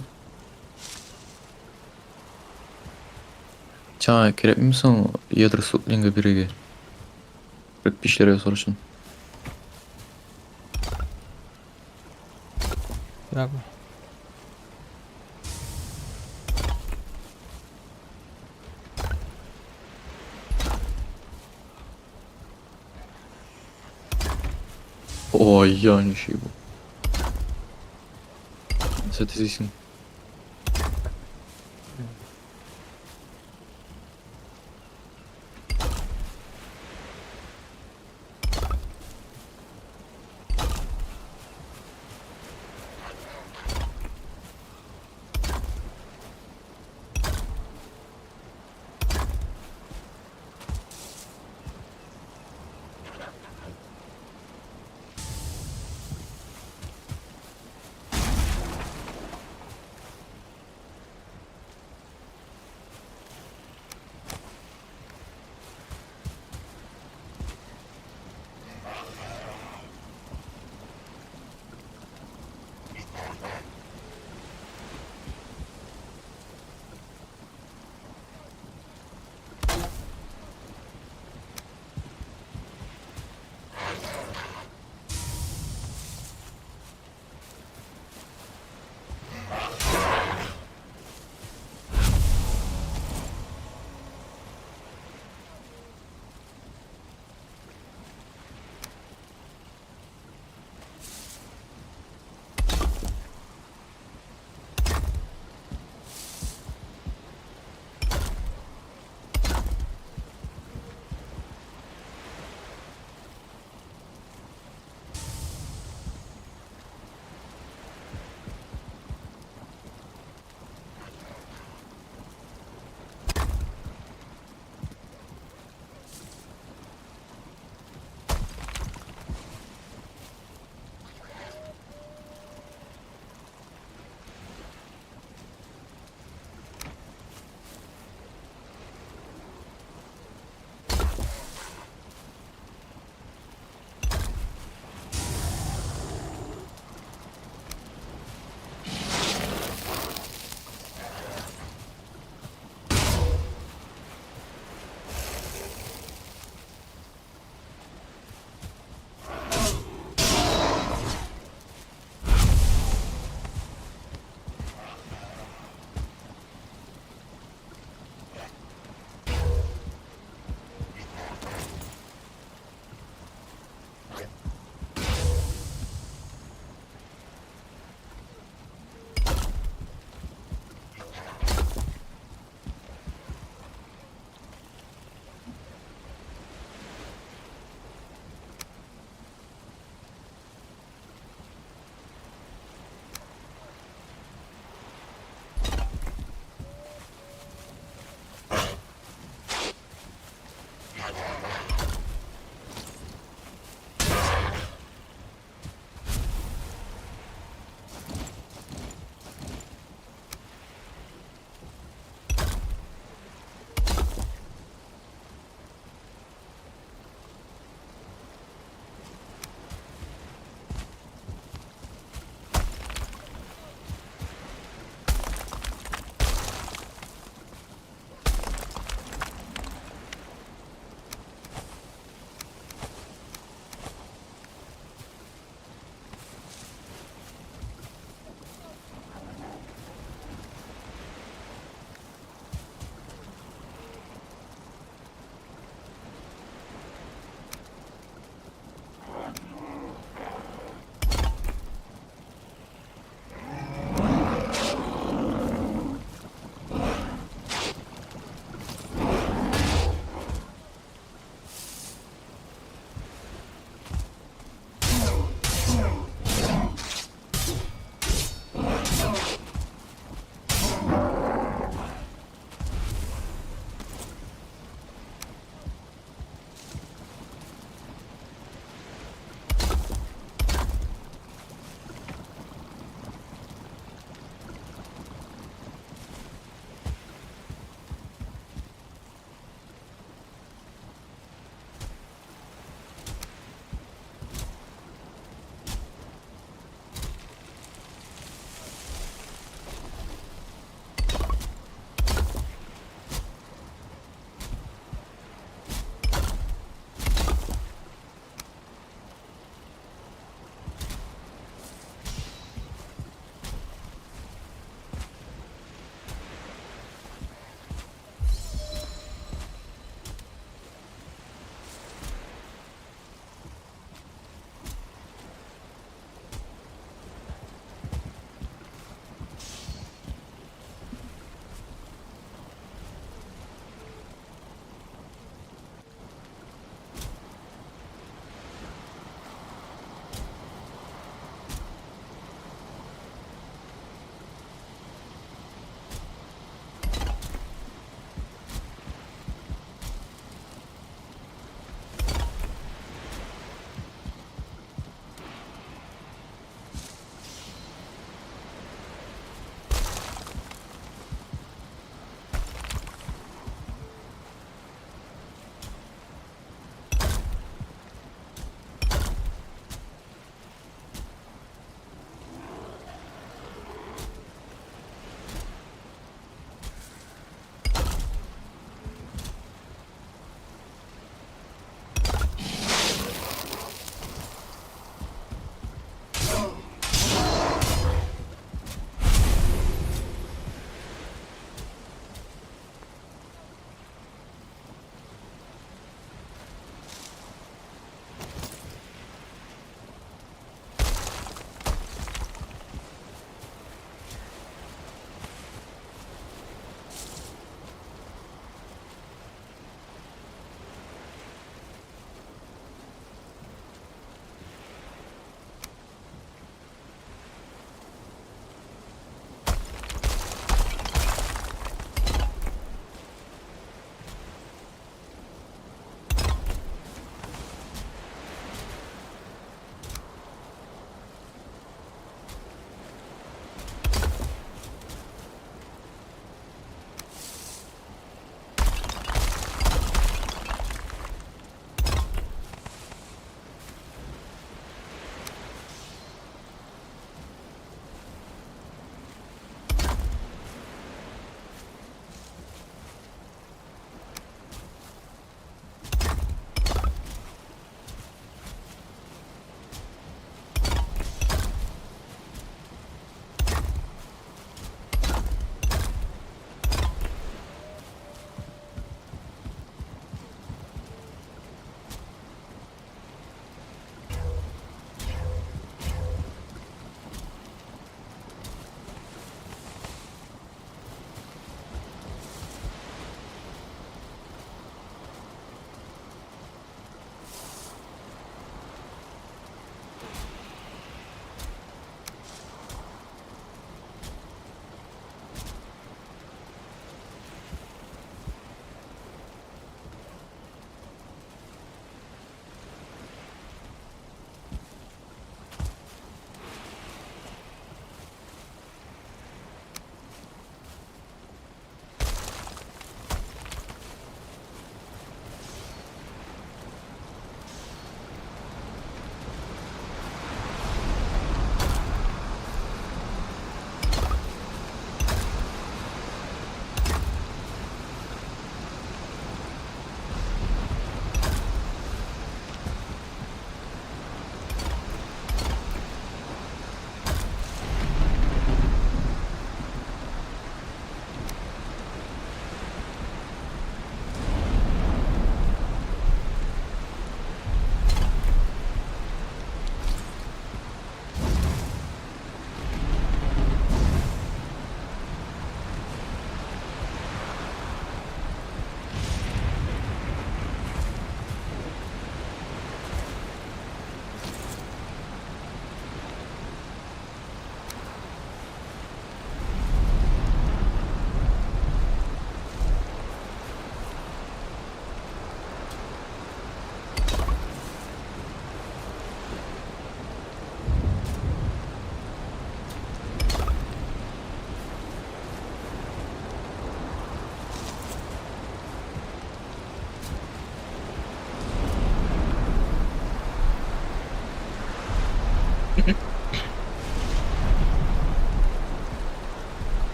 Сиңа кирәкме соң ядро сутлингы бирергә? Кирпичләр ясар өчен. Кирәкме? Ой, я ничек бу. Нәрсә төзисең?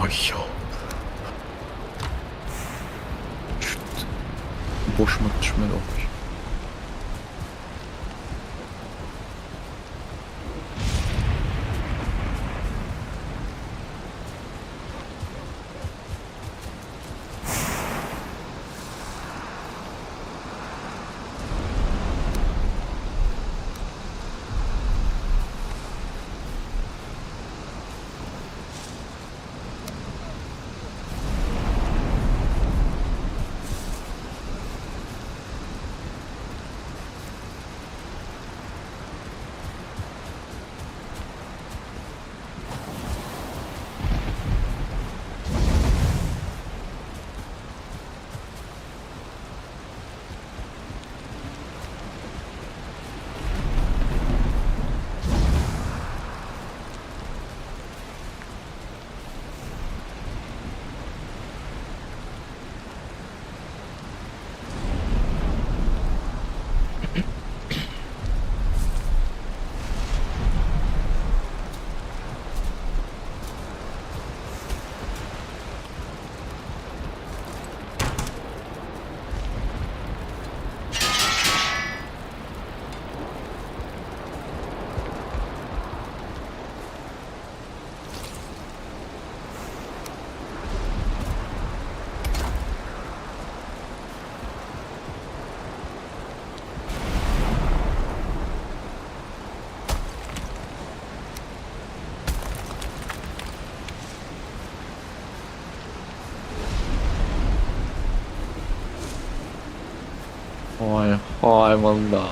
Ё-моё. Чуть башыма төшмәде агач. Ай, ай, монда.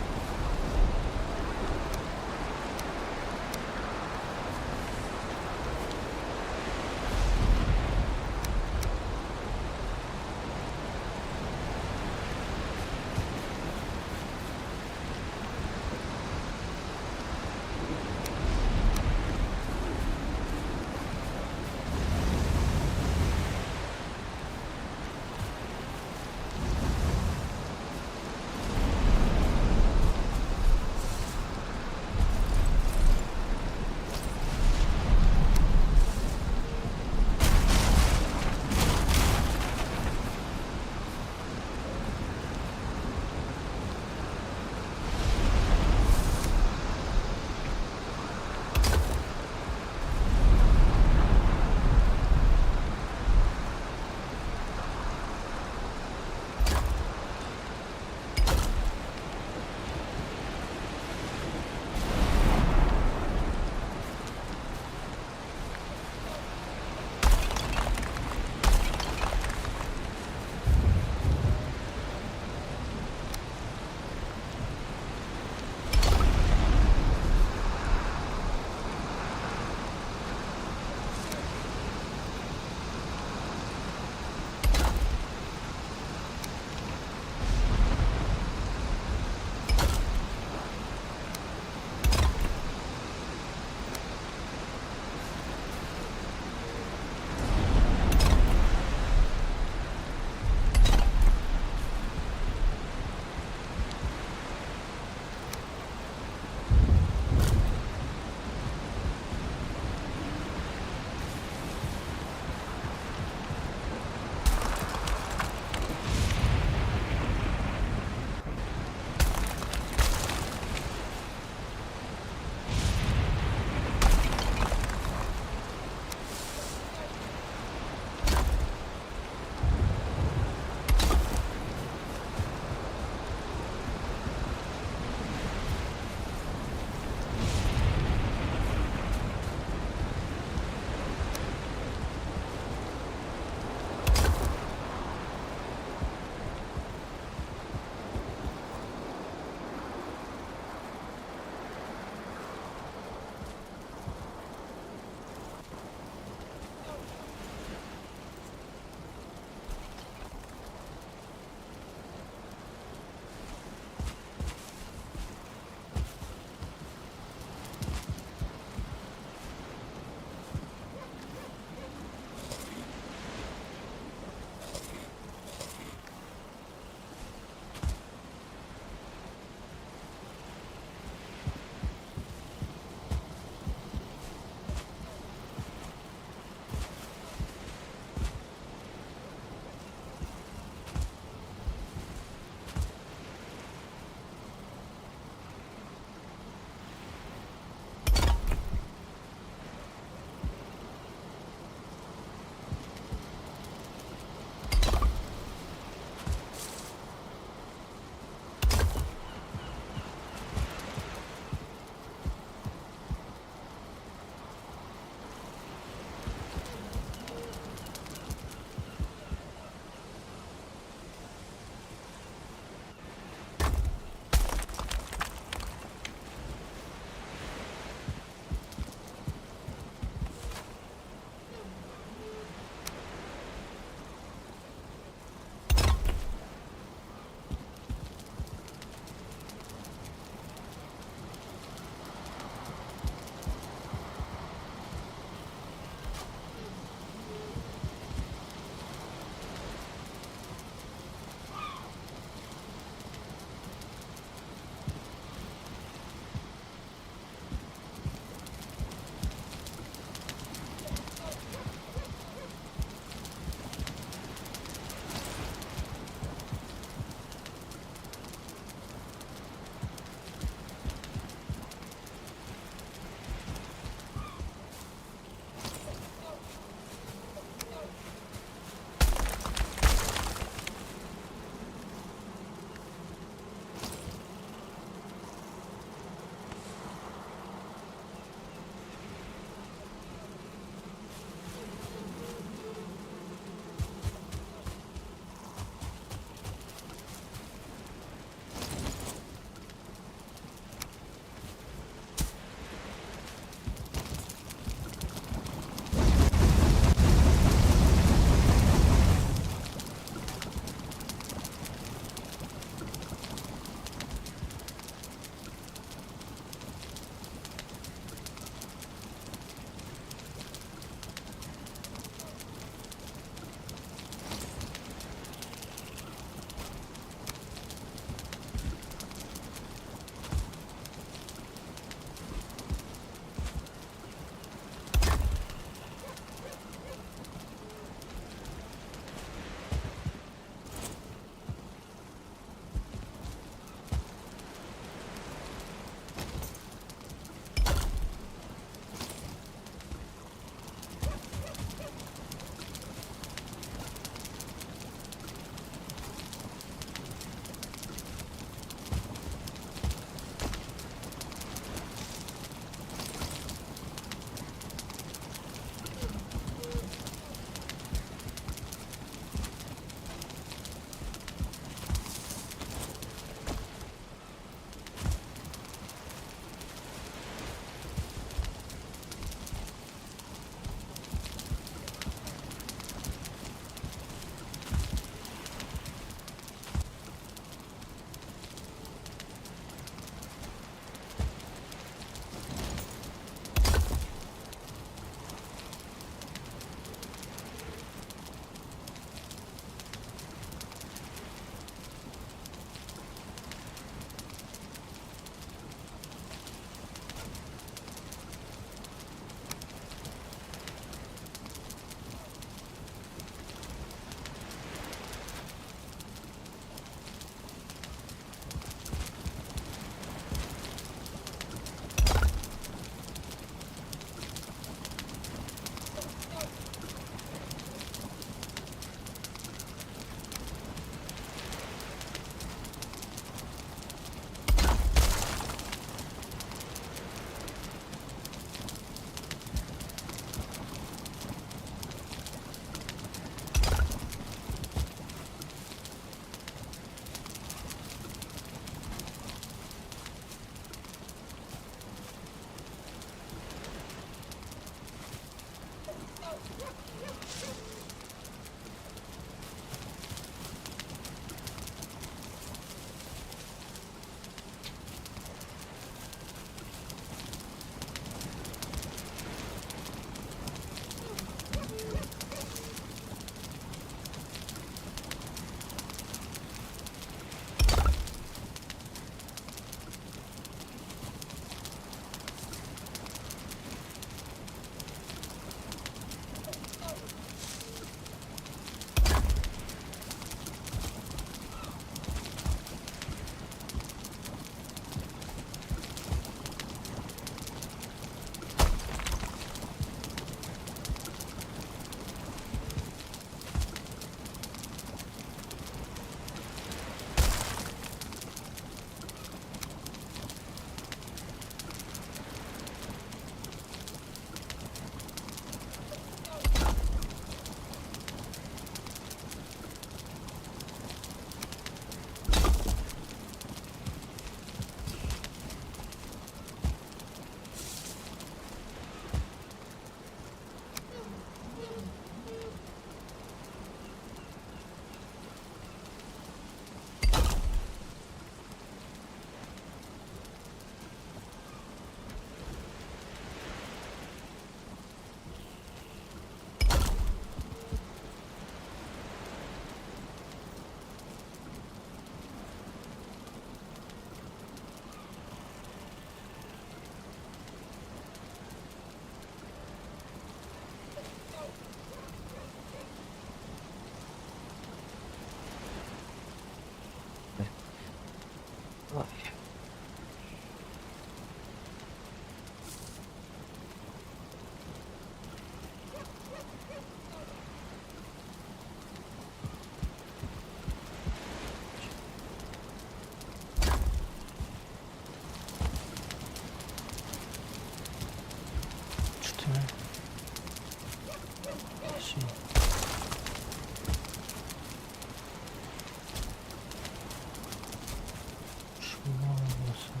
Шулай булсын.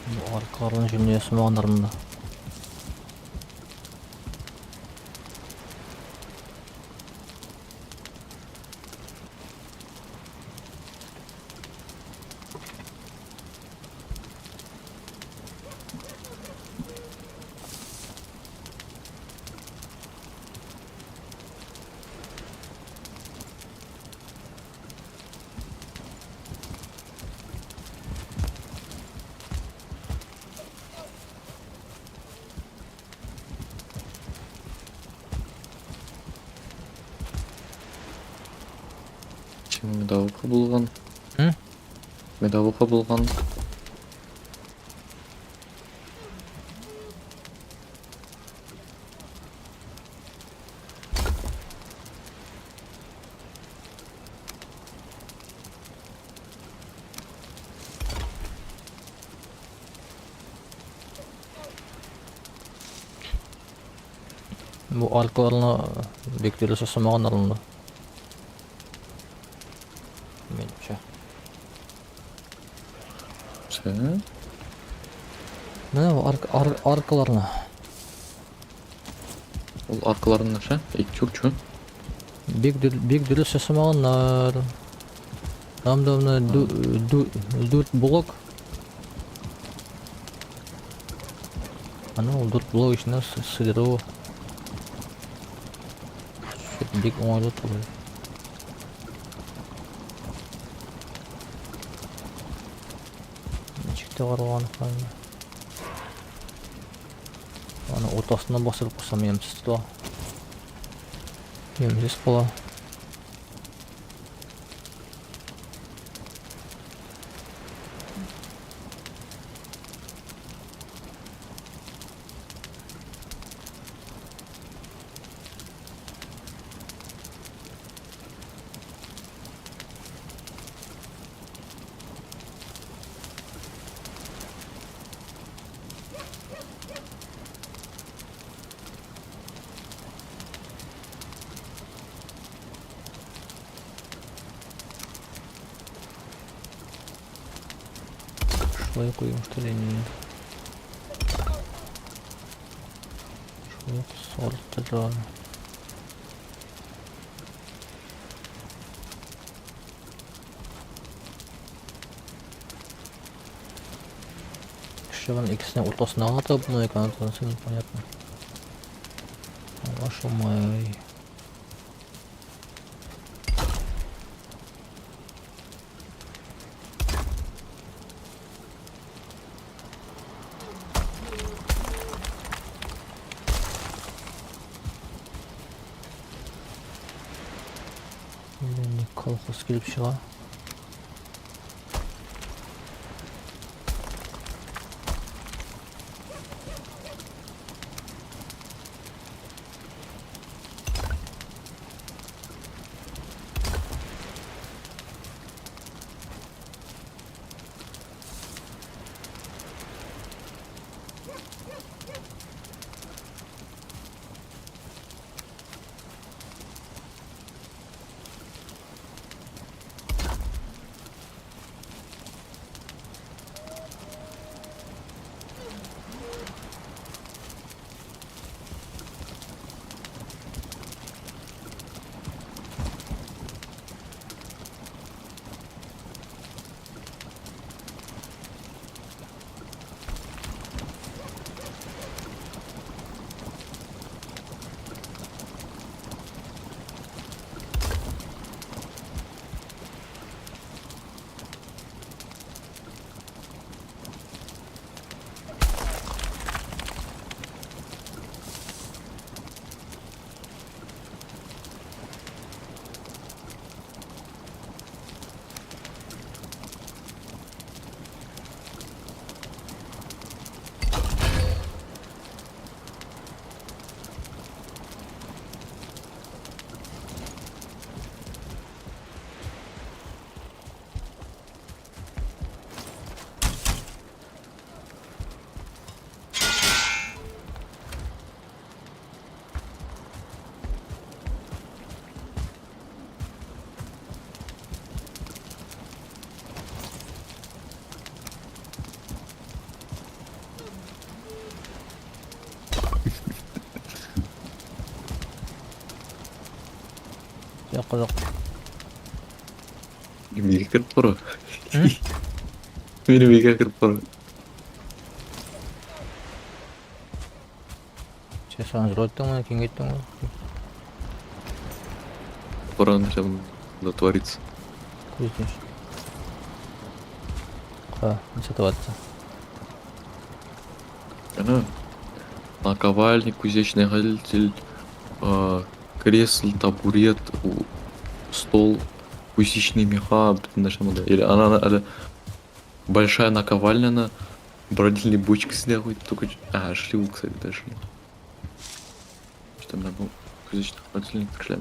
Бу аркаларын җөмлә ясамаганнар монда. Чем медовуха булган? М? Медовуха булган. Бу аркаларны бик дөрес ясамаганнар монда. Минемчә. Сә? Менә бу аркаларны. Ул аркаларын нәрсә? Әйт, чүр. Бик дөрес ясамаганнар. Там да менә дүрт блок. Аны ул дүрт блок эченә сыйдыру бик уңайлы түгел. Ничек тә каралган хәлне. Аны уртасына басып куйсам ямьсез була. Ямьсез була. Шулай куйым, что ли, не. Шулай сорттыра. Шуның икесенең уртасына гына тыгып була икән, анысы непонятно. Аңлашылмый. Әллә ни колхоз килеп чыга. Кызык. Мигә кереп кара. Минем өйгә кереп кара. Сен саған зур айттың киңәйттең ғой. Кара нәрсә монда творится. Күз тиеш. Ха, нәрсә творится? Әнә. Наковальник, кузнечный ходитель, кресло, табурет, стол, кузнечные меха, бөтен нәрсә монда. Или ана әле большая наковальня на бродильной бочке сидя хоть только. А, шли, кстати, дальше. Что там был кузнечный холодильник пришли.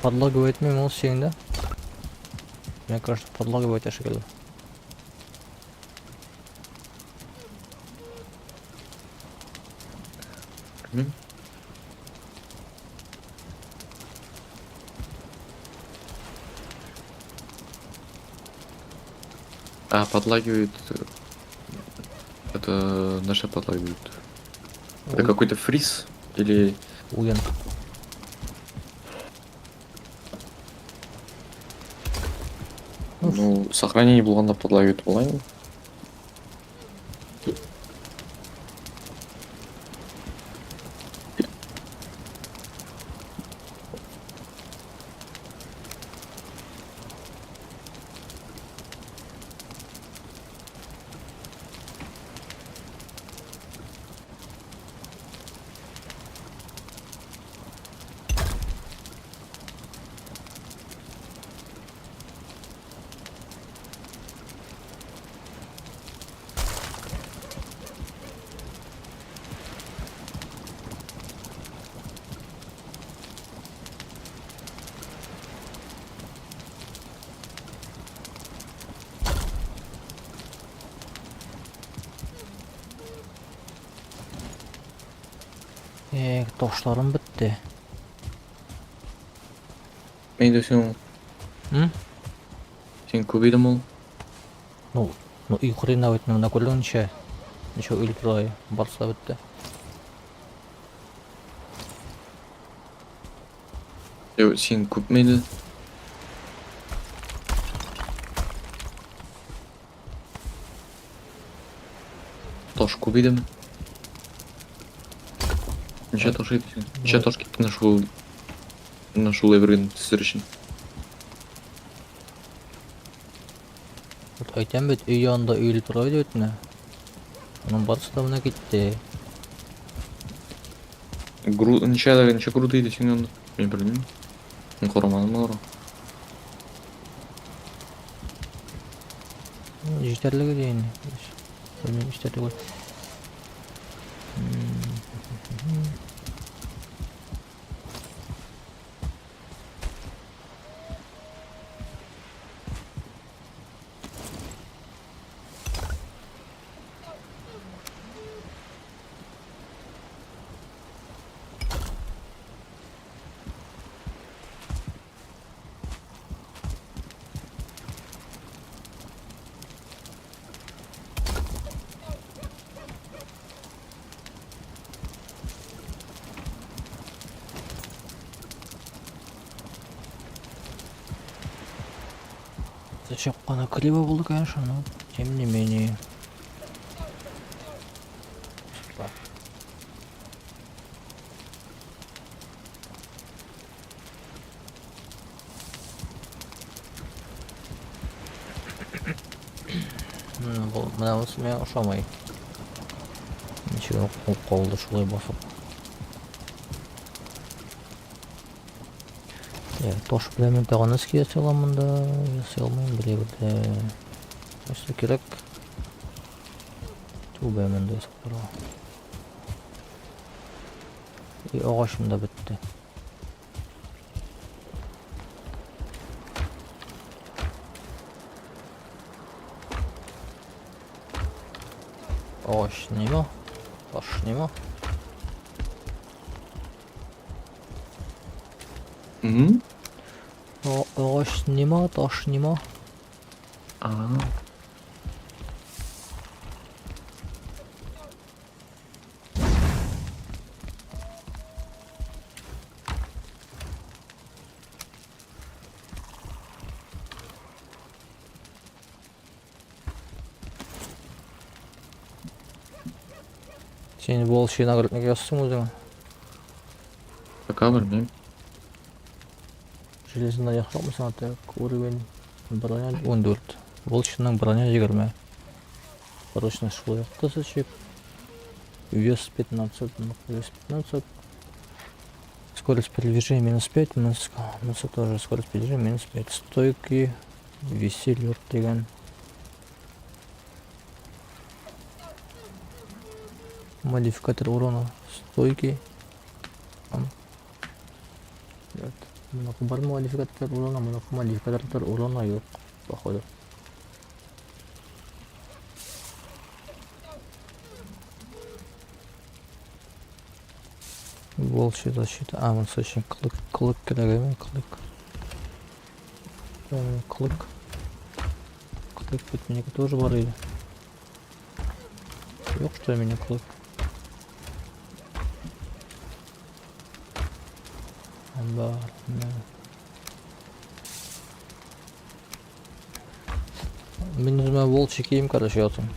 Подлагивает мимо ул синең дә? Мне кажется, подлагивает шикелле. Белмим. А, подлагивает. Это наша подлагивает. Это какой-то фриз или. Уен. Ну, сохранение булганда подлагивает була инде. Эх, ташларым бетте. Инде син М? син күп идеме ул? Ну, ну өй кырыенда бит менә күрдең ничә. Ничә өй тора, барысы да бетте. Юк, син күпме иде? Таш күп идеме? Ничә таш иде син? Ничә таш китте менә шул менә шул әйберне төзер өчен? Вот әйтәм бит, өй янында өелеп тора иде бит менә. Аның барысы да менә китте. Гру ничә ничә груда иде синең янында? Мин белмим. Мин карамадым аларга. Җитәрлек иде инде. Белмим, җитә түгел. Зачем она криво было, конечно, но тем не менее. Менә монысы миңа ошамый. Ничек ул калды шулай басып. Я, таш белән мин тагын носки ясый алам монда. Ясый алмыйм, белә. Нәрсә кирәк? Түбә монда ясап торырга. И агачым да бетте. Агач нема? Таш нема? М? Агач нема, таш нема? А. Син волчий нагрудник ясыйсың үзеңә. Пока белмим. Железный яхшыракмы сиңа так уровень броня 14. Волчьның броня 20. Прочность шулай ук 1000. Вес 15, ну, вес 15. Скорость передвижения минус 5, минус, минус тоже скорость передвижения минус 5. Стойкий, веселер дигән. Модификатор урона стойкий. Там. Нет. Моныкы бар модификатор урона, моныкы модификатор урона юк, походу. Волчья защита. А, монысы өчен клык, клык кирәк әйме? Клык. Клык. Клык бит минеке тоже бар иде. Юк, что мине клык. Бар. Мин үземә волчий кием, короче, ятым.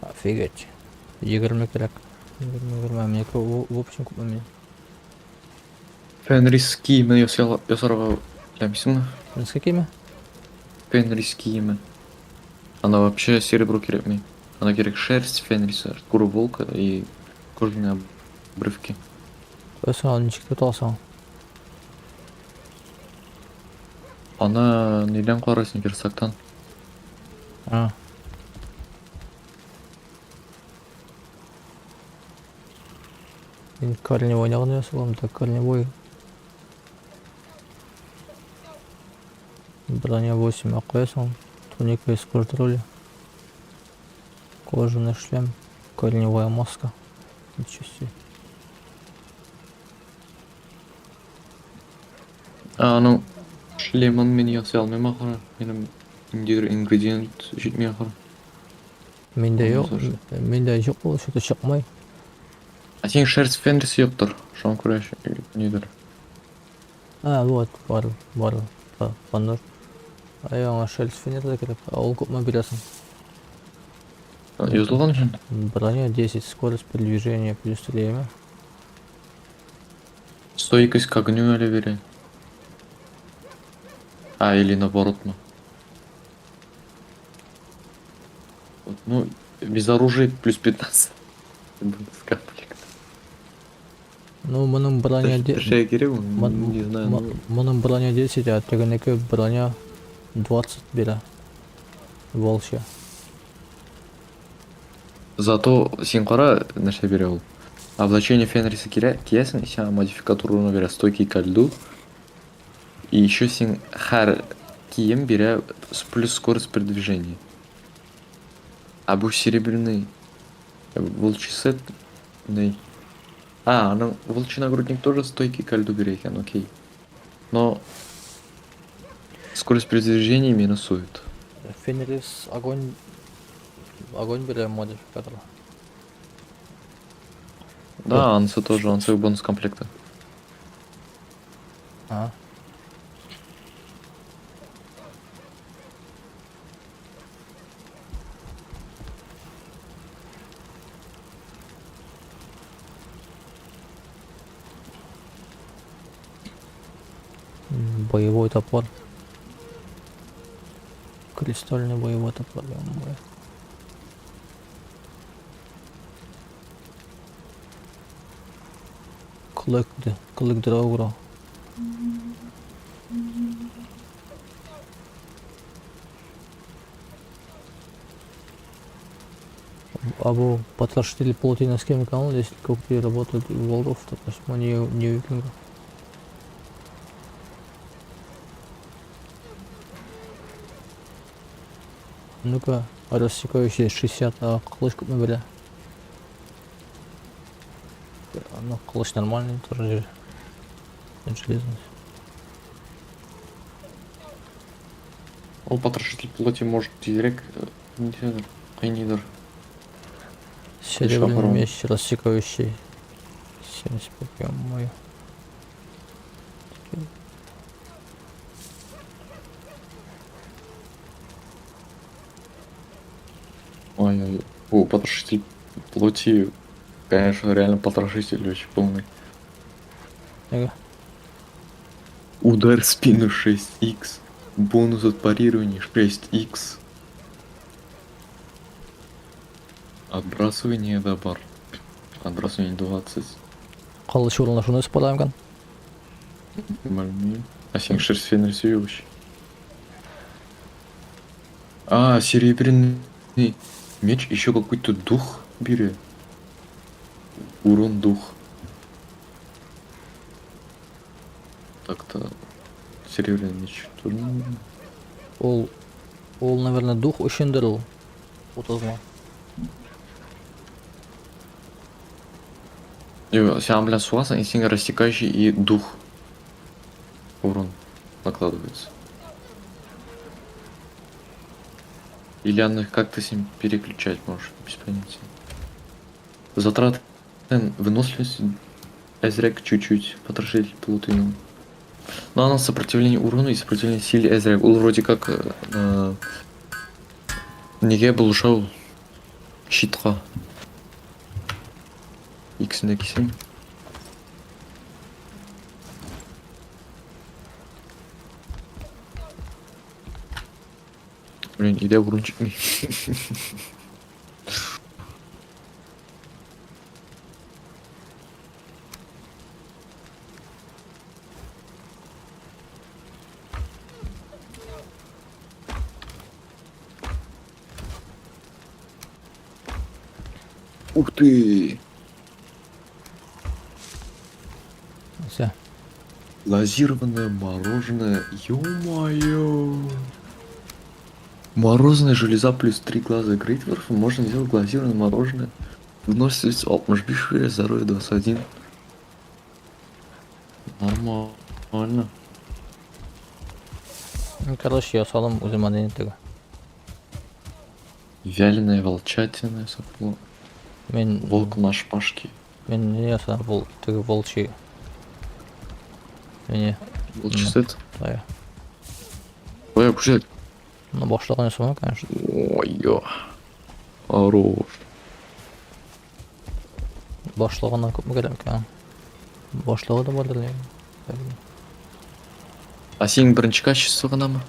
Офигеть. 20 кирәк. 20, 20. Минеке в общем күпме мин? Фенрис киеме ясарга теләмисеңме? Нәрсә киеме? Фенрис киеме. Ана вообще серебро кирәкми. Ана кирәк шерсть Фенриса, шкура волка и кожаные обрывки. Соң аны ничек тотасың? Аны нидән карыйсың верстактан? А. Мин корневой гына ясалам, так корневой. Броня 8, а куясың? Туника из кожи. Кожаный шлем, корневая маска. Ничего себе. А, аның шлемын мин ясый алмыйм ахры. Минем ниндидер ингредиент җитми ахры. Миндә юк, миндә юк ул, что-то чыкмый. А синең шерсть Фенриса юктыр. Шуңа күрә нидер. А, вот, бар, бар, бар. Ай, аңа шерсть Фенриса кирәк. А ул күпме бирәсең? Язылган өчен. Броня 10, скорость передвижения плюс 3. Стойкость к огню әле бирә. А, или наоборот, ну. Вот, ну, без оружия плюс 15. Бонус комплект. Ну, моның броня... Төшә кирәк ул, не знаю. Моның броня 10, а тегенеке броня 20 бирә. Волчья. Зато син кара нәрсә бирә ул. Облачение Фенриса киясең, сиңа модификатор урыны бирә, стойкий ко льду. И еще син һәр кием бирә плюс скорость передвижения. А бу серебряный волчий сет. А, аның волчий нагрудник тоже стойкий ко льду бирә икән, окей. Но скорость передвижения минусует. Фенрис огонь... Огонь бирә модификатор. Да, анысы тоже, анысы бонус комплекта. А. Боевой топор. Кристальный боевой топор, ё-моё. Клык, клык Драугра. Абу потрошители плотина с кем канал, если когти работают у волков, то почему не у викингов? Ну-ка, рассекающий 60, а кылыч күпме бирә? Ну, кылыч нормальный, тоже железный. Ул потрошитель плоти может тизрәк нидер, кыйныйдыр. Серебряный попробуем. меч, рассекающий 75, ё-моё. Ой-ой, о, потрошитель плоти, конечно, реально потрошитель очень полный. Ага. Удар в спину 6х, бонус от парирования 6х. Отбрасывание добар. Отбрасывание 20. Кылыч урынына шуны өсеп икән. Нормально. А син шерсть Фенрис вообще. А, серебряный меч, еще какой-то дух бери. Урон дух. Так-то серебряный меч тоже нормально. Ул, наверное, дух өчендер ул. 30 ма. Юк, син белән сугасың, и син рассекающий и дух урон накладывается. Или она их как-то с ним переключать можешь, без понятия. Затраты выносливость әзрәк чуть-чуть потрошитель плотину. Но она сопротивление урону и сопротивление силе әзрәк. Ул вроде как нигә булыша ул? Щитка. Икесен дә кисәм. Блин, өйдә урын җитми. Ух ты! Все. Глазированное мороженое. Ё-моё! Морозная железа плюс 3 глаза Грейтворфа. Можно сделать глазированное мороженое. Выносливость 65 бирә, здоровье 21. Нормально. Ну, короче, ясадым үзем аны теге. Вяленая волчатина сопло. Мин Волк на шпажке. Мин не ясадым, вол, теге волчий. Мине, Волчий сет. да. Ой, вообще. Ну, башлаган ясамам, конечно. Ой, ё. Хорош. Башлаганнан күпме кирәк икән? Башлыгы да бардыр ли? А синең беренче качество гынамы?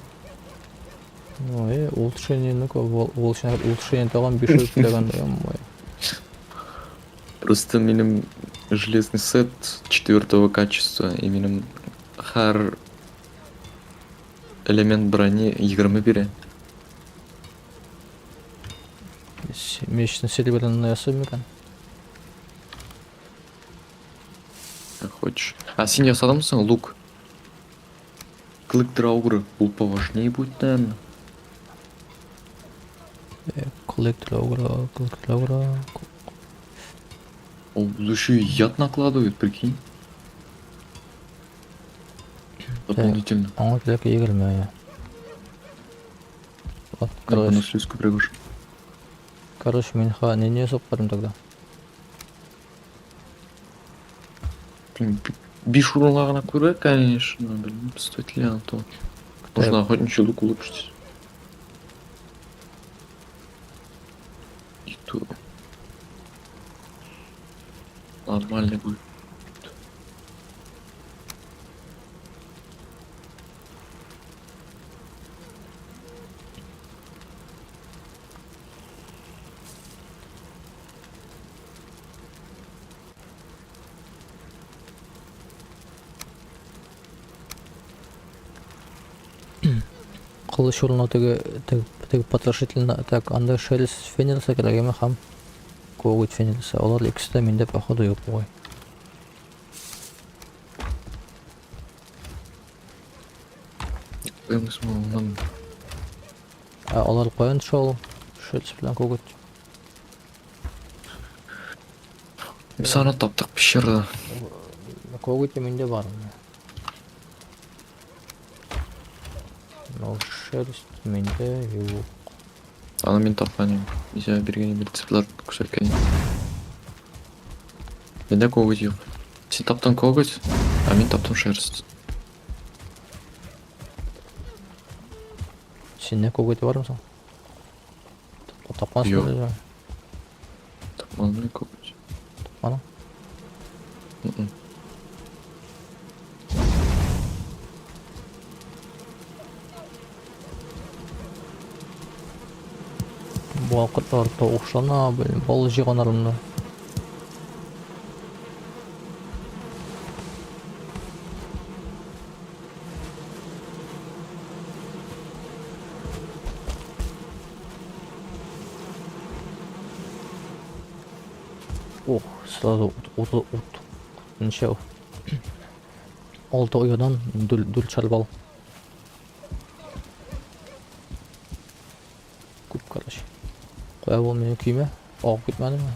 Ну, и улучшение, ну-ка, волчий улучшение тагын 500 теләгәндә, ё-моё. Просто минем железный сет четвертого качества и минем һәр элемент брони 20 бирә. Мечны серебряный ясыйм микән? Как хочешь. А син ясадыңмы лук? Клык Драугра. Ул поважнее будет, наверное. Клык Драугра, клык Драугра. Он еще и яд накладывает, прикинь. Дополнительно. Аңа кирәк 20. Вот, На короче, слизку пригож. короче, мин ха не ясап карыйм тогда. Блин, биш урынга гына күрә, конечно, блин, стоит ли оно того. Можно охотничий лук улучшить. И то. Нормальный будет. Кылыч урынына теге теге, теге потрошительно так анда шелест фенерса кирәк әмма һәм коготь фенерса. Алар икесе дә миндә походу юк бугай. Ә алар каян төшә ул? Шелест белән коготь. Без аны таптык пещерада. Коготь миндә бар. Но шерсть миндә юк. Аны мин тапкан идем. Мин биргән идем рецептлар күрсәткән идем. Миндә коготь юк. Син таптың коготь, а мин таптым шерсть. Синдә коготь бармы соң? Тапкансың Юк. әле? Тапмадым мин коготь. Тапмадың? Мм. Бу вакытлар тавышлана, блин, бал җыйганнар монда. Ох, сразу ут, ут, ут. Ничә? Алты оядан дүрт шар бал. Күп, короче. Кая бу минем көймә? Агып китмәдеме?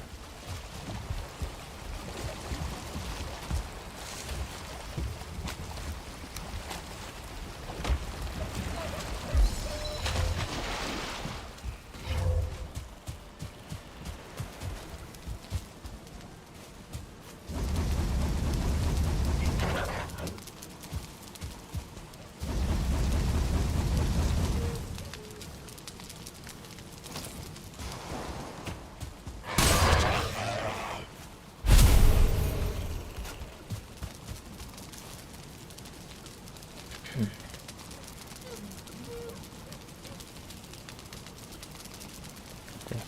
Так.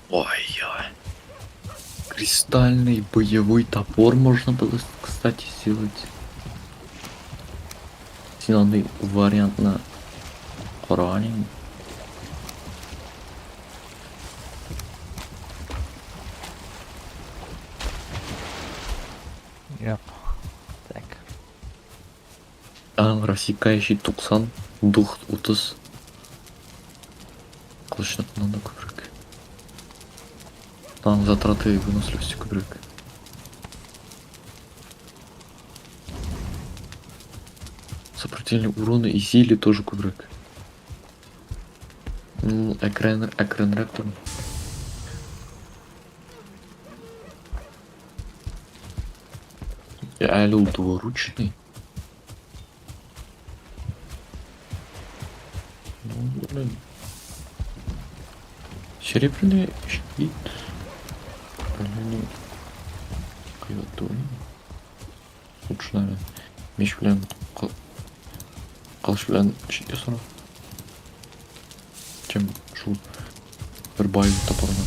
Ой-ой. Кристальный боевой топор можно было, кстати, сделать. Син андый вариантны караган идең. Юк. Так. Аның рассекающий 90, дух 30. Кылычныкыннан да күбрәк. Аның затраты выносливости күбрәк. Сопротивление урона и силе тоже күбрәк. Ну, экран, экран ректор. Әле ул двуручный. Ну, блин. Серебряный щит. Әллә ни кыйбат түгел. Лучше, наверное, меч белән кылыч белән щит ясарга. Чем шул бер бай топорына.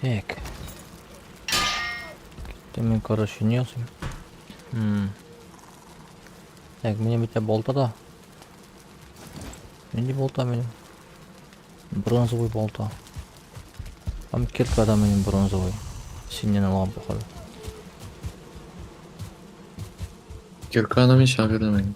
Так. Киттем мин, короче, не ясыйм. Так, минем бит болта да. Нинди болта минем? Бронзовый болта. Там кирка да минем бронзовый. Синнән алган походу. Кирканы мин сиңа бирдем инде.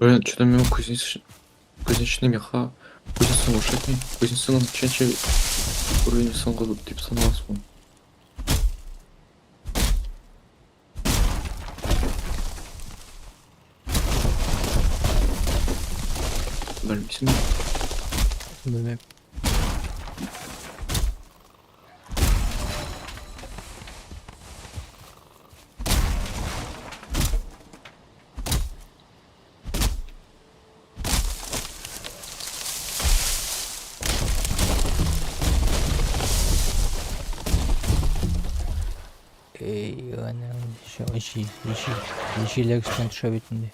Блин, что-то мимо кузнечный меха. Кузнецның ошатмый. Кузнецның ничәнче уровень соңгы дип саналасың? Белмисеңме? Белмим. Эй, ана, җиләк өстенә төшә бит инде.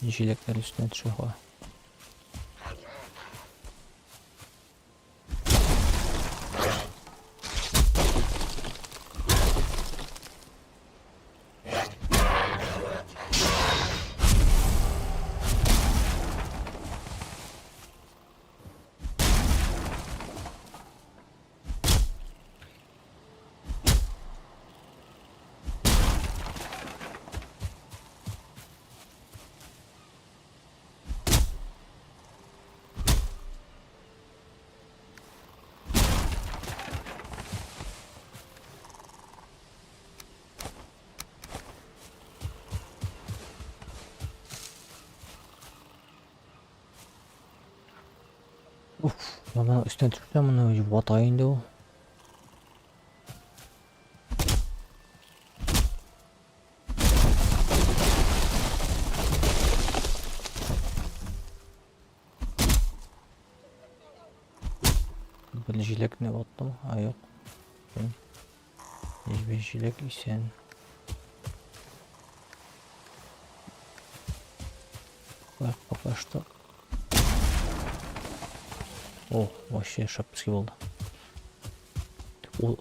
Җиләкләр өстенә төшә. Ха. Уф, моны өстенә төшсә, моны вата инде ул. Бер җиләкне ваттым, а юк. Бер җиләк исән. Так, пока что. О, вообще шапский булды. О,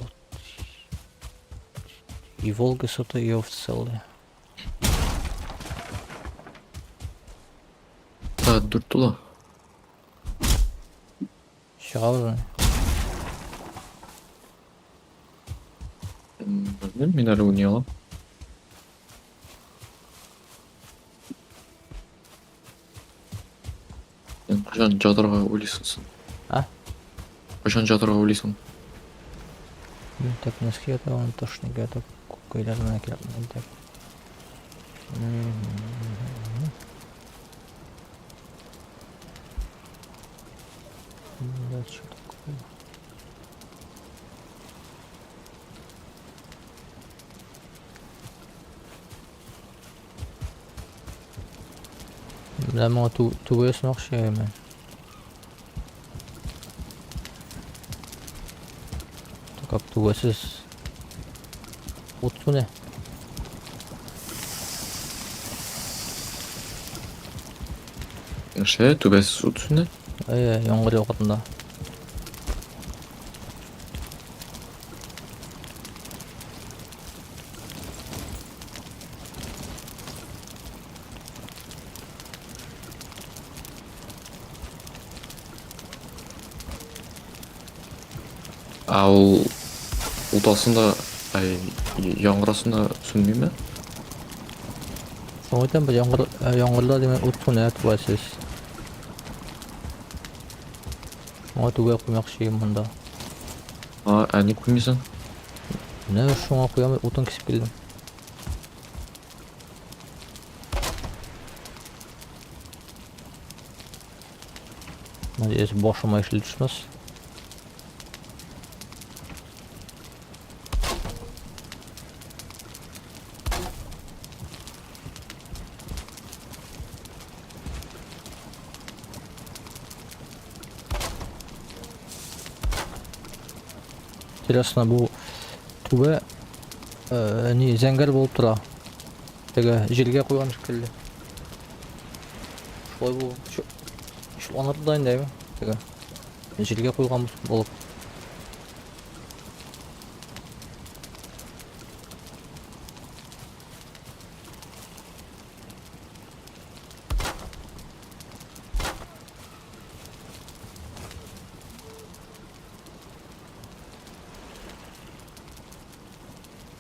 и волки сыты, и овцы целые. Сәгать дүрт тула. Чыгабыз. Белмим, мин әле уйный алам. Син кайчан жатырга уйлыйсың соң? А? Кайчан жатырга уйлыйсың? Так, носки это он тошник, это күкәйләр менә кирәк. Так. Да, что такое? Менә моңа түбә ясамакчы мен. Так, түбәсез ут сүнә. Нәрсә, түбәсез ут сүнә? Әйе, яңгыр вакытында. Ә ул ут астында, ай, яңгыр астында сүнмиме? Соң әйтәм, бер яңгыр, яңгырда димәк ут сүнә түбәсез. Моңа түбә куймакчы идем монда. А, ә ник куймыйсың? Менә шуңа куям, утын кисеп килдем. Надеюсь, башыма ишелеп төшмәс. Интересно, бу түбә ни зәңгәр булып тора. Теге җилгә куйган шикелле. Шулай бу. Шул аңлатты да инде, әйме? Теге җилгә куйган булып.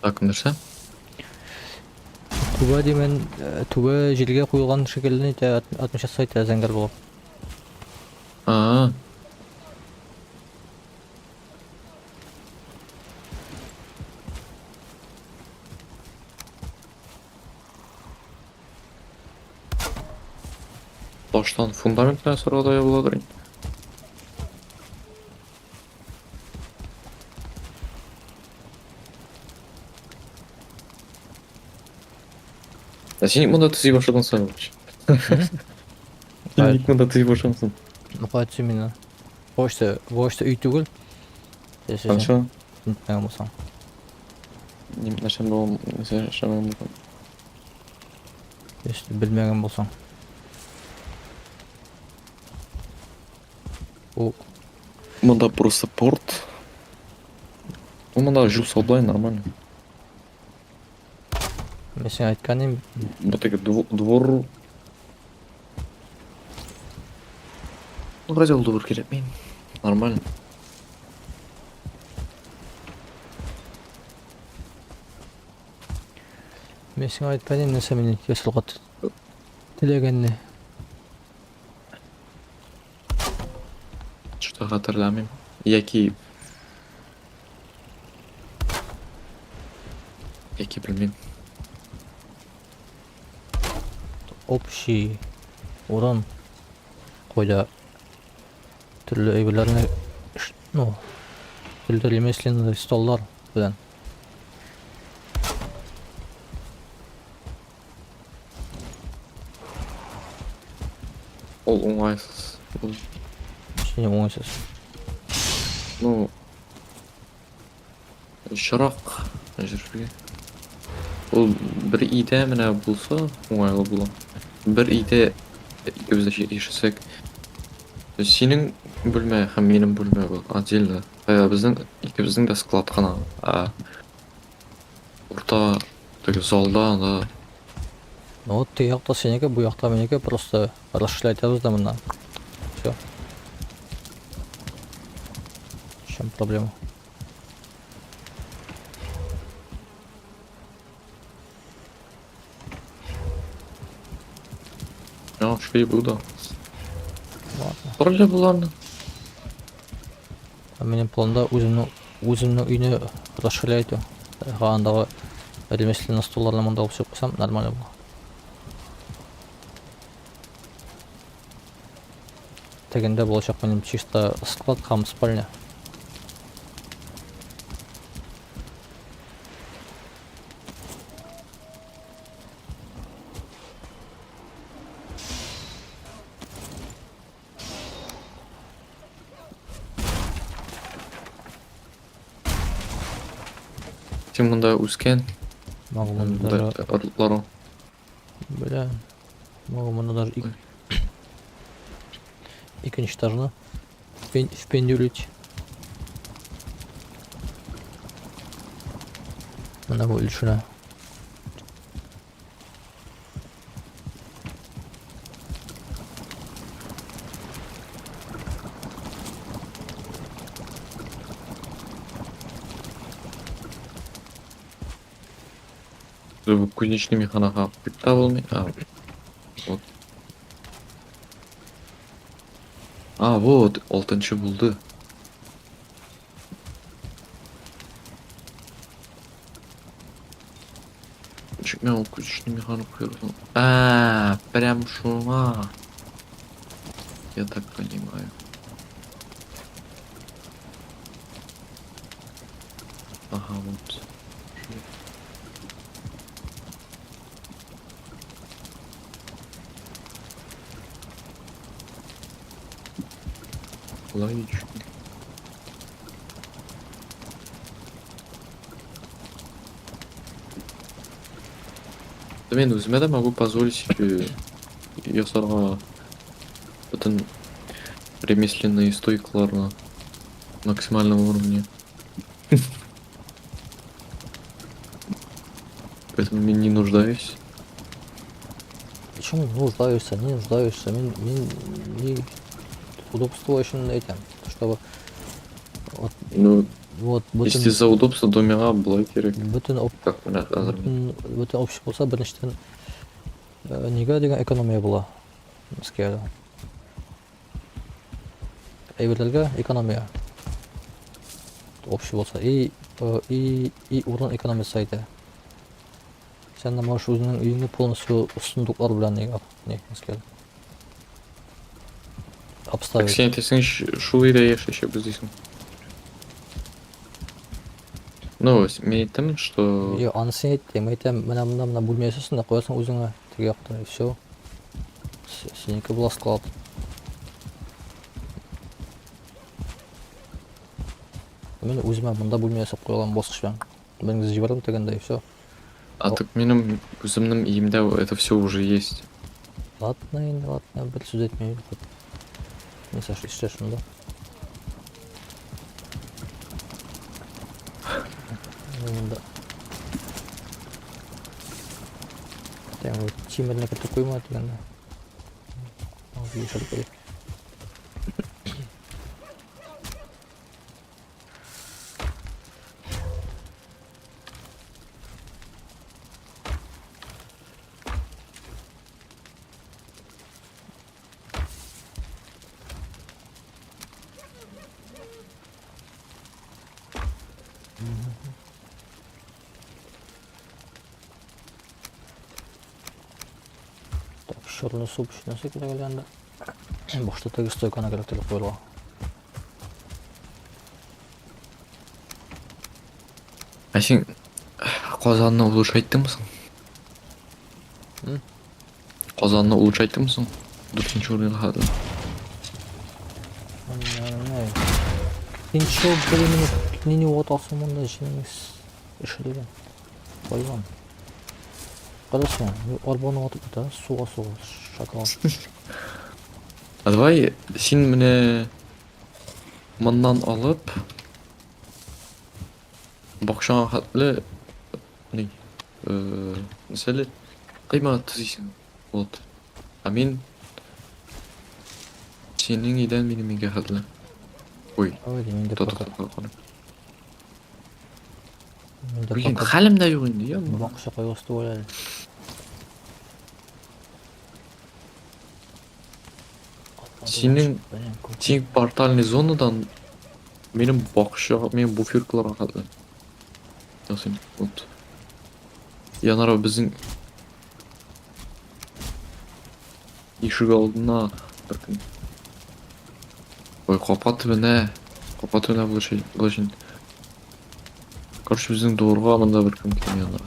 Так, нәрсә? Түбә димен, түбә җилгә куелган шикелле итә, отмечаться итә зәңгәр булып. А, Таштан фундамент ясарга да буладыр инде. Ә син ник монда төзи башладың соң? Син ник монда төзи башладың соң? Ну кая төзим мин аны? Почта, почта өй түгел. Хорошо. Нитмәгән булсаң. Нәрсә булган, нәрсә эшләмәгән булсаң. Если белмәгән булсаң. Бу Монда просто порт. Ну, монда жил салдай нормально. Мин сиңа әйткән идем. Бу теге двор. Ну, вроде ул двор кирәкми. Нормально. Мин сиңа әйткән идем, нәрсә мине ясалга теләгәнне. Что-то хәтерләмим. Яки Яки белмим. Общий урын кайда төрле әйберләрне ну, төрле ремесленный столлар белән. Ул уңайсыз. Ул, Сине уңайсыз. ну, Чырак җиргә. Ул бер өйдә менә булса уңайлы була. Бер өйдә икебез дә яшәсәк, синең бүлмә һәм минем бүлмә бу отдельно. Ә безнең икебезнең дә склад кына. Ә урта теге залда анда Ну вот теге якта синеке, бу якта минеке, просто расширять итәбез дә моннан. Все. В чем проблема? Я шли буду. Ладно. Тролля буларны. Ә минем планда үземнең Үземнең өйне расширять итү. Андагы ремесленный столларны монда алып чыгып куйсам, нормально була. Тегендә булачак минем чисто склад һәм спальня. Син монда үскән. Могу монда даже... Орлары. Бля. Могу монда даже икенче этажны впендюрить. Менә бу өлешенә. Бу кузнечный механага дип та булмый. А, вот. А, вот, алтынчы булды. Ничек мин ул кузнечный механы куярсың? А, прям шуңа. Я так понимаю. Ага, вот. Логично. Да мин үземә дә могу позволить себе ясарга бөтен ремесленные стойкаларны максимальном уровне. Поэтому мин не нуждаюсь. Почему нуждаюсь, не нуждаюсь? Мин не удобство өчен әйтәм, чтобы вот, Ну, вот если бөтен за удобство, то миңа болай кирәк. бөтен оп, Так, менә хәзер мин. бөтен бөтен общий булса, беренчедән, нигә дигән экономия була. Скеля. Әйберләргә экономия. Общий булса и урын экономиясе әйтә. Син дә можешь үзеңнең өеңне полностью сундуклар белән не скеля. Так Обставить. син әйтәсең, шул өйдә яшәячәкбез дисең. Ну, мин әйттем, что Йо, аны син әйттең, мин әйтәм, менә монда менә бүлмә ясыйсың да куясың үзеңә теге якта, и все. Синеке була склад. Мин үземә монда бүлмә ясап куя алам баскыч белән. Берегезне җибәрдем тегендә, и все. А так минем үземнең өемдә это все уже есть. Ладно инде, ладно, бер сүз әйтмим. Нәрсә эшлә шунда. Монда. Так, вот тимерне кертеп куйма дигәндә. Яшереп куйыйк. Так, черный суп нәрсә кирәк әле анда? Башта теге стойканы кирәк дип куелган. Ә син казанны улучшать иттеңме соң? М? Казанны улучшать иттеңме соң? Дүртенче уровеньга хәтле. Син чё, блин, мине ватасың монда җенең ишелгән. Хайван. Кара син, арбаны ватып китә, суга суга, шакал. А давай син менә моннан алып бакчаңа хәтле ни, мәсәле, кыйма төзисең. Вот. А мин синең өйдән минем өйгә хәтле. Ой, Ой, миндә тот, пока. тот, тот. Миндә Блин, пока хәлем дә юк инде, я. бакча кайгысы түгел әле. Синең Блин, күп. син портальный зонадан Минем бакча, минем буферкаларга хәтле. Ясыйм, вот. Янара безнең ишек алдына бер көн. Ой, капка төбенә, капка төбенә булышын. Короче, безнең дворга монда бер көн килгән янара.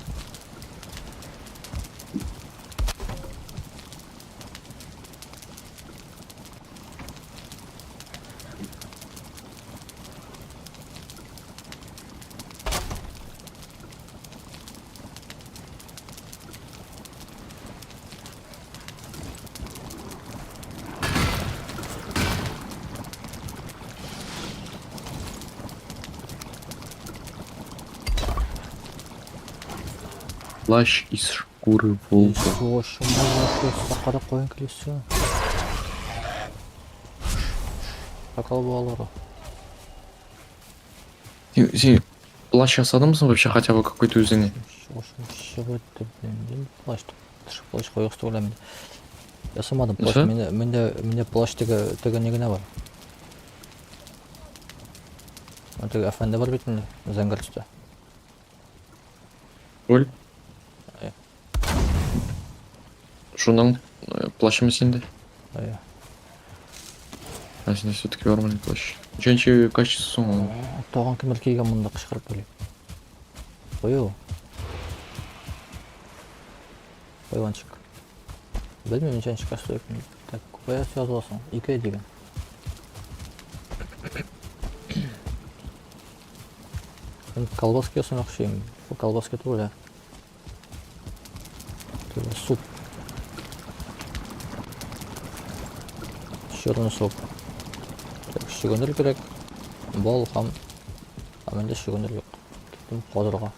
Плащ из шкуры волка. Сакара коен килесе. Сакал балалары. Син плащ ясадымсың вообще хотя бы какой-то үзеңә? Плащ. Плащ куйгыз түгел мин. Ясамадым плащ. Миндә миндә миндә плащ теге теге ни генә бар. Теге әфәнде бар бит инде, зәңгәр төстә. Роль? Шуның плащымы синдә? Әйе. А синдә все-таки бармы плащ? Ничәнче качество соң аның? Тагын кемдер килгән монда кычкырып йөри. Кую. Хайванчик. Белмим ничәнче качество икәнен. Так, кая языласың? Ике дигән. Мин колбаска ясамакчы идем. Бу колбаска түгел, ә. Түгел, суп. Черный суп. Так, чөгендер кирәк. Бал һәм... Ә миндә чөгендер юк. Киттем казырга.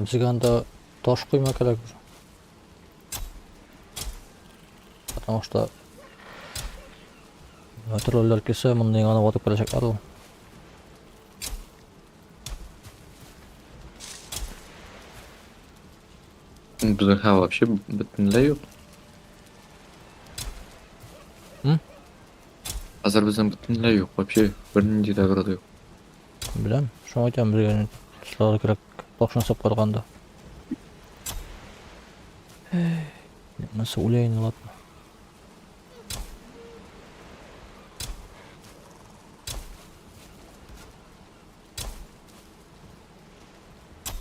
Безгә анда таш койма кирәк. Потому что тролльләр килсә, мондый гына ватып керәчәкләр ул. Безнең һәм вообще бөтенләй юк. М? Хәзер безнең бөтенләй юк, вообще бернинди дә огороды юк. Беләм, шуңа әйтәм, безгә сылар кирәк, башын сап карганда. Нәрсә үләйин, ладно.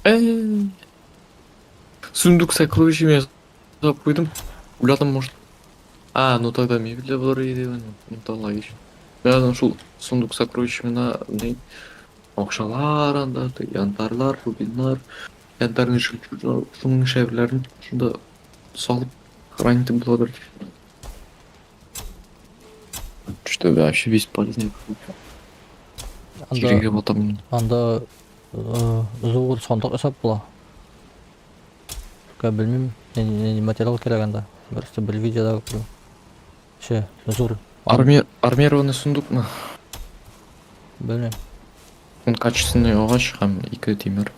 Эй! Сундук с сокровищами я куйдым. Уйладым, может. А, ну тогда мебель дә булыр иде, ну да логично. Мин шул сундук с сокровищами на ни акчалар анда, янтарьлар, рубиннар, янтарный жемчужина, шуның шәйләрен шунда салып хранить буладыр. Что вообще бесполезный. Анда Тирегә батам. анда зур сандык ясап була. Только белмим, нинди материал кирәк анда. Берсе бер видеода күрдем. Че, зур. Армированный сундукмы? Белмим. Он качественный агач һәм ике тимер.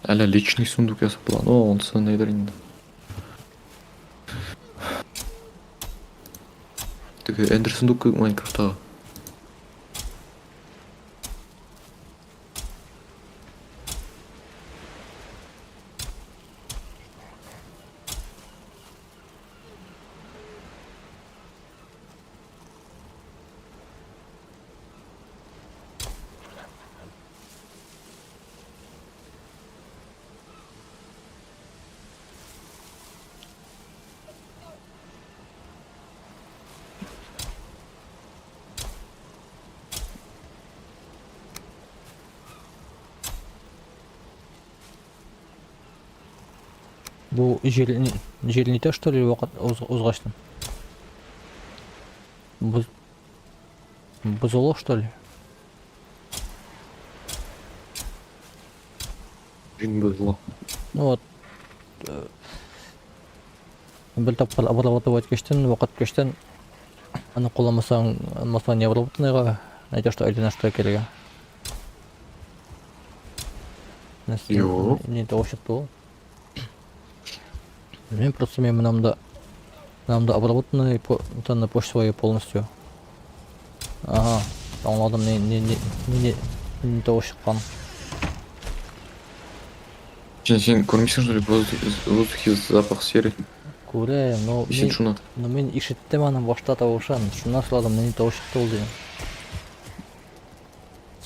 Әле личный сундук ясап була. Ну, онысы нидер инде. Теге эндер сундук Майнкрафттагы. Бу җил җил нитә что ли вакыт узгачтын? Боз бозыла что ли? Җил бозыла. Ну вот. Бер тапкыр обрабатывать иткәчтен, вакыт иткәчтен, аны кулланмасаң, масло не обработанныйга, найдешь, что один что кирәк. Юк. Не того чыкты ул. Белмим, просто мин менә монда менә монда обработанный тонна почва полностью. Ага, аңладым, не не не не не того чыккан. Син күрмисең, что ли, в воздухе запах серы? Күрәм, но Син мин, шуны. но мин ишеттем аның башта тавышын. Шуннан сорадым, нинди тавыш чыкты ул дигән.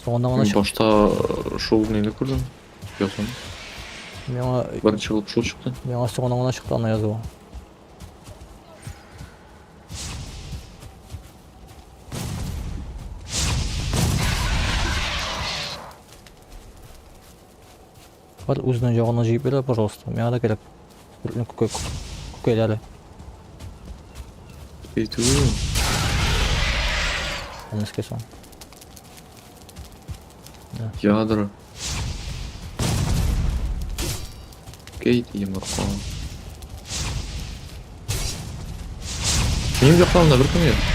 Соңында гына Мин чыкты. башта шул нені күрдем. Язуны. Миңа Беренче булып шул чыкты. миңа соңында гына чыкты аны язуы. Бар үзенең ягына җыеп бирә, пожалуйста. Миңа да кирәк. Күкәй күкәйләре. Әйтү. Әнескә соң. Ядра. Кейт йомырка. Минем якларымда беркем юк.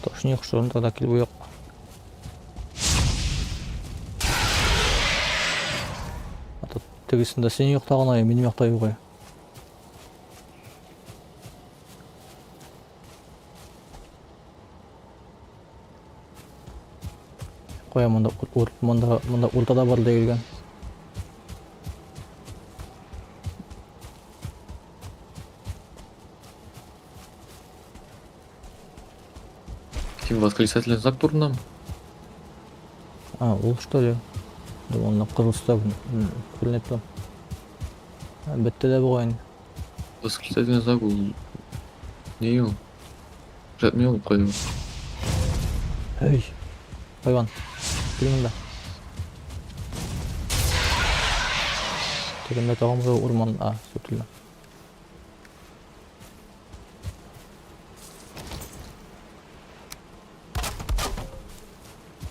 Точно яхшы тогда кил бу як. А то тегесендә син якта гына, минем якта юк. Кая монда монда монда уртада бар дигән. Ким восклицательный знак турындамы? А, ул что ли? Думал, на кызыл төстә күренеп тора. Бетте дә бугай инде. Восклицательный знак ул ни ул? Күрсәтми ул кая ул? Эй, хайван. Кил монда. Тегендә тагын бер урман, а, сүтелде.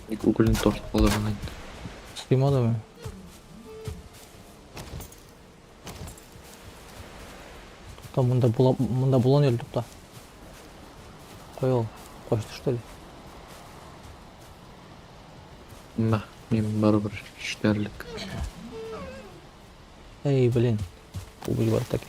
Ник угольне тартып калдырган инде. Сыймадымы? Тукта, монда була, монда болан йөрде, тукта. Кая ул? Качты, что ли? Мә, мин барыбер җитәрлек. Эй, блин. Убили бар таки.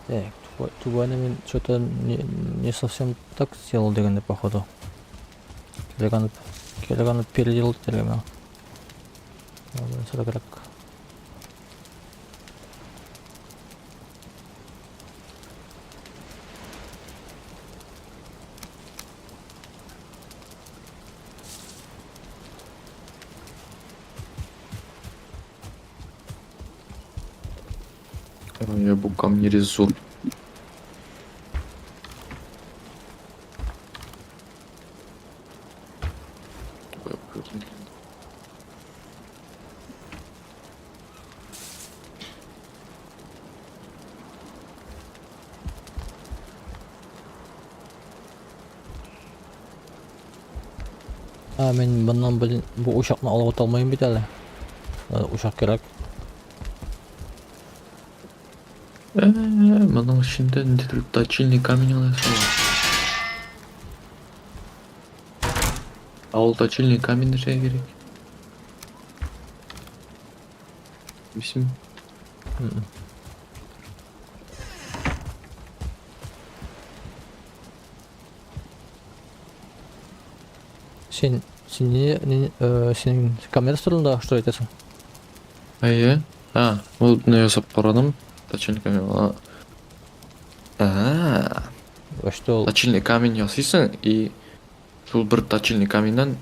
Так, түбәне мин что-то не совсем так сделал дигәндә, походу. Кирәк аны, кирәк аны переделать итәргә миңа. Нәрсә кирәк. Я бу камнерезу. А, мин моннан, блин, бу учакны алып ата алмыйм бит әле. Учак кирәк. Моның эчендә ниндидер точильный камень гына ясалган. Ә ул точильный камень нәрсәгә кирәк? Исем. Син син не, не синең камера турында что әйтәсең? Әйе. А, ул менә ясап карадым. Точильный камень. А. Что ул? Точильный камень ясыйсың и шул бер точильный каменьнән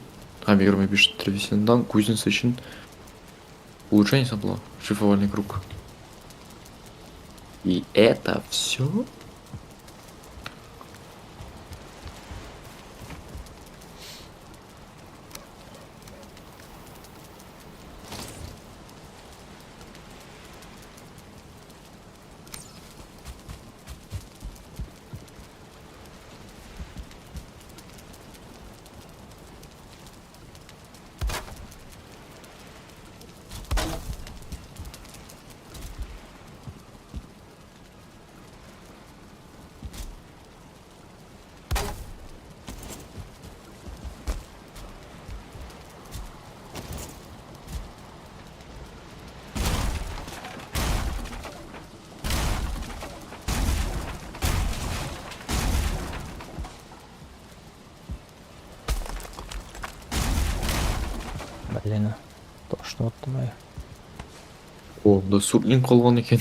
һәм 25 древесинадан кузница өчен улучшение була. Шлифовальный круг. И это все? Блин, точно вот там. О, да суртлинг калган икән.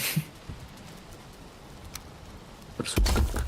Бер суртлинг.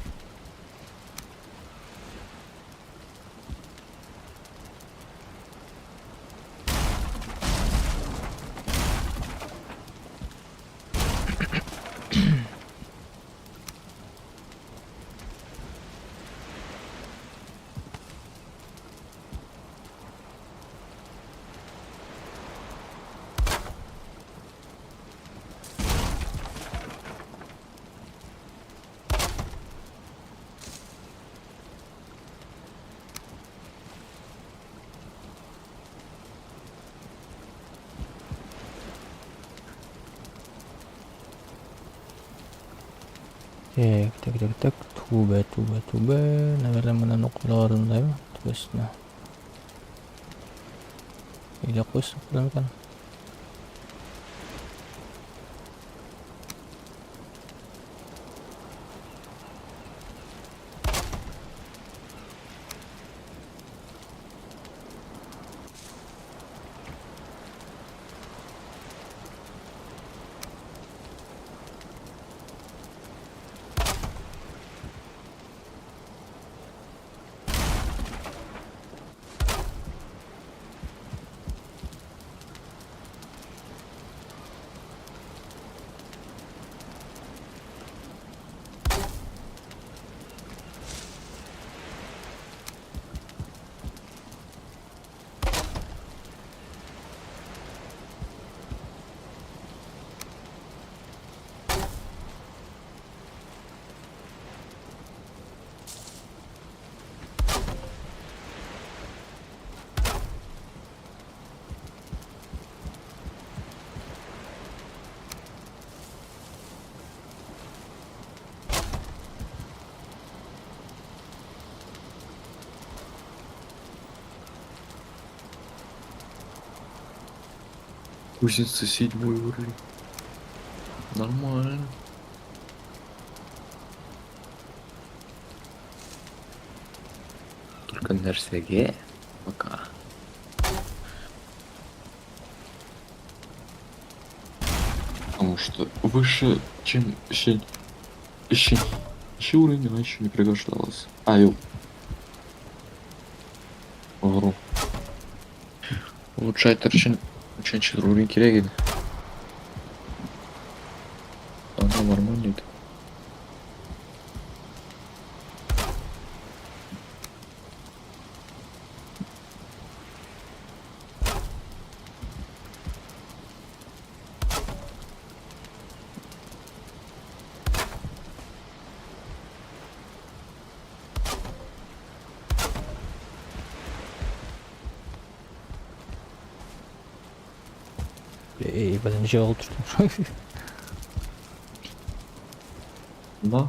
Так, так, так, так. Түбә, түбә, түбә. Наверное, моны нокталарын да, түбәсенә. Или куйсак була микән? Кузница седьмой уровень. Нормально. Только нәрсәгә пока. Потому что выше, чем еще уровень, она еще не пригождалась. А, ё. Вру. Улучшать өчен өченче уровень кирәк иде. Ана нормально иде. Эй, блин, ничего утырдым. Да.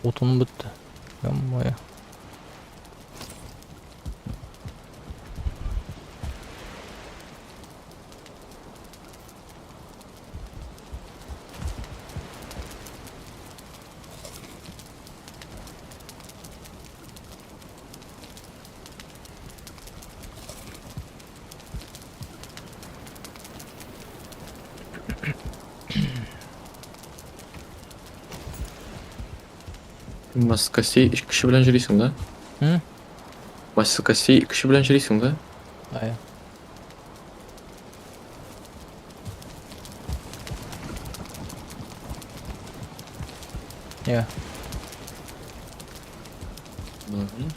Утын бетте. Ё-моё. Масса костей кеше белән йөрисең, да? М? Масса костей кеше белән йөрисең, да? Ая. Я. Мгм.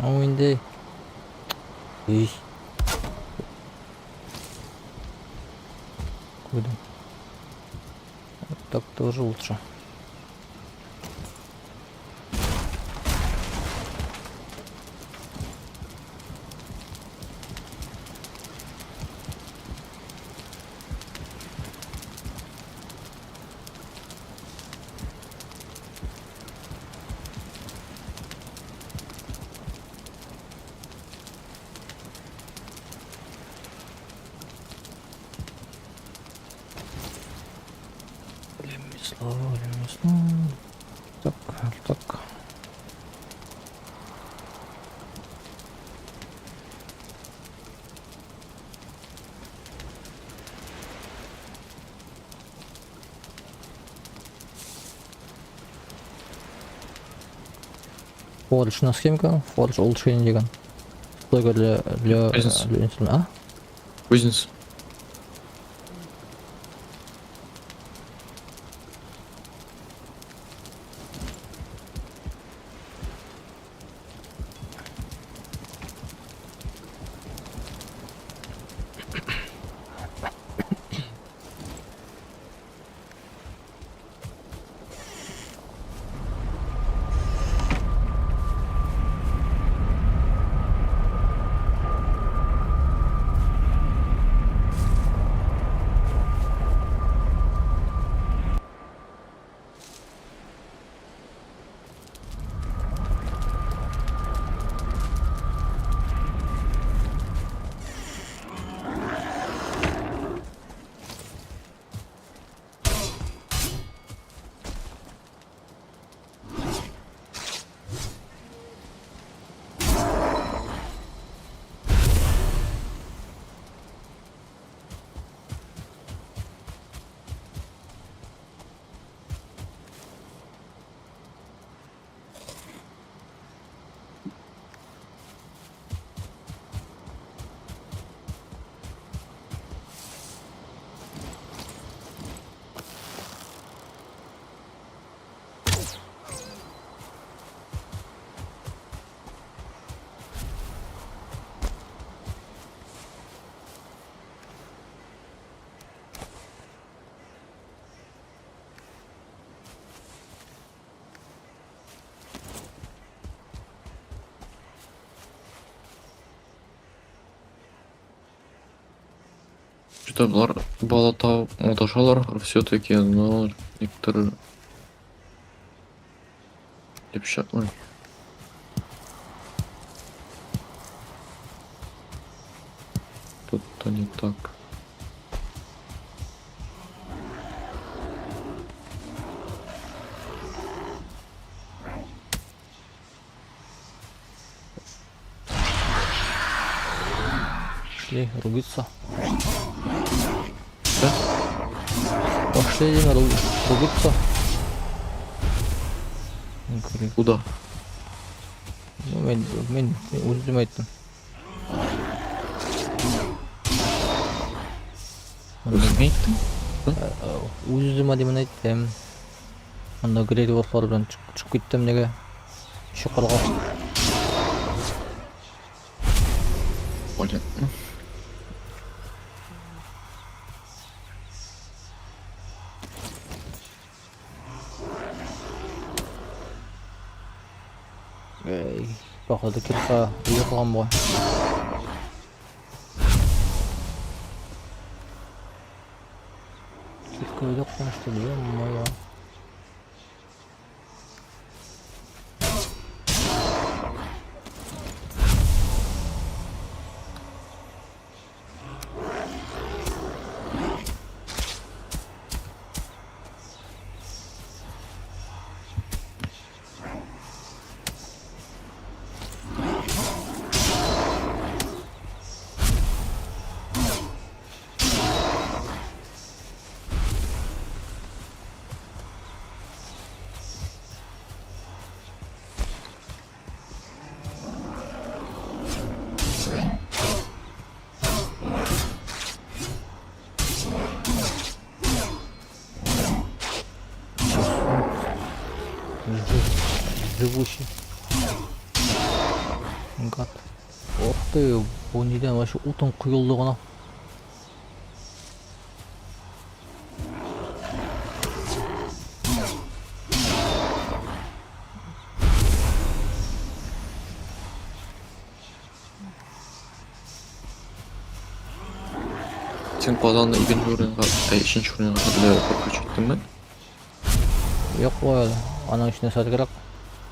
Ну инде. Ih. Куда? Вот так тоже лучше. Ремесло, ремесло. Так, так. Фордж на схемка, Фордж улучшение дигән. Только для Бизнес. для инструмента. А? Кузница. Что-то болар бала табып маташалар все-таки, но некоторые. Килеп чыкмый. Тут-то не так. Пошли рубиться. Да? Пошли, Дима, рубиться. Куда? Ну, мин үзем әйттем. Үзең әйттең? Үз-үземә димен әйттем. Анда грейдворфлар белән чыгып киттем нигә? Чокырга. Понятно. Эй, походу кирка йоклаган бугай. Кирка өйдә куйган что ли? Ё-моё. Живущий. Гад. Ох ты, бу нидән вообще утын коелды гына. Син Казанны икенче урынга, әй, өченче урынга хәтле прокачать иттеңме? Юк бу әле. Аның өчен нәрсә кирәк?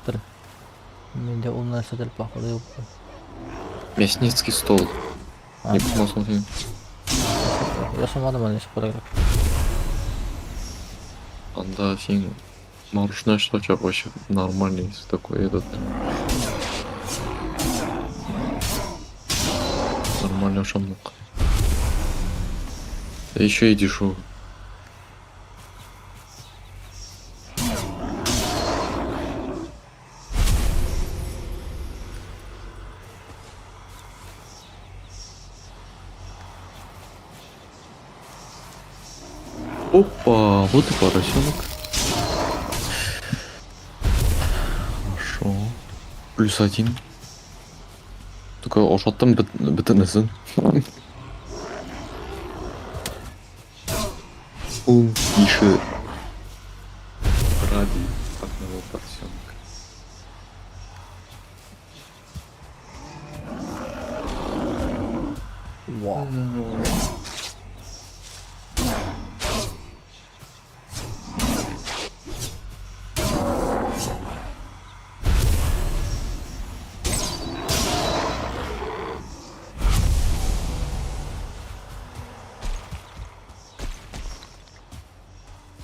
Тор. Миндә ул нәрсәдер походу юк. Мясницкий стол. А. Не булмасын син. Ясамадым әле ничек кирәк. Анда син мороженое чыгачак вообще нормальный такой этот. Нормальный ашамлык. Да еще и дешевый. Опа, вот и поросенок. Хорошо. Плюс один. Только ашаттым бөтенесен. Ун тише. Ради одного поросенка. Вау.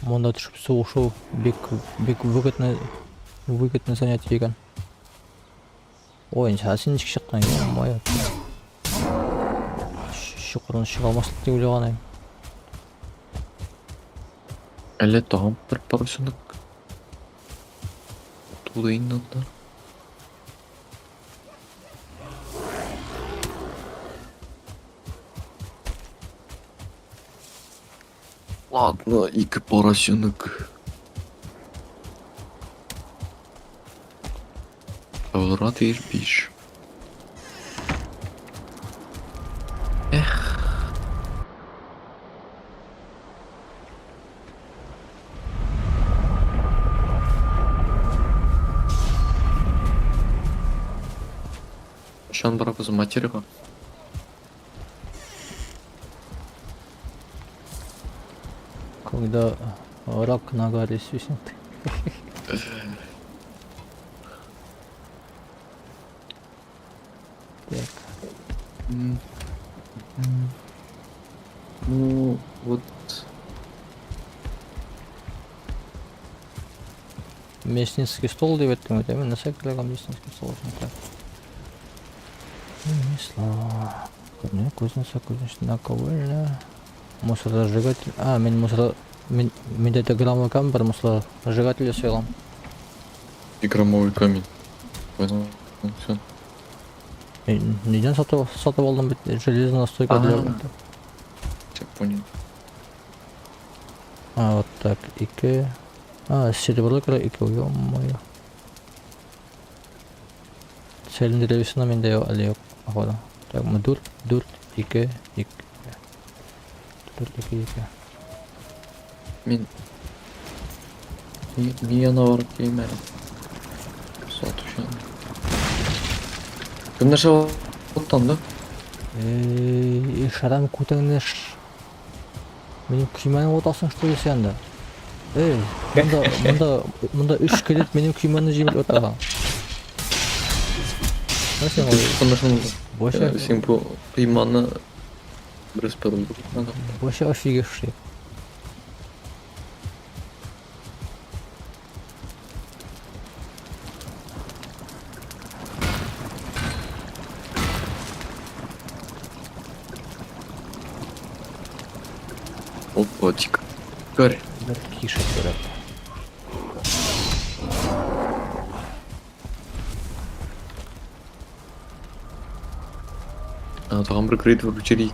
Монда төшеп сугышу бик бик выгодный выгодный занятие икән. Ой, ә син ничек чыктың? Ё-моё. Чокырдан чыга алмаслык дип уйлаган идем. Әллә тагын бер поросенок туды инде анда. Ладно, ике поросенок. Булырга тиеш биш. Эх. Кайчан барабыз материга? Когда рак на горе свистнет. М, м. Ну, вот. Мясницкий стол дип әйттең бит, әме нәрсә кирәк анда мясницкий стол өчен так. Ремесло. Күрне, кузница, кузнечный наковальня. Мусоросжигатель. А, мин мусор... Мин, миндә дә граммовый камень бар, мусоросжигатель ясый алам. И громовой камень. Понял. Все. Мин нидән сатып алдым бит, железная стойка для... А. Все понял. А, вот так, ике. А, серебро кирәк, ике, ё-моё. Цель древесина миндә юк, әле юк, походу. Так, мы дүрт, дүрт, ике, ике. Дүрт, ике, ике. Мин ни янына барып килим әле. Сатучы. Кем нәрсә анда? Эй, шәрәм күтеңне ш... Минем көймәне ватасың, что ли, син анда? Эй, монда, монда, монда өч скелет минем көймәне җимереп ята. Нәрсә ул? Шунда Больше, Син бу кыйманы бераз подумал. больше офигевший. Опа, дикарь. Бер киша кирәк. А, тагын бер крейт выручили.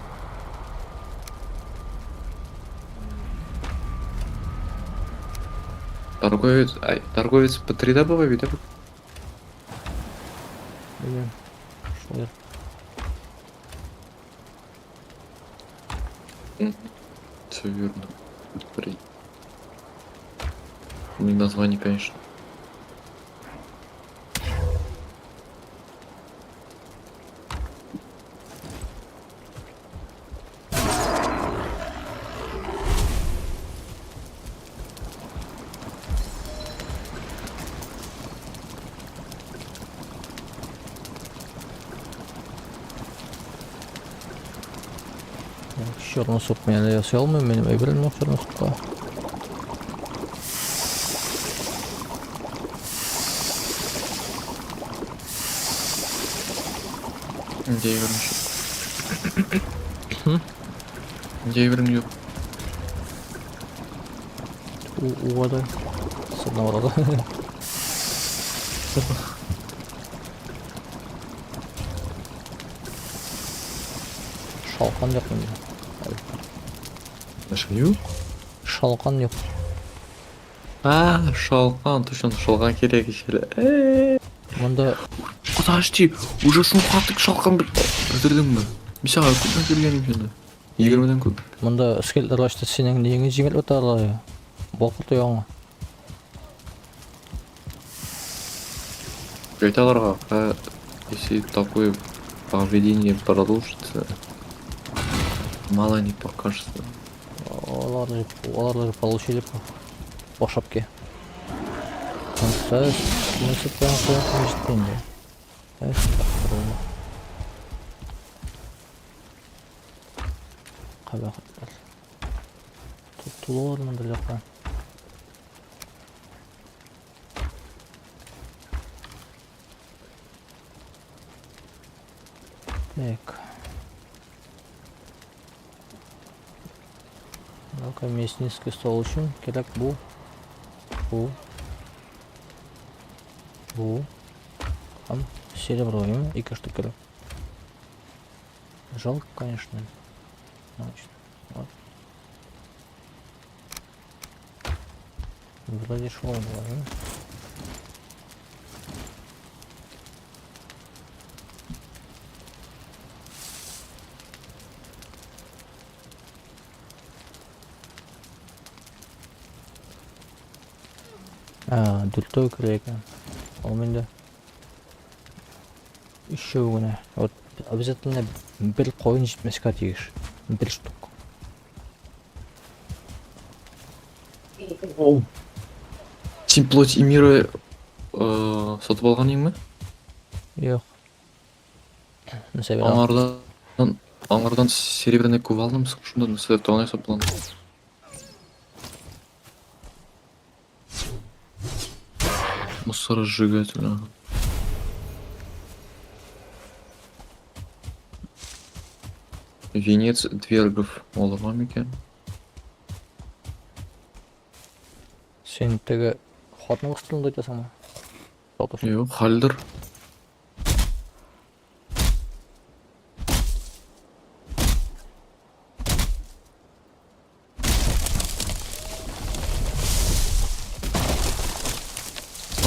Торговец, ай, торговец по 3 бывает, да? Белмим. Шулай. Все верно. Три. Не название, конечно. Черный суп мин әле ясый алмыйм, минем әйберем юк черный супка. Нинди әйберең юк? Нинди әйберең юк? Угадай. С одного раза. Шалкан юк миндә. Нәрсә юк? Шалкан юк. А, шалкан, точно шалкан кирәк ич әле. Монда Подожди, уже шул катык шалкан бетердеңме? Мин сиңа күпме биргән идем инде? 20-дән күп. Монда скелетлар ачты синең ниеңне җиңел үтә. Балкыт яңа. Әйтә аларга, если такое поведение продолжится, мало не покажется. Алар же получили по шапке. Конца, нәрсә белән куян җитте инде. Әстәгъфирулла. Кабахәтләр. Тулылар монда якка. Так. Ну-ка, мясницкий стол өчен кирәк бу. Бу. Бу. Һәм серебро, ике штук кирәк. Жалко, конечно. Значит, вот. Вроде шел было, да? А, дүртәү кирәк икән. Ул миндә өчәү генә. Вот обязательно бер коен җитмәскә тиеш. Бер штук. Син плоть и мира сатып алган идеңме? Юк. Нәрсә бирә? Аңардан Аңардан серебряный кувалдам соң шунда нәрсәләр тагын ясап була. Мусоросжигатель. Ага. Венец двергов алырга микән? Син теге хатны рус телендә әйтәсеңме? Сатучы. Юк, хәлдер.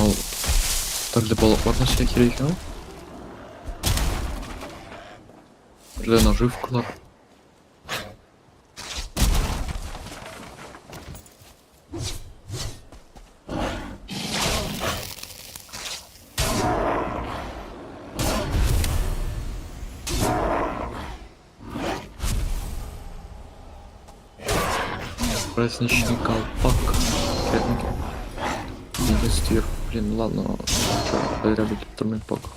Ал төрле балыклар нәрсәгә кирәк икән ул? Төрле наживкалар. Праздничный колпак. Кирәкме? Венец. Блин, ладно. Зря бит тормый пока.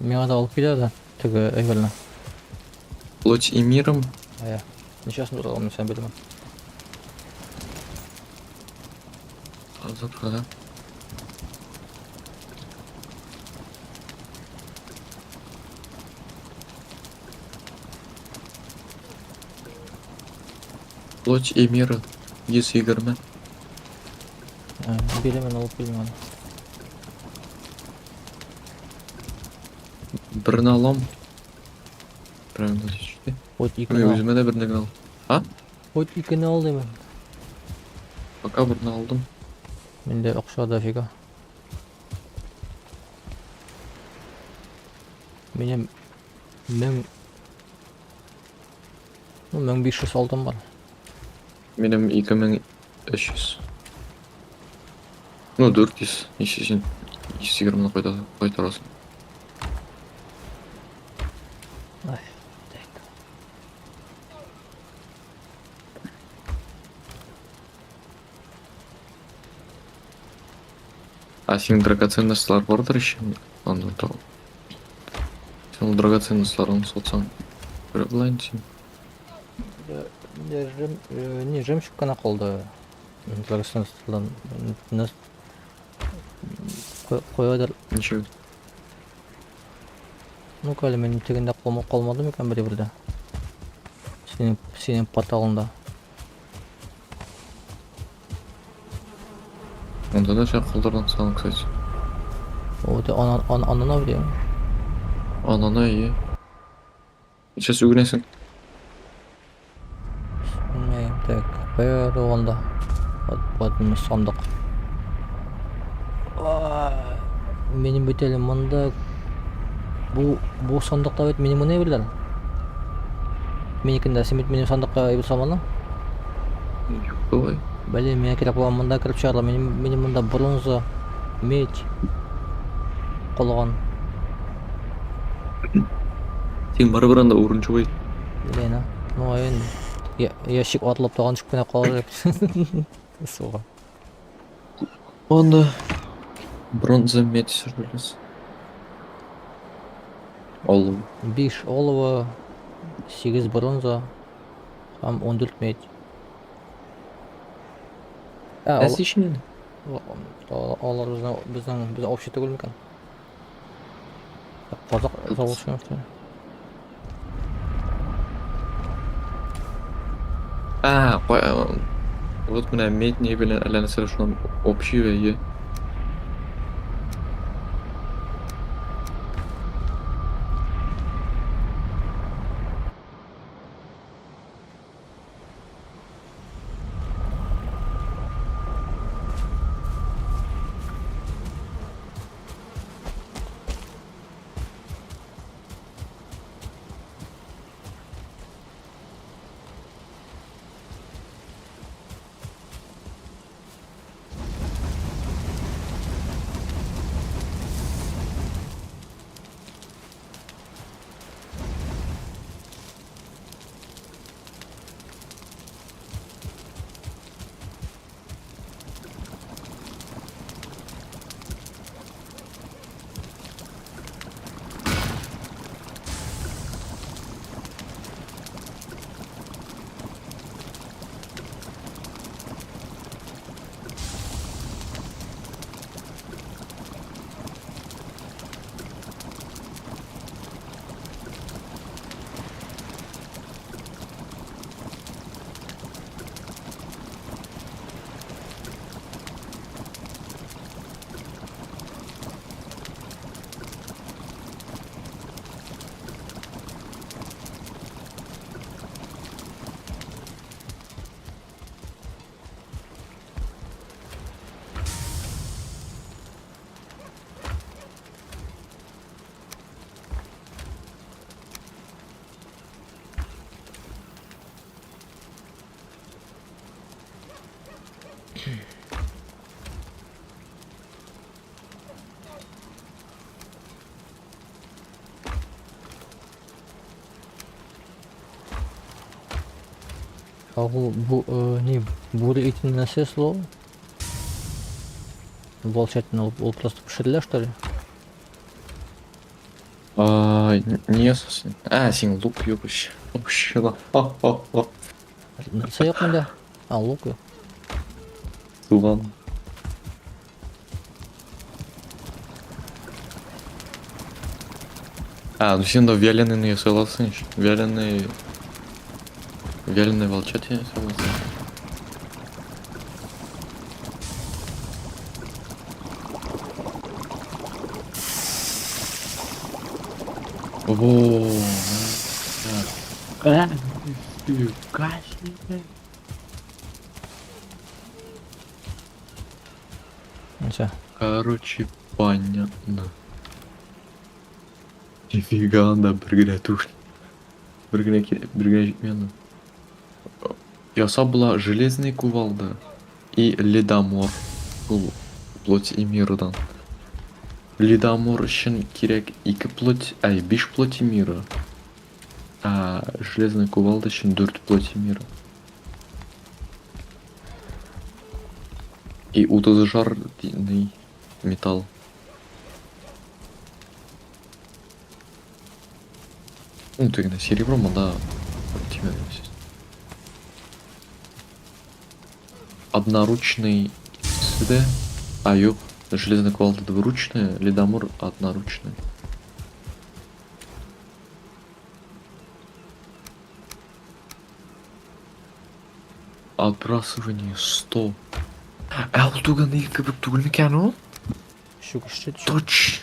Миңа да алып килә дә теге әйберне. Плоть и миром. Әйе. Ничәсен тоталым мин сән белмим. Завтра, да? Плоть и мира. 120. Бирәмен алып килмән. Берне алам. Правильно төште. Хоть Мин икене ал. үземә дә берне генә алдым. Хоть икене ал димән. Пока берне алдым. Миндә акча дофига. Минем мең, ну, 1500 алтын бар. Минем 2300. Ну, 400. Ничә син 120 кайта кайтарасың. Ай, так. А синең драгоценностьлар бардыр еще? Анда тагын. Син ул драгоценностьларыңны сатсаң, күрә була инде син. Миндә жем, не жемчуг кына калды. Драгоценностьлардан куядыр. Ничек? Ну-ка әле минем тегендә калмады микән бер дә? Синең порталыңда. Анда да син калдырдың саны, кстати. Вот ана анана бирәм. Ананы ие. Сейчас үгенәсең. Белмәйм, так, кая анда? Вот сандык. Минем бит әле монда бу сандыкта бит минем генә әйберләр. Минекендә син бит минем сандыкка әйбер салмадың. Юк, давай. Блин, миңа кирәк булган монда кереп чыгарга. Минем монда бронза, медь калган. Син барыбер анда урын чугый. Блин, а. Ну, инде ящик атылып тагын төшеп кенә калыр дип. Суга. Анда бронза, медь, желез. Олово. 5 олово, 8 бронза һәм 14 медь. Ә, Нәрсә өчен инде? Алар безнең общий түгел микән? Казак завод. А, вот менә медь ни белән әллә нәрсәләр шуннан общий ие. А бу, бу ни, бүре итен нәрсә ясала ул? Волчатина ул, ул просто пешерелә, что ли? А, не ясасын. А, син лук юк ич. Вообще да. Ха-ха-ха. Нәрсә юк монда? А, лук юк. Суган. А, ну син да вяленый ясай аласың ич. Вяленый... Вяленый волчатина ясай аласың. Во. Нәрсә? Короче, понятно. Нифига анда бер генә түгел. Бер генә кирәк, бер генә җитми анда. Ясап була железный кувалда и ледомор. Ул плоть и мирадан. Ледомор өчен кирәк ике плоть, әй, биш плоть мира. А железный кувалда өчен дүрт плоть мира. И утызжарный металл. Ну, тегене серебро монда тимер, естественно. Одноручный СД. А, юк, железный кувалда двуручная, ледомор одноручный. Отбрасывание 100. Ә, ул түгел, ни кебек түгел микән ул? Чүкечче төшә. Точ.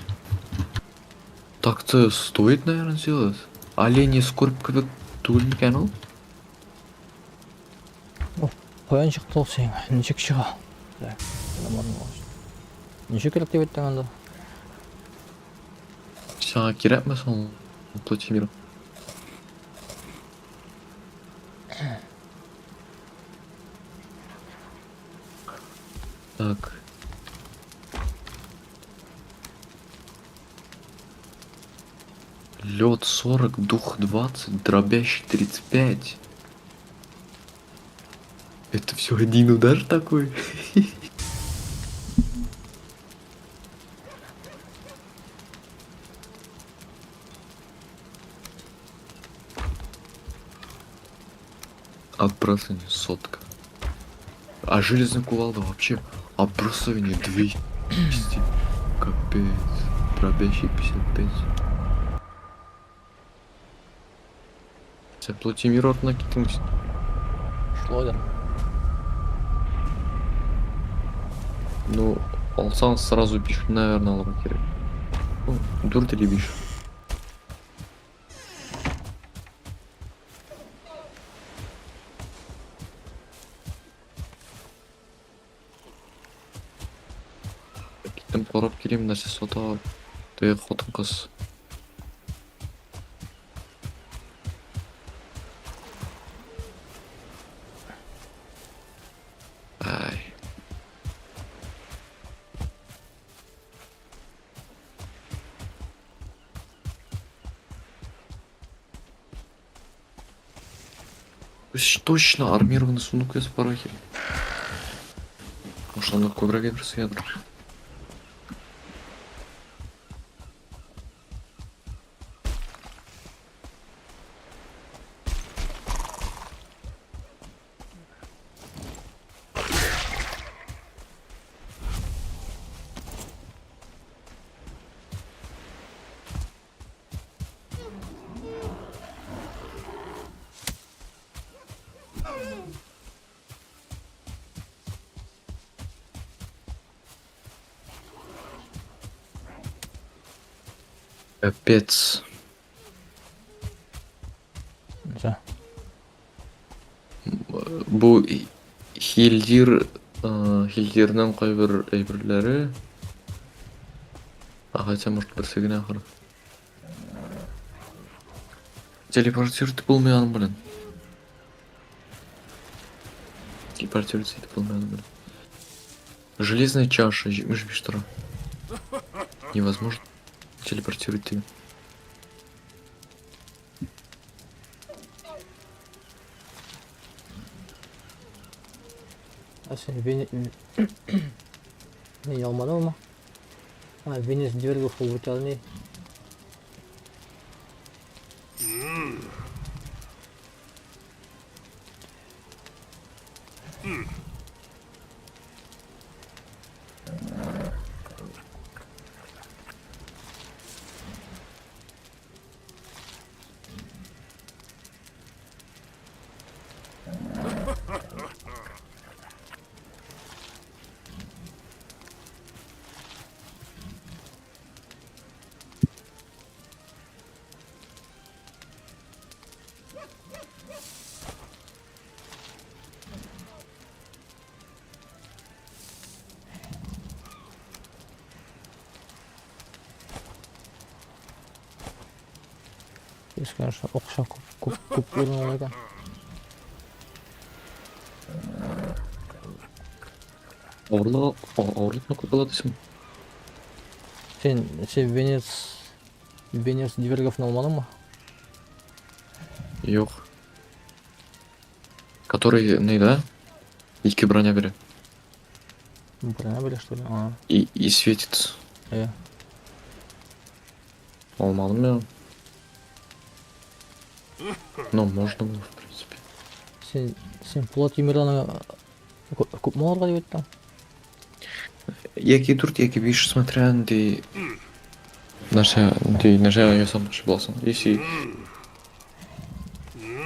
Так-то стоит, наверное, сделать. Оленья скорбь кебек түгел микән ул? Каян чыкты ул синең? Ничек чыга? Так, Ничек кирәк дип әйттең анда? Сиңа кирәкме соң ул плоть мира? Так. Лед 40, дух 20, дробящий 35. Это все один удар такой? Отбрасывание сотка. А железный кувалда вообще отбрасывание 200. Капец. Дробящий 55. Сен плоть мира артына киттең. Шлойдер. Ну, алсаң сразу 5, наверное, алырга кирәк. Ну, 4 или 5. Киттем карап килим, нәрсә сата. Теге хатын кыз. Ай. Точно армированный сундук из парахи. Может, анда күбрәк әйбер сыядыр. Капец. Нәрсә? Бу Хилдир, Хилдирның кайбер әйберләре. А хотя, может, берсе генә ахыры. Телепортировать булмый аның белән. Телепортировать итеп булмый аның белән. Железная чаша 75 тора. Невозможно телепортировать дигән. Ә син вене... Не, алмадыңмы? А, венец двергов ул бит әле ни. Есть, конечно, акча күп, күп, күп урын ала икән. Авырлык, авырлыкны күп ала дисең. Син венец Дверговны алмадыңмы? Юк. Который, не, да? Ике броня бирә. Броня бирә, что ли? А, И светит. Э. Алмадым мин. Ну, можно было, в принципе. Син Пулат Тимираны күпме алырга дип әйттең? Яки дүрт, яки биш, смотря нинди нәрсә, нинди нәрсә ясамакчы буласың. Если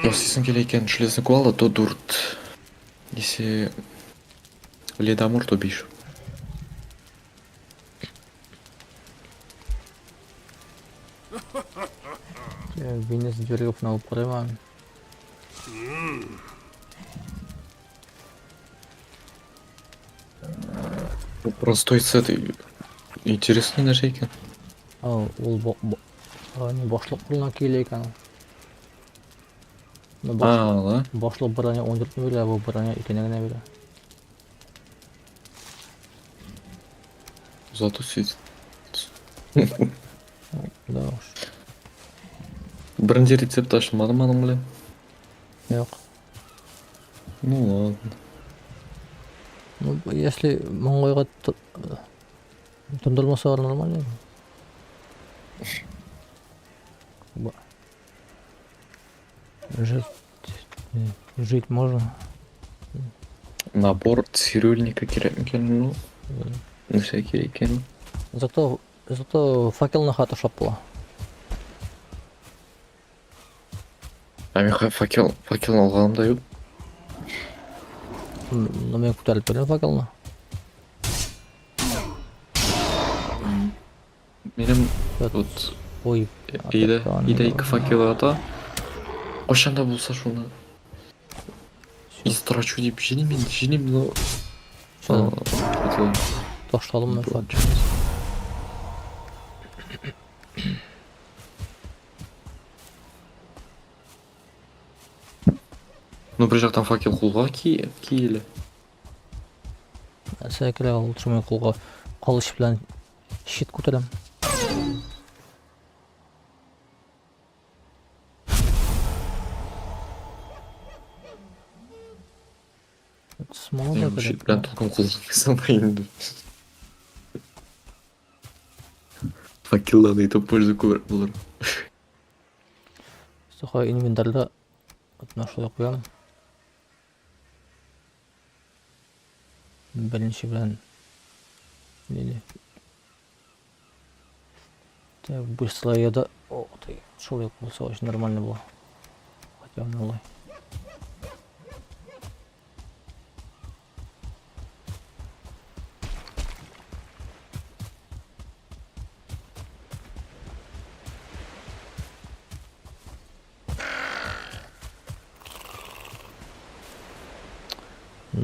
ясыйсың килә икән железный кувалда, то дүрт. Если ледомор, то биш. Венец Дверговны алып карыйм әле. Ну, простой сет и интересный нәрсә икән. А, ул ни башлык кулына килә икән. Ну, баш, А, да? башлык броня 14 бирә, бу броня икене генә бирә. Зато светит. Да уж. Беренче рецепт ачылмадымы аның белән? Юк. Ну ладно. Ну, если маңгайга тондырмасалар нормально. Жить, жить можно. Набор цирюльника кирәк микән? Ну, нәрсә кирәк икән? Зато факелны хат ошап була. Ә мин факелны алганым да юк. Ну, мин күтәреп бирәм факелны. Минем Вот. вот Ой, өйдә, опять өйдә ике факел ята. Кайчан да булса шуны истрачу дип җыйныйм инде, җыйныйм, но Всё, это ташладым мин факел. Ну, бер жактан факел кулга киелә. Нәрсә кирәк ул, шуны кулга кылыч белән щит күтәрәм. Смола да Мин кирәк. щит белән толком кулга кисәм инде. Факелдан итеп польза күбрәк булыр. Сухой инвентарьда менә шулай куям. Беренче белән ниле. Так, быстрая еда. О, ты шулай булса очень нормально было. Хотя бы алай.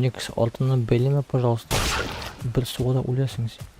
Никс, артыннан бәйләмә, пожалуйста. Бер сугуда үләсең син.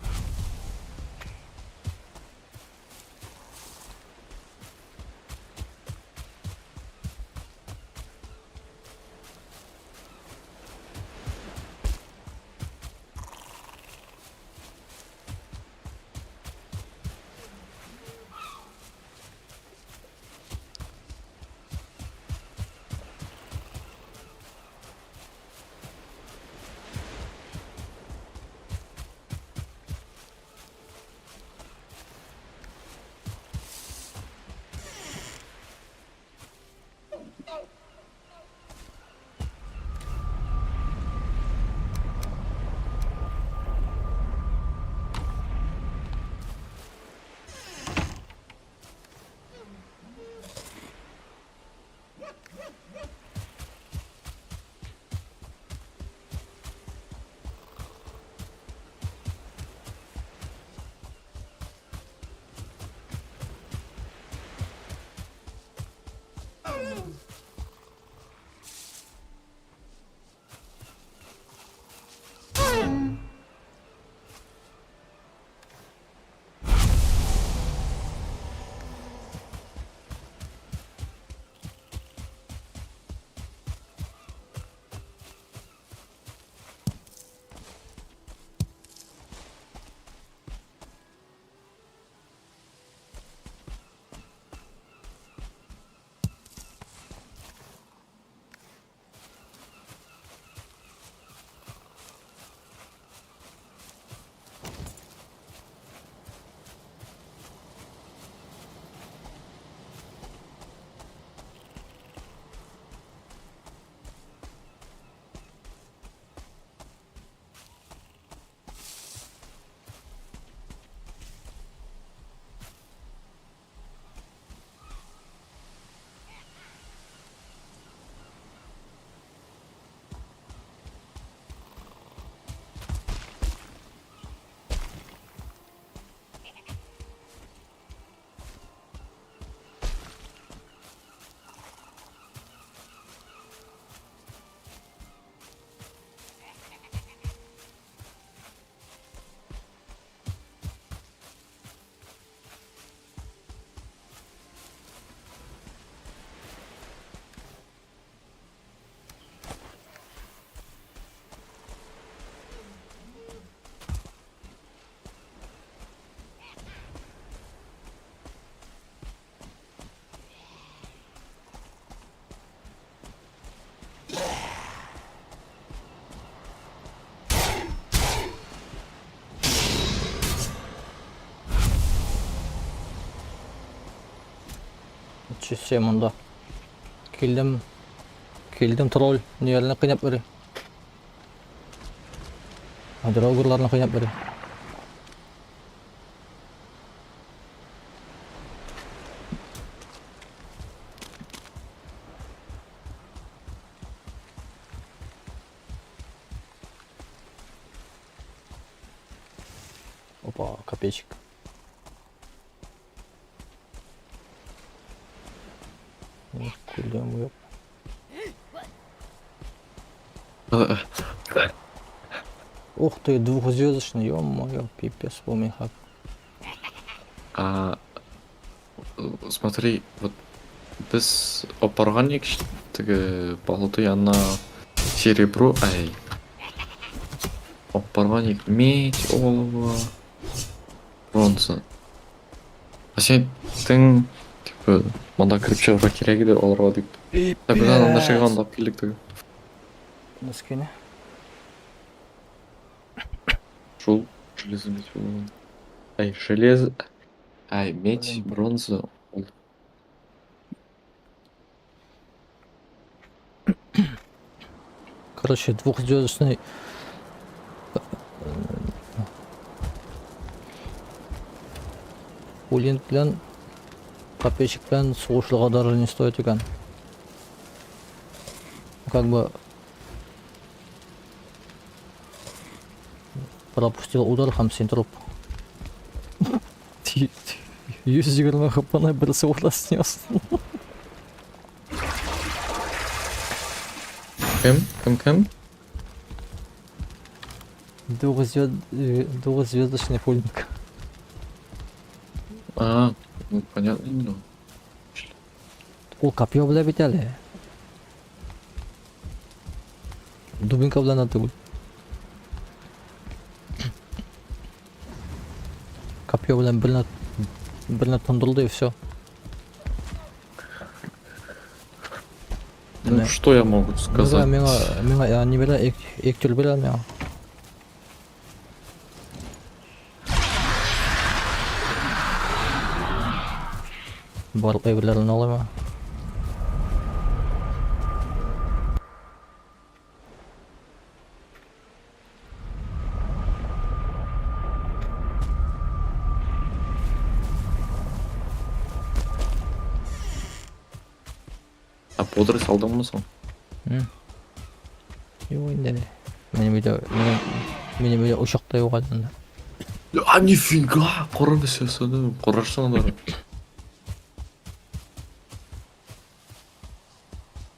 Короче, все монда. Килдем. Килдем тролль. Ниләрне кыйнап йөри. Дрогерларны кыйнап йөри. Опа, копейщик. Куда мы? Ух ты, двухзвездочный, ё-моё, пипец, был хак. А, смотри, вот без апарган теге болото янына серебро, ай. Апарган медь, олово, бронза. А син әйттең, типа, монда кереп чыгарга кирәк иде аларга дип. Ә без аны нәрсәгә анда алып килдек теге. Носкине. Шул железо медь булган. Ай, железо, ай, медь, Блин. бронза. Ул Короче, двухзвездочный Улин белән копейщик белән сугышырга даже не стоит икән. Как бы пропустил удар һәм син труп. 120 хпны берсе урла снес. Кем? Кем кем? Двухзвездочный пульник. А, ну понятно, ну. Ул копье белән бит әле. Дубинка белән дә түгел. Копье белән берне тондырды и все. Ну что я могу сказать? Миңа миңа миңа не бирә, ик төр бирә миңа. Барлык әйберләрен алыйм. А бодрость алдыңмы соң? Юк инде. Минем өйдә минем өйдә учак та юк әле. А нифига! Кара нәрсәсен, карарсың алар.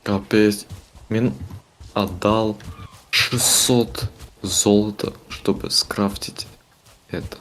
Капец. Мин отдал 600 золота, чтобы скрафтить это.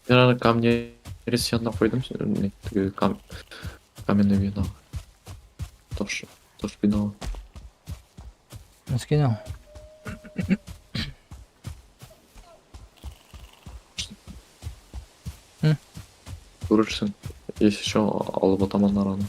Мин аны камни янына куйдым, не, теге каменный бина. Таш, таш бина. Скинул. Күрерсең. Если что, алып атаманнар аны.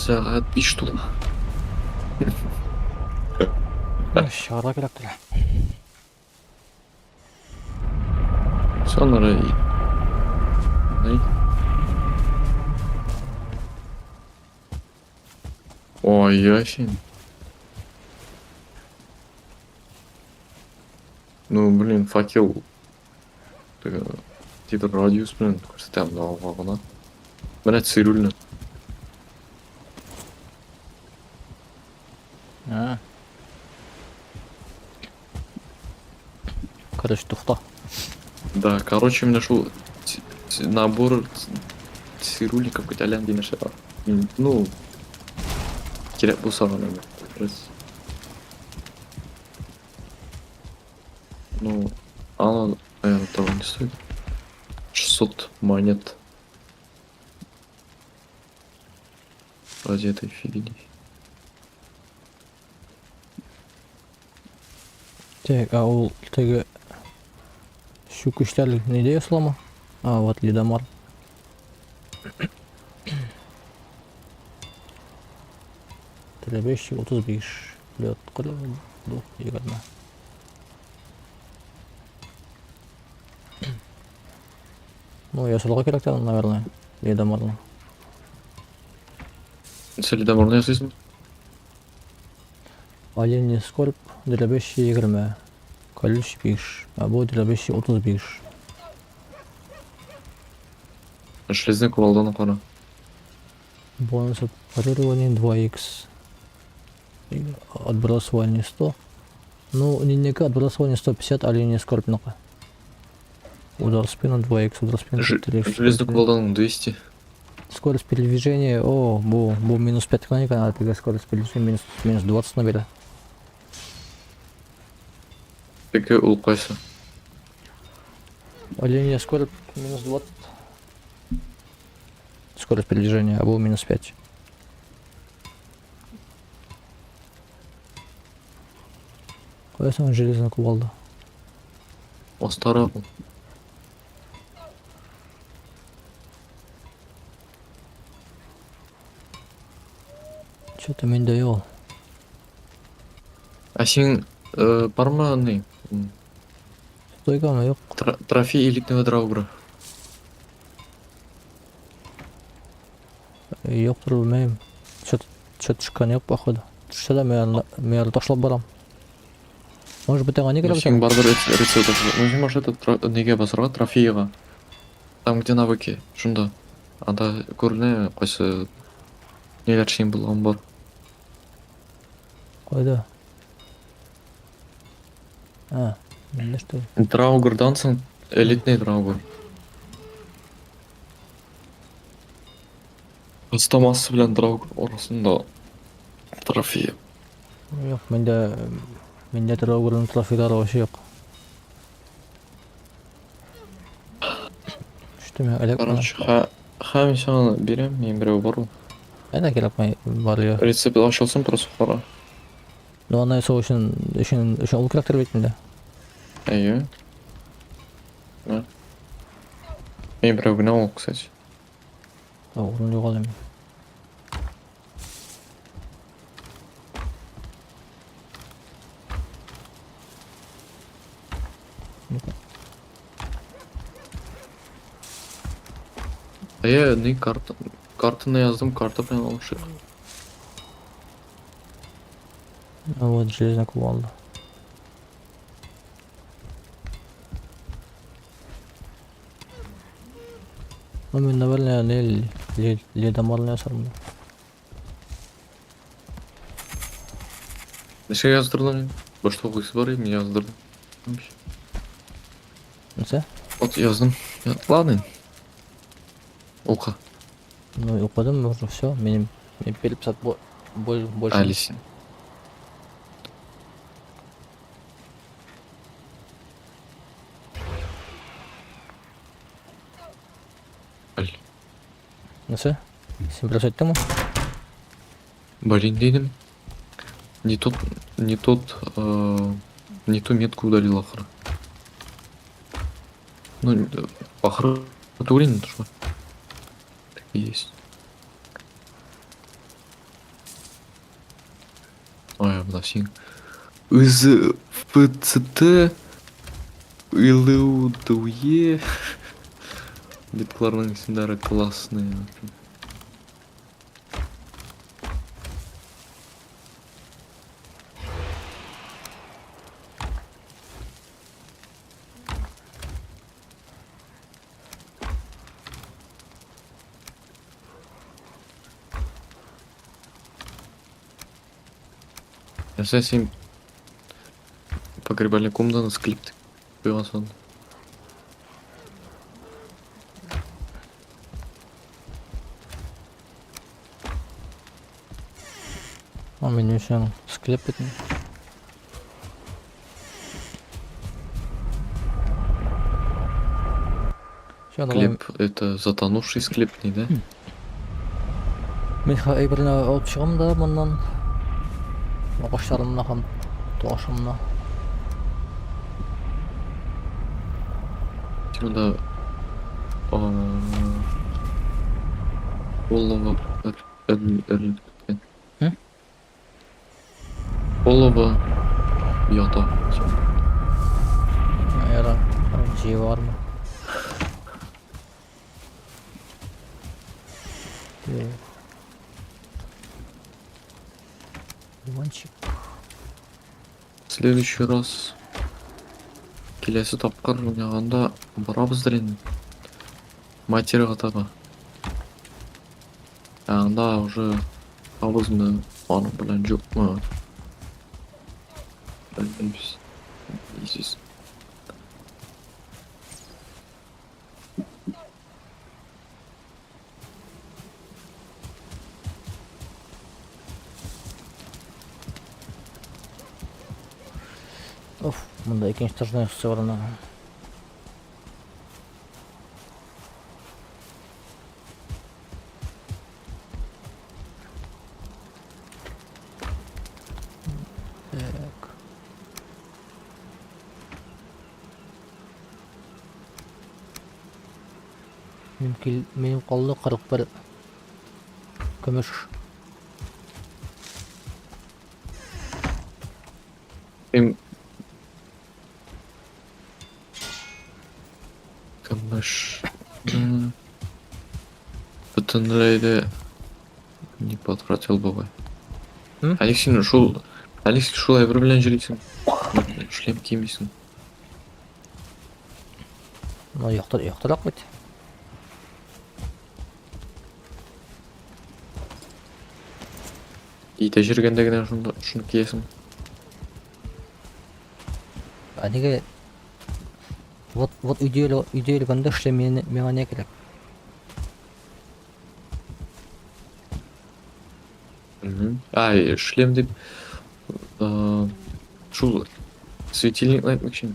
Сәгать 5 тула. Чыгарга кирәктер. Сонра Ни? Ой, ясень. Ну, блин, факел. Теге тидер радиус белән күрсәтә монда алга гына. Менә цирюльня. А. Короче, туфта. Да, короче, менә шул набор цирюльников итальян дигән нәрсә бар. Ну, кирәк булса гына. Раз. Ну, оно, наверное, того не стоит. 600 монет. Ради этой фигни. Так, а ул теге чүкечләр нидә ясаламы? А, вот ледомар. Телебеш 35 лед 20. Ну, ясалырга кирәк тә, наверное, ледомарны. Син ледомарны ясыйсың? Оленей скорбь дробящий 20. Колючий 5. А бу дробящий 35. Железный кувалданы кара. Бонус от парирования 2х. Отбрасывание 100. Ну, не отбрасывание 150, оленей скорбь ну-ка. Удар в спину 2х, удар в спину 3х. Железный кувалданың 200. Скорость передвижения, о, бу минус 5 клоника, а тогда скорость передвижения минус 20 набери. Теге ул кайсы? Оленья скорость минус 20. Скорость передвижения, а был минус 5. Куясың железная кувалда. Астарак ул. Что-то миндә юк. Ә син бармы ни? Стойкамы юк. Трофей элитного драугра. Юктыр, белмим. Что-то төшкән юк, походу. Төшсә дә мин аны ташлап барам. Может быть, аңа ни Ну, кирәк син икән? барыбер рецепт. Ну, син можешь этот нигә басарга трофейга. Там, где навыки, шунда. Анда күренә кайсы ниләр син булган бар. Кайда? А, миндә что ли? Драугрдан соң элитный драугр. Астамасы белән драугр арасында трофей. Юк, миндә Драугрның трофейлары вообще юк. Что мин элек Короче, ха мин сиңа бирәм, мин берәү бар ул. Әнә кирәкми бар я. Рецепт ачылсын, просто кара. Ну, аны ясау өчен ул кирәктер бит инде. Әйе. Да. Мин берәү генә ул, кстати. А, урын юк әле. Әйе, ни карта картаны яздым, карта белән алышыйк. Ну вот, железная кувалда. Ну, мин, наверное, ледомарны ясармын. Ничә яздырдың инде? Башта укыйсы бар иде, мин яздырдым. Нәрсә? Вот яздым. Ладно. Укы. Ну, укыдым уже, все. Мин переписать больше. Әле син. Әл. Нәрсә? Син бераз әйттеңме? Блин, дидем. Не тот, не ту метку удалил ахыры. Ну, ахыры түгел инде шул. Так и есть. Ай, менә син. Из ФЦТ ИЛУДУЕ. Битларның исемнәре классные. Нәрсә син погребальный комнатаны склеп куйгансың? А минем өчен склеп бит. Все, давай. Склеп это затонувший склеп, не да? Мин әйберне алып чыгам да моннан. Агачларымны һәм ташымны. Син монда олова эрелеп беткән. М? Олова ята. Яра, җыеп бармы? Так. Диванчик. В следующий раз киләсе тапкыр уйнаганда барабыздыр инде. Материға таба. Ә анда уже табызмы, аның белән юкмы? Белмибез. Билмибез. Оф, монда икенче этажны ясыйсы. Так. Минем калды 41 көмеш. Им көмеш. Бөтенләй дә не потратил бабай. М? Ә ник син шул, ә ник син шул әйбер белән йөрисең? Шлем кимисең. Ну, яктырак бит. Өйдә йөргәндә генә шунда шуны киясең. Ә нигә вот өйдә йөргәндә шлем миңа не кирәк? Мгм. Ай, шлем дип шул светильникны әйтмәкче.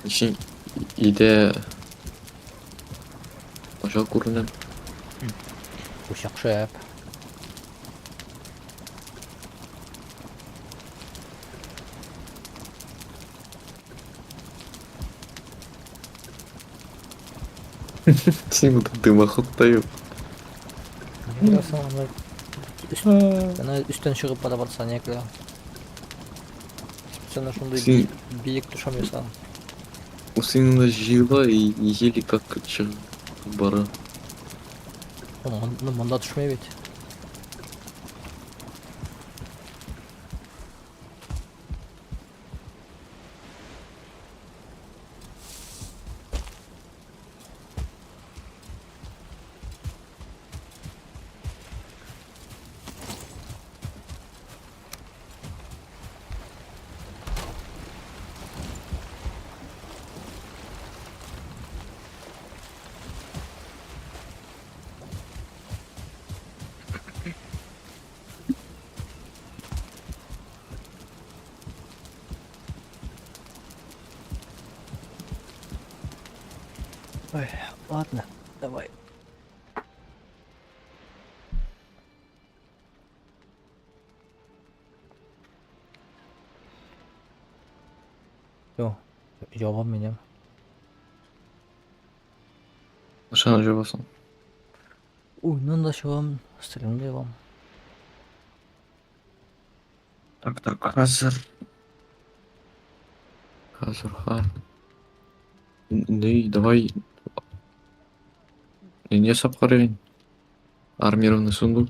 Син өйдә начар күренә. Учак шәп. Син монда дымоход та юк. Беләсең, аны аны өстән чыгып бара барса не керә. Специально шундый биек төшәм ясаган. Син монда җыела и еле как чыгып бара. Ну, монда төшмәй бит. Ой, ладно, давай. Все, җавап минем. Нишаны җабасың? Уйыннан да чыгам, стримда ябам. Так, так, хәзер. Хәзер, ха. Ни, давай. Не ясап карыйм. Армированный сундук.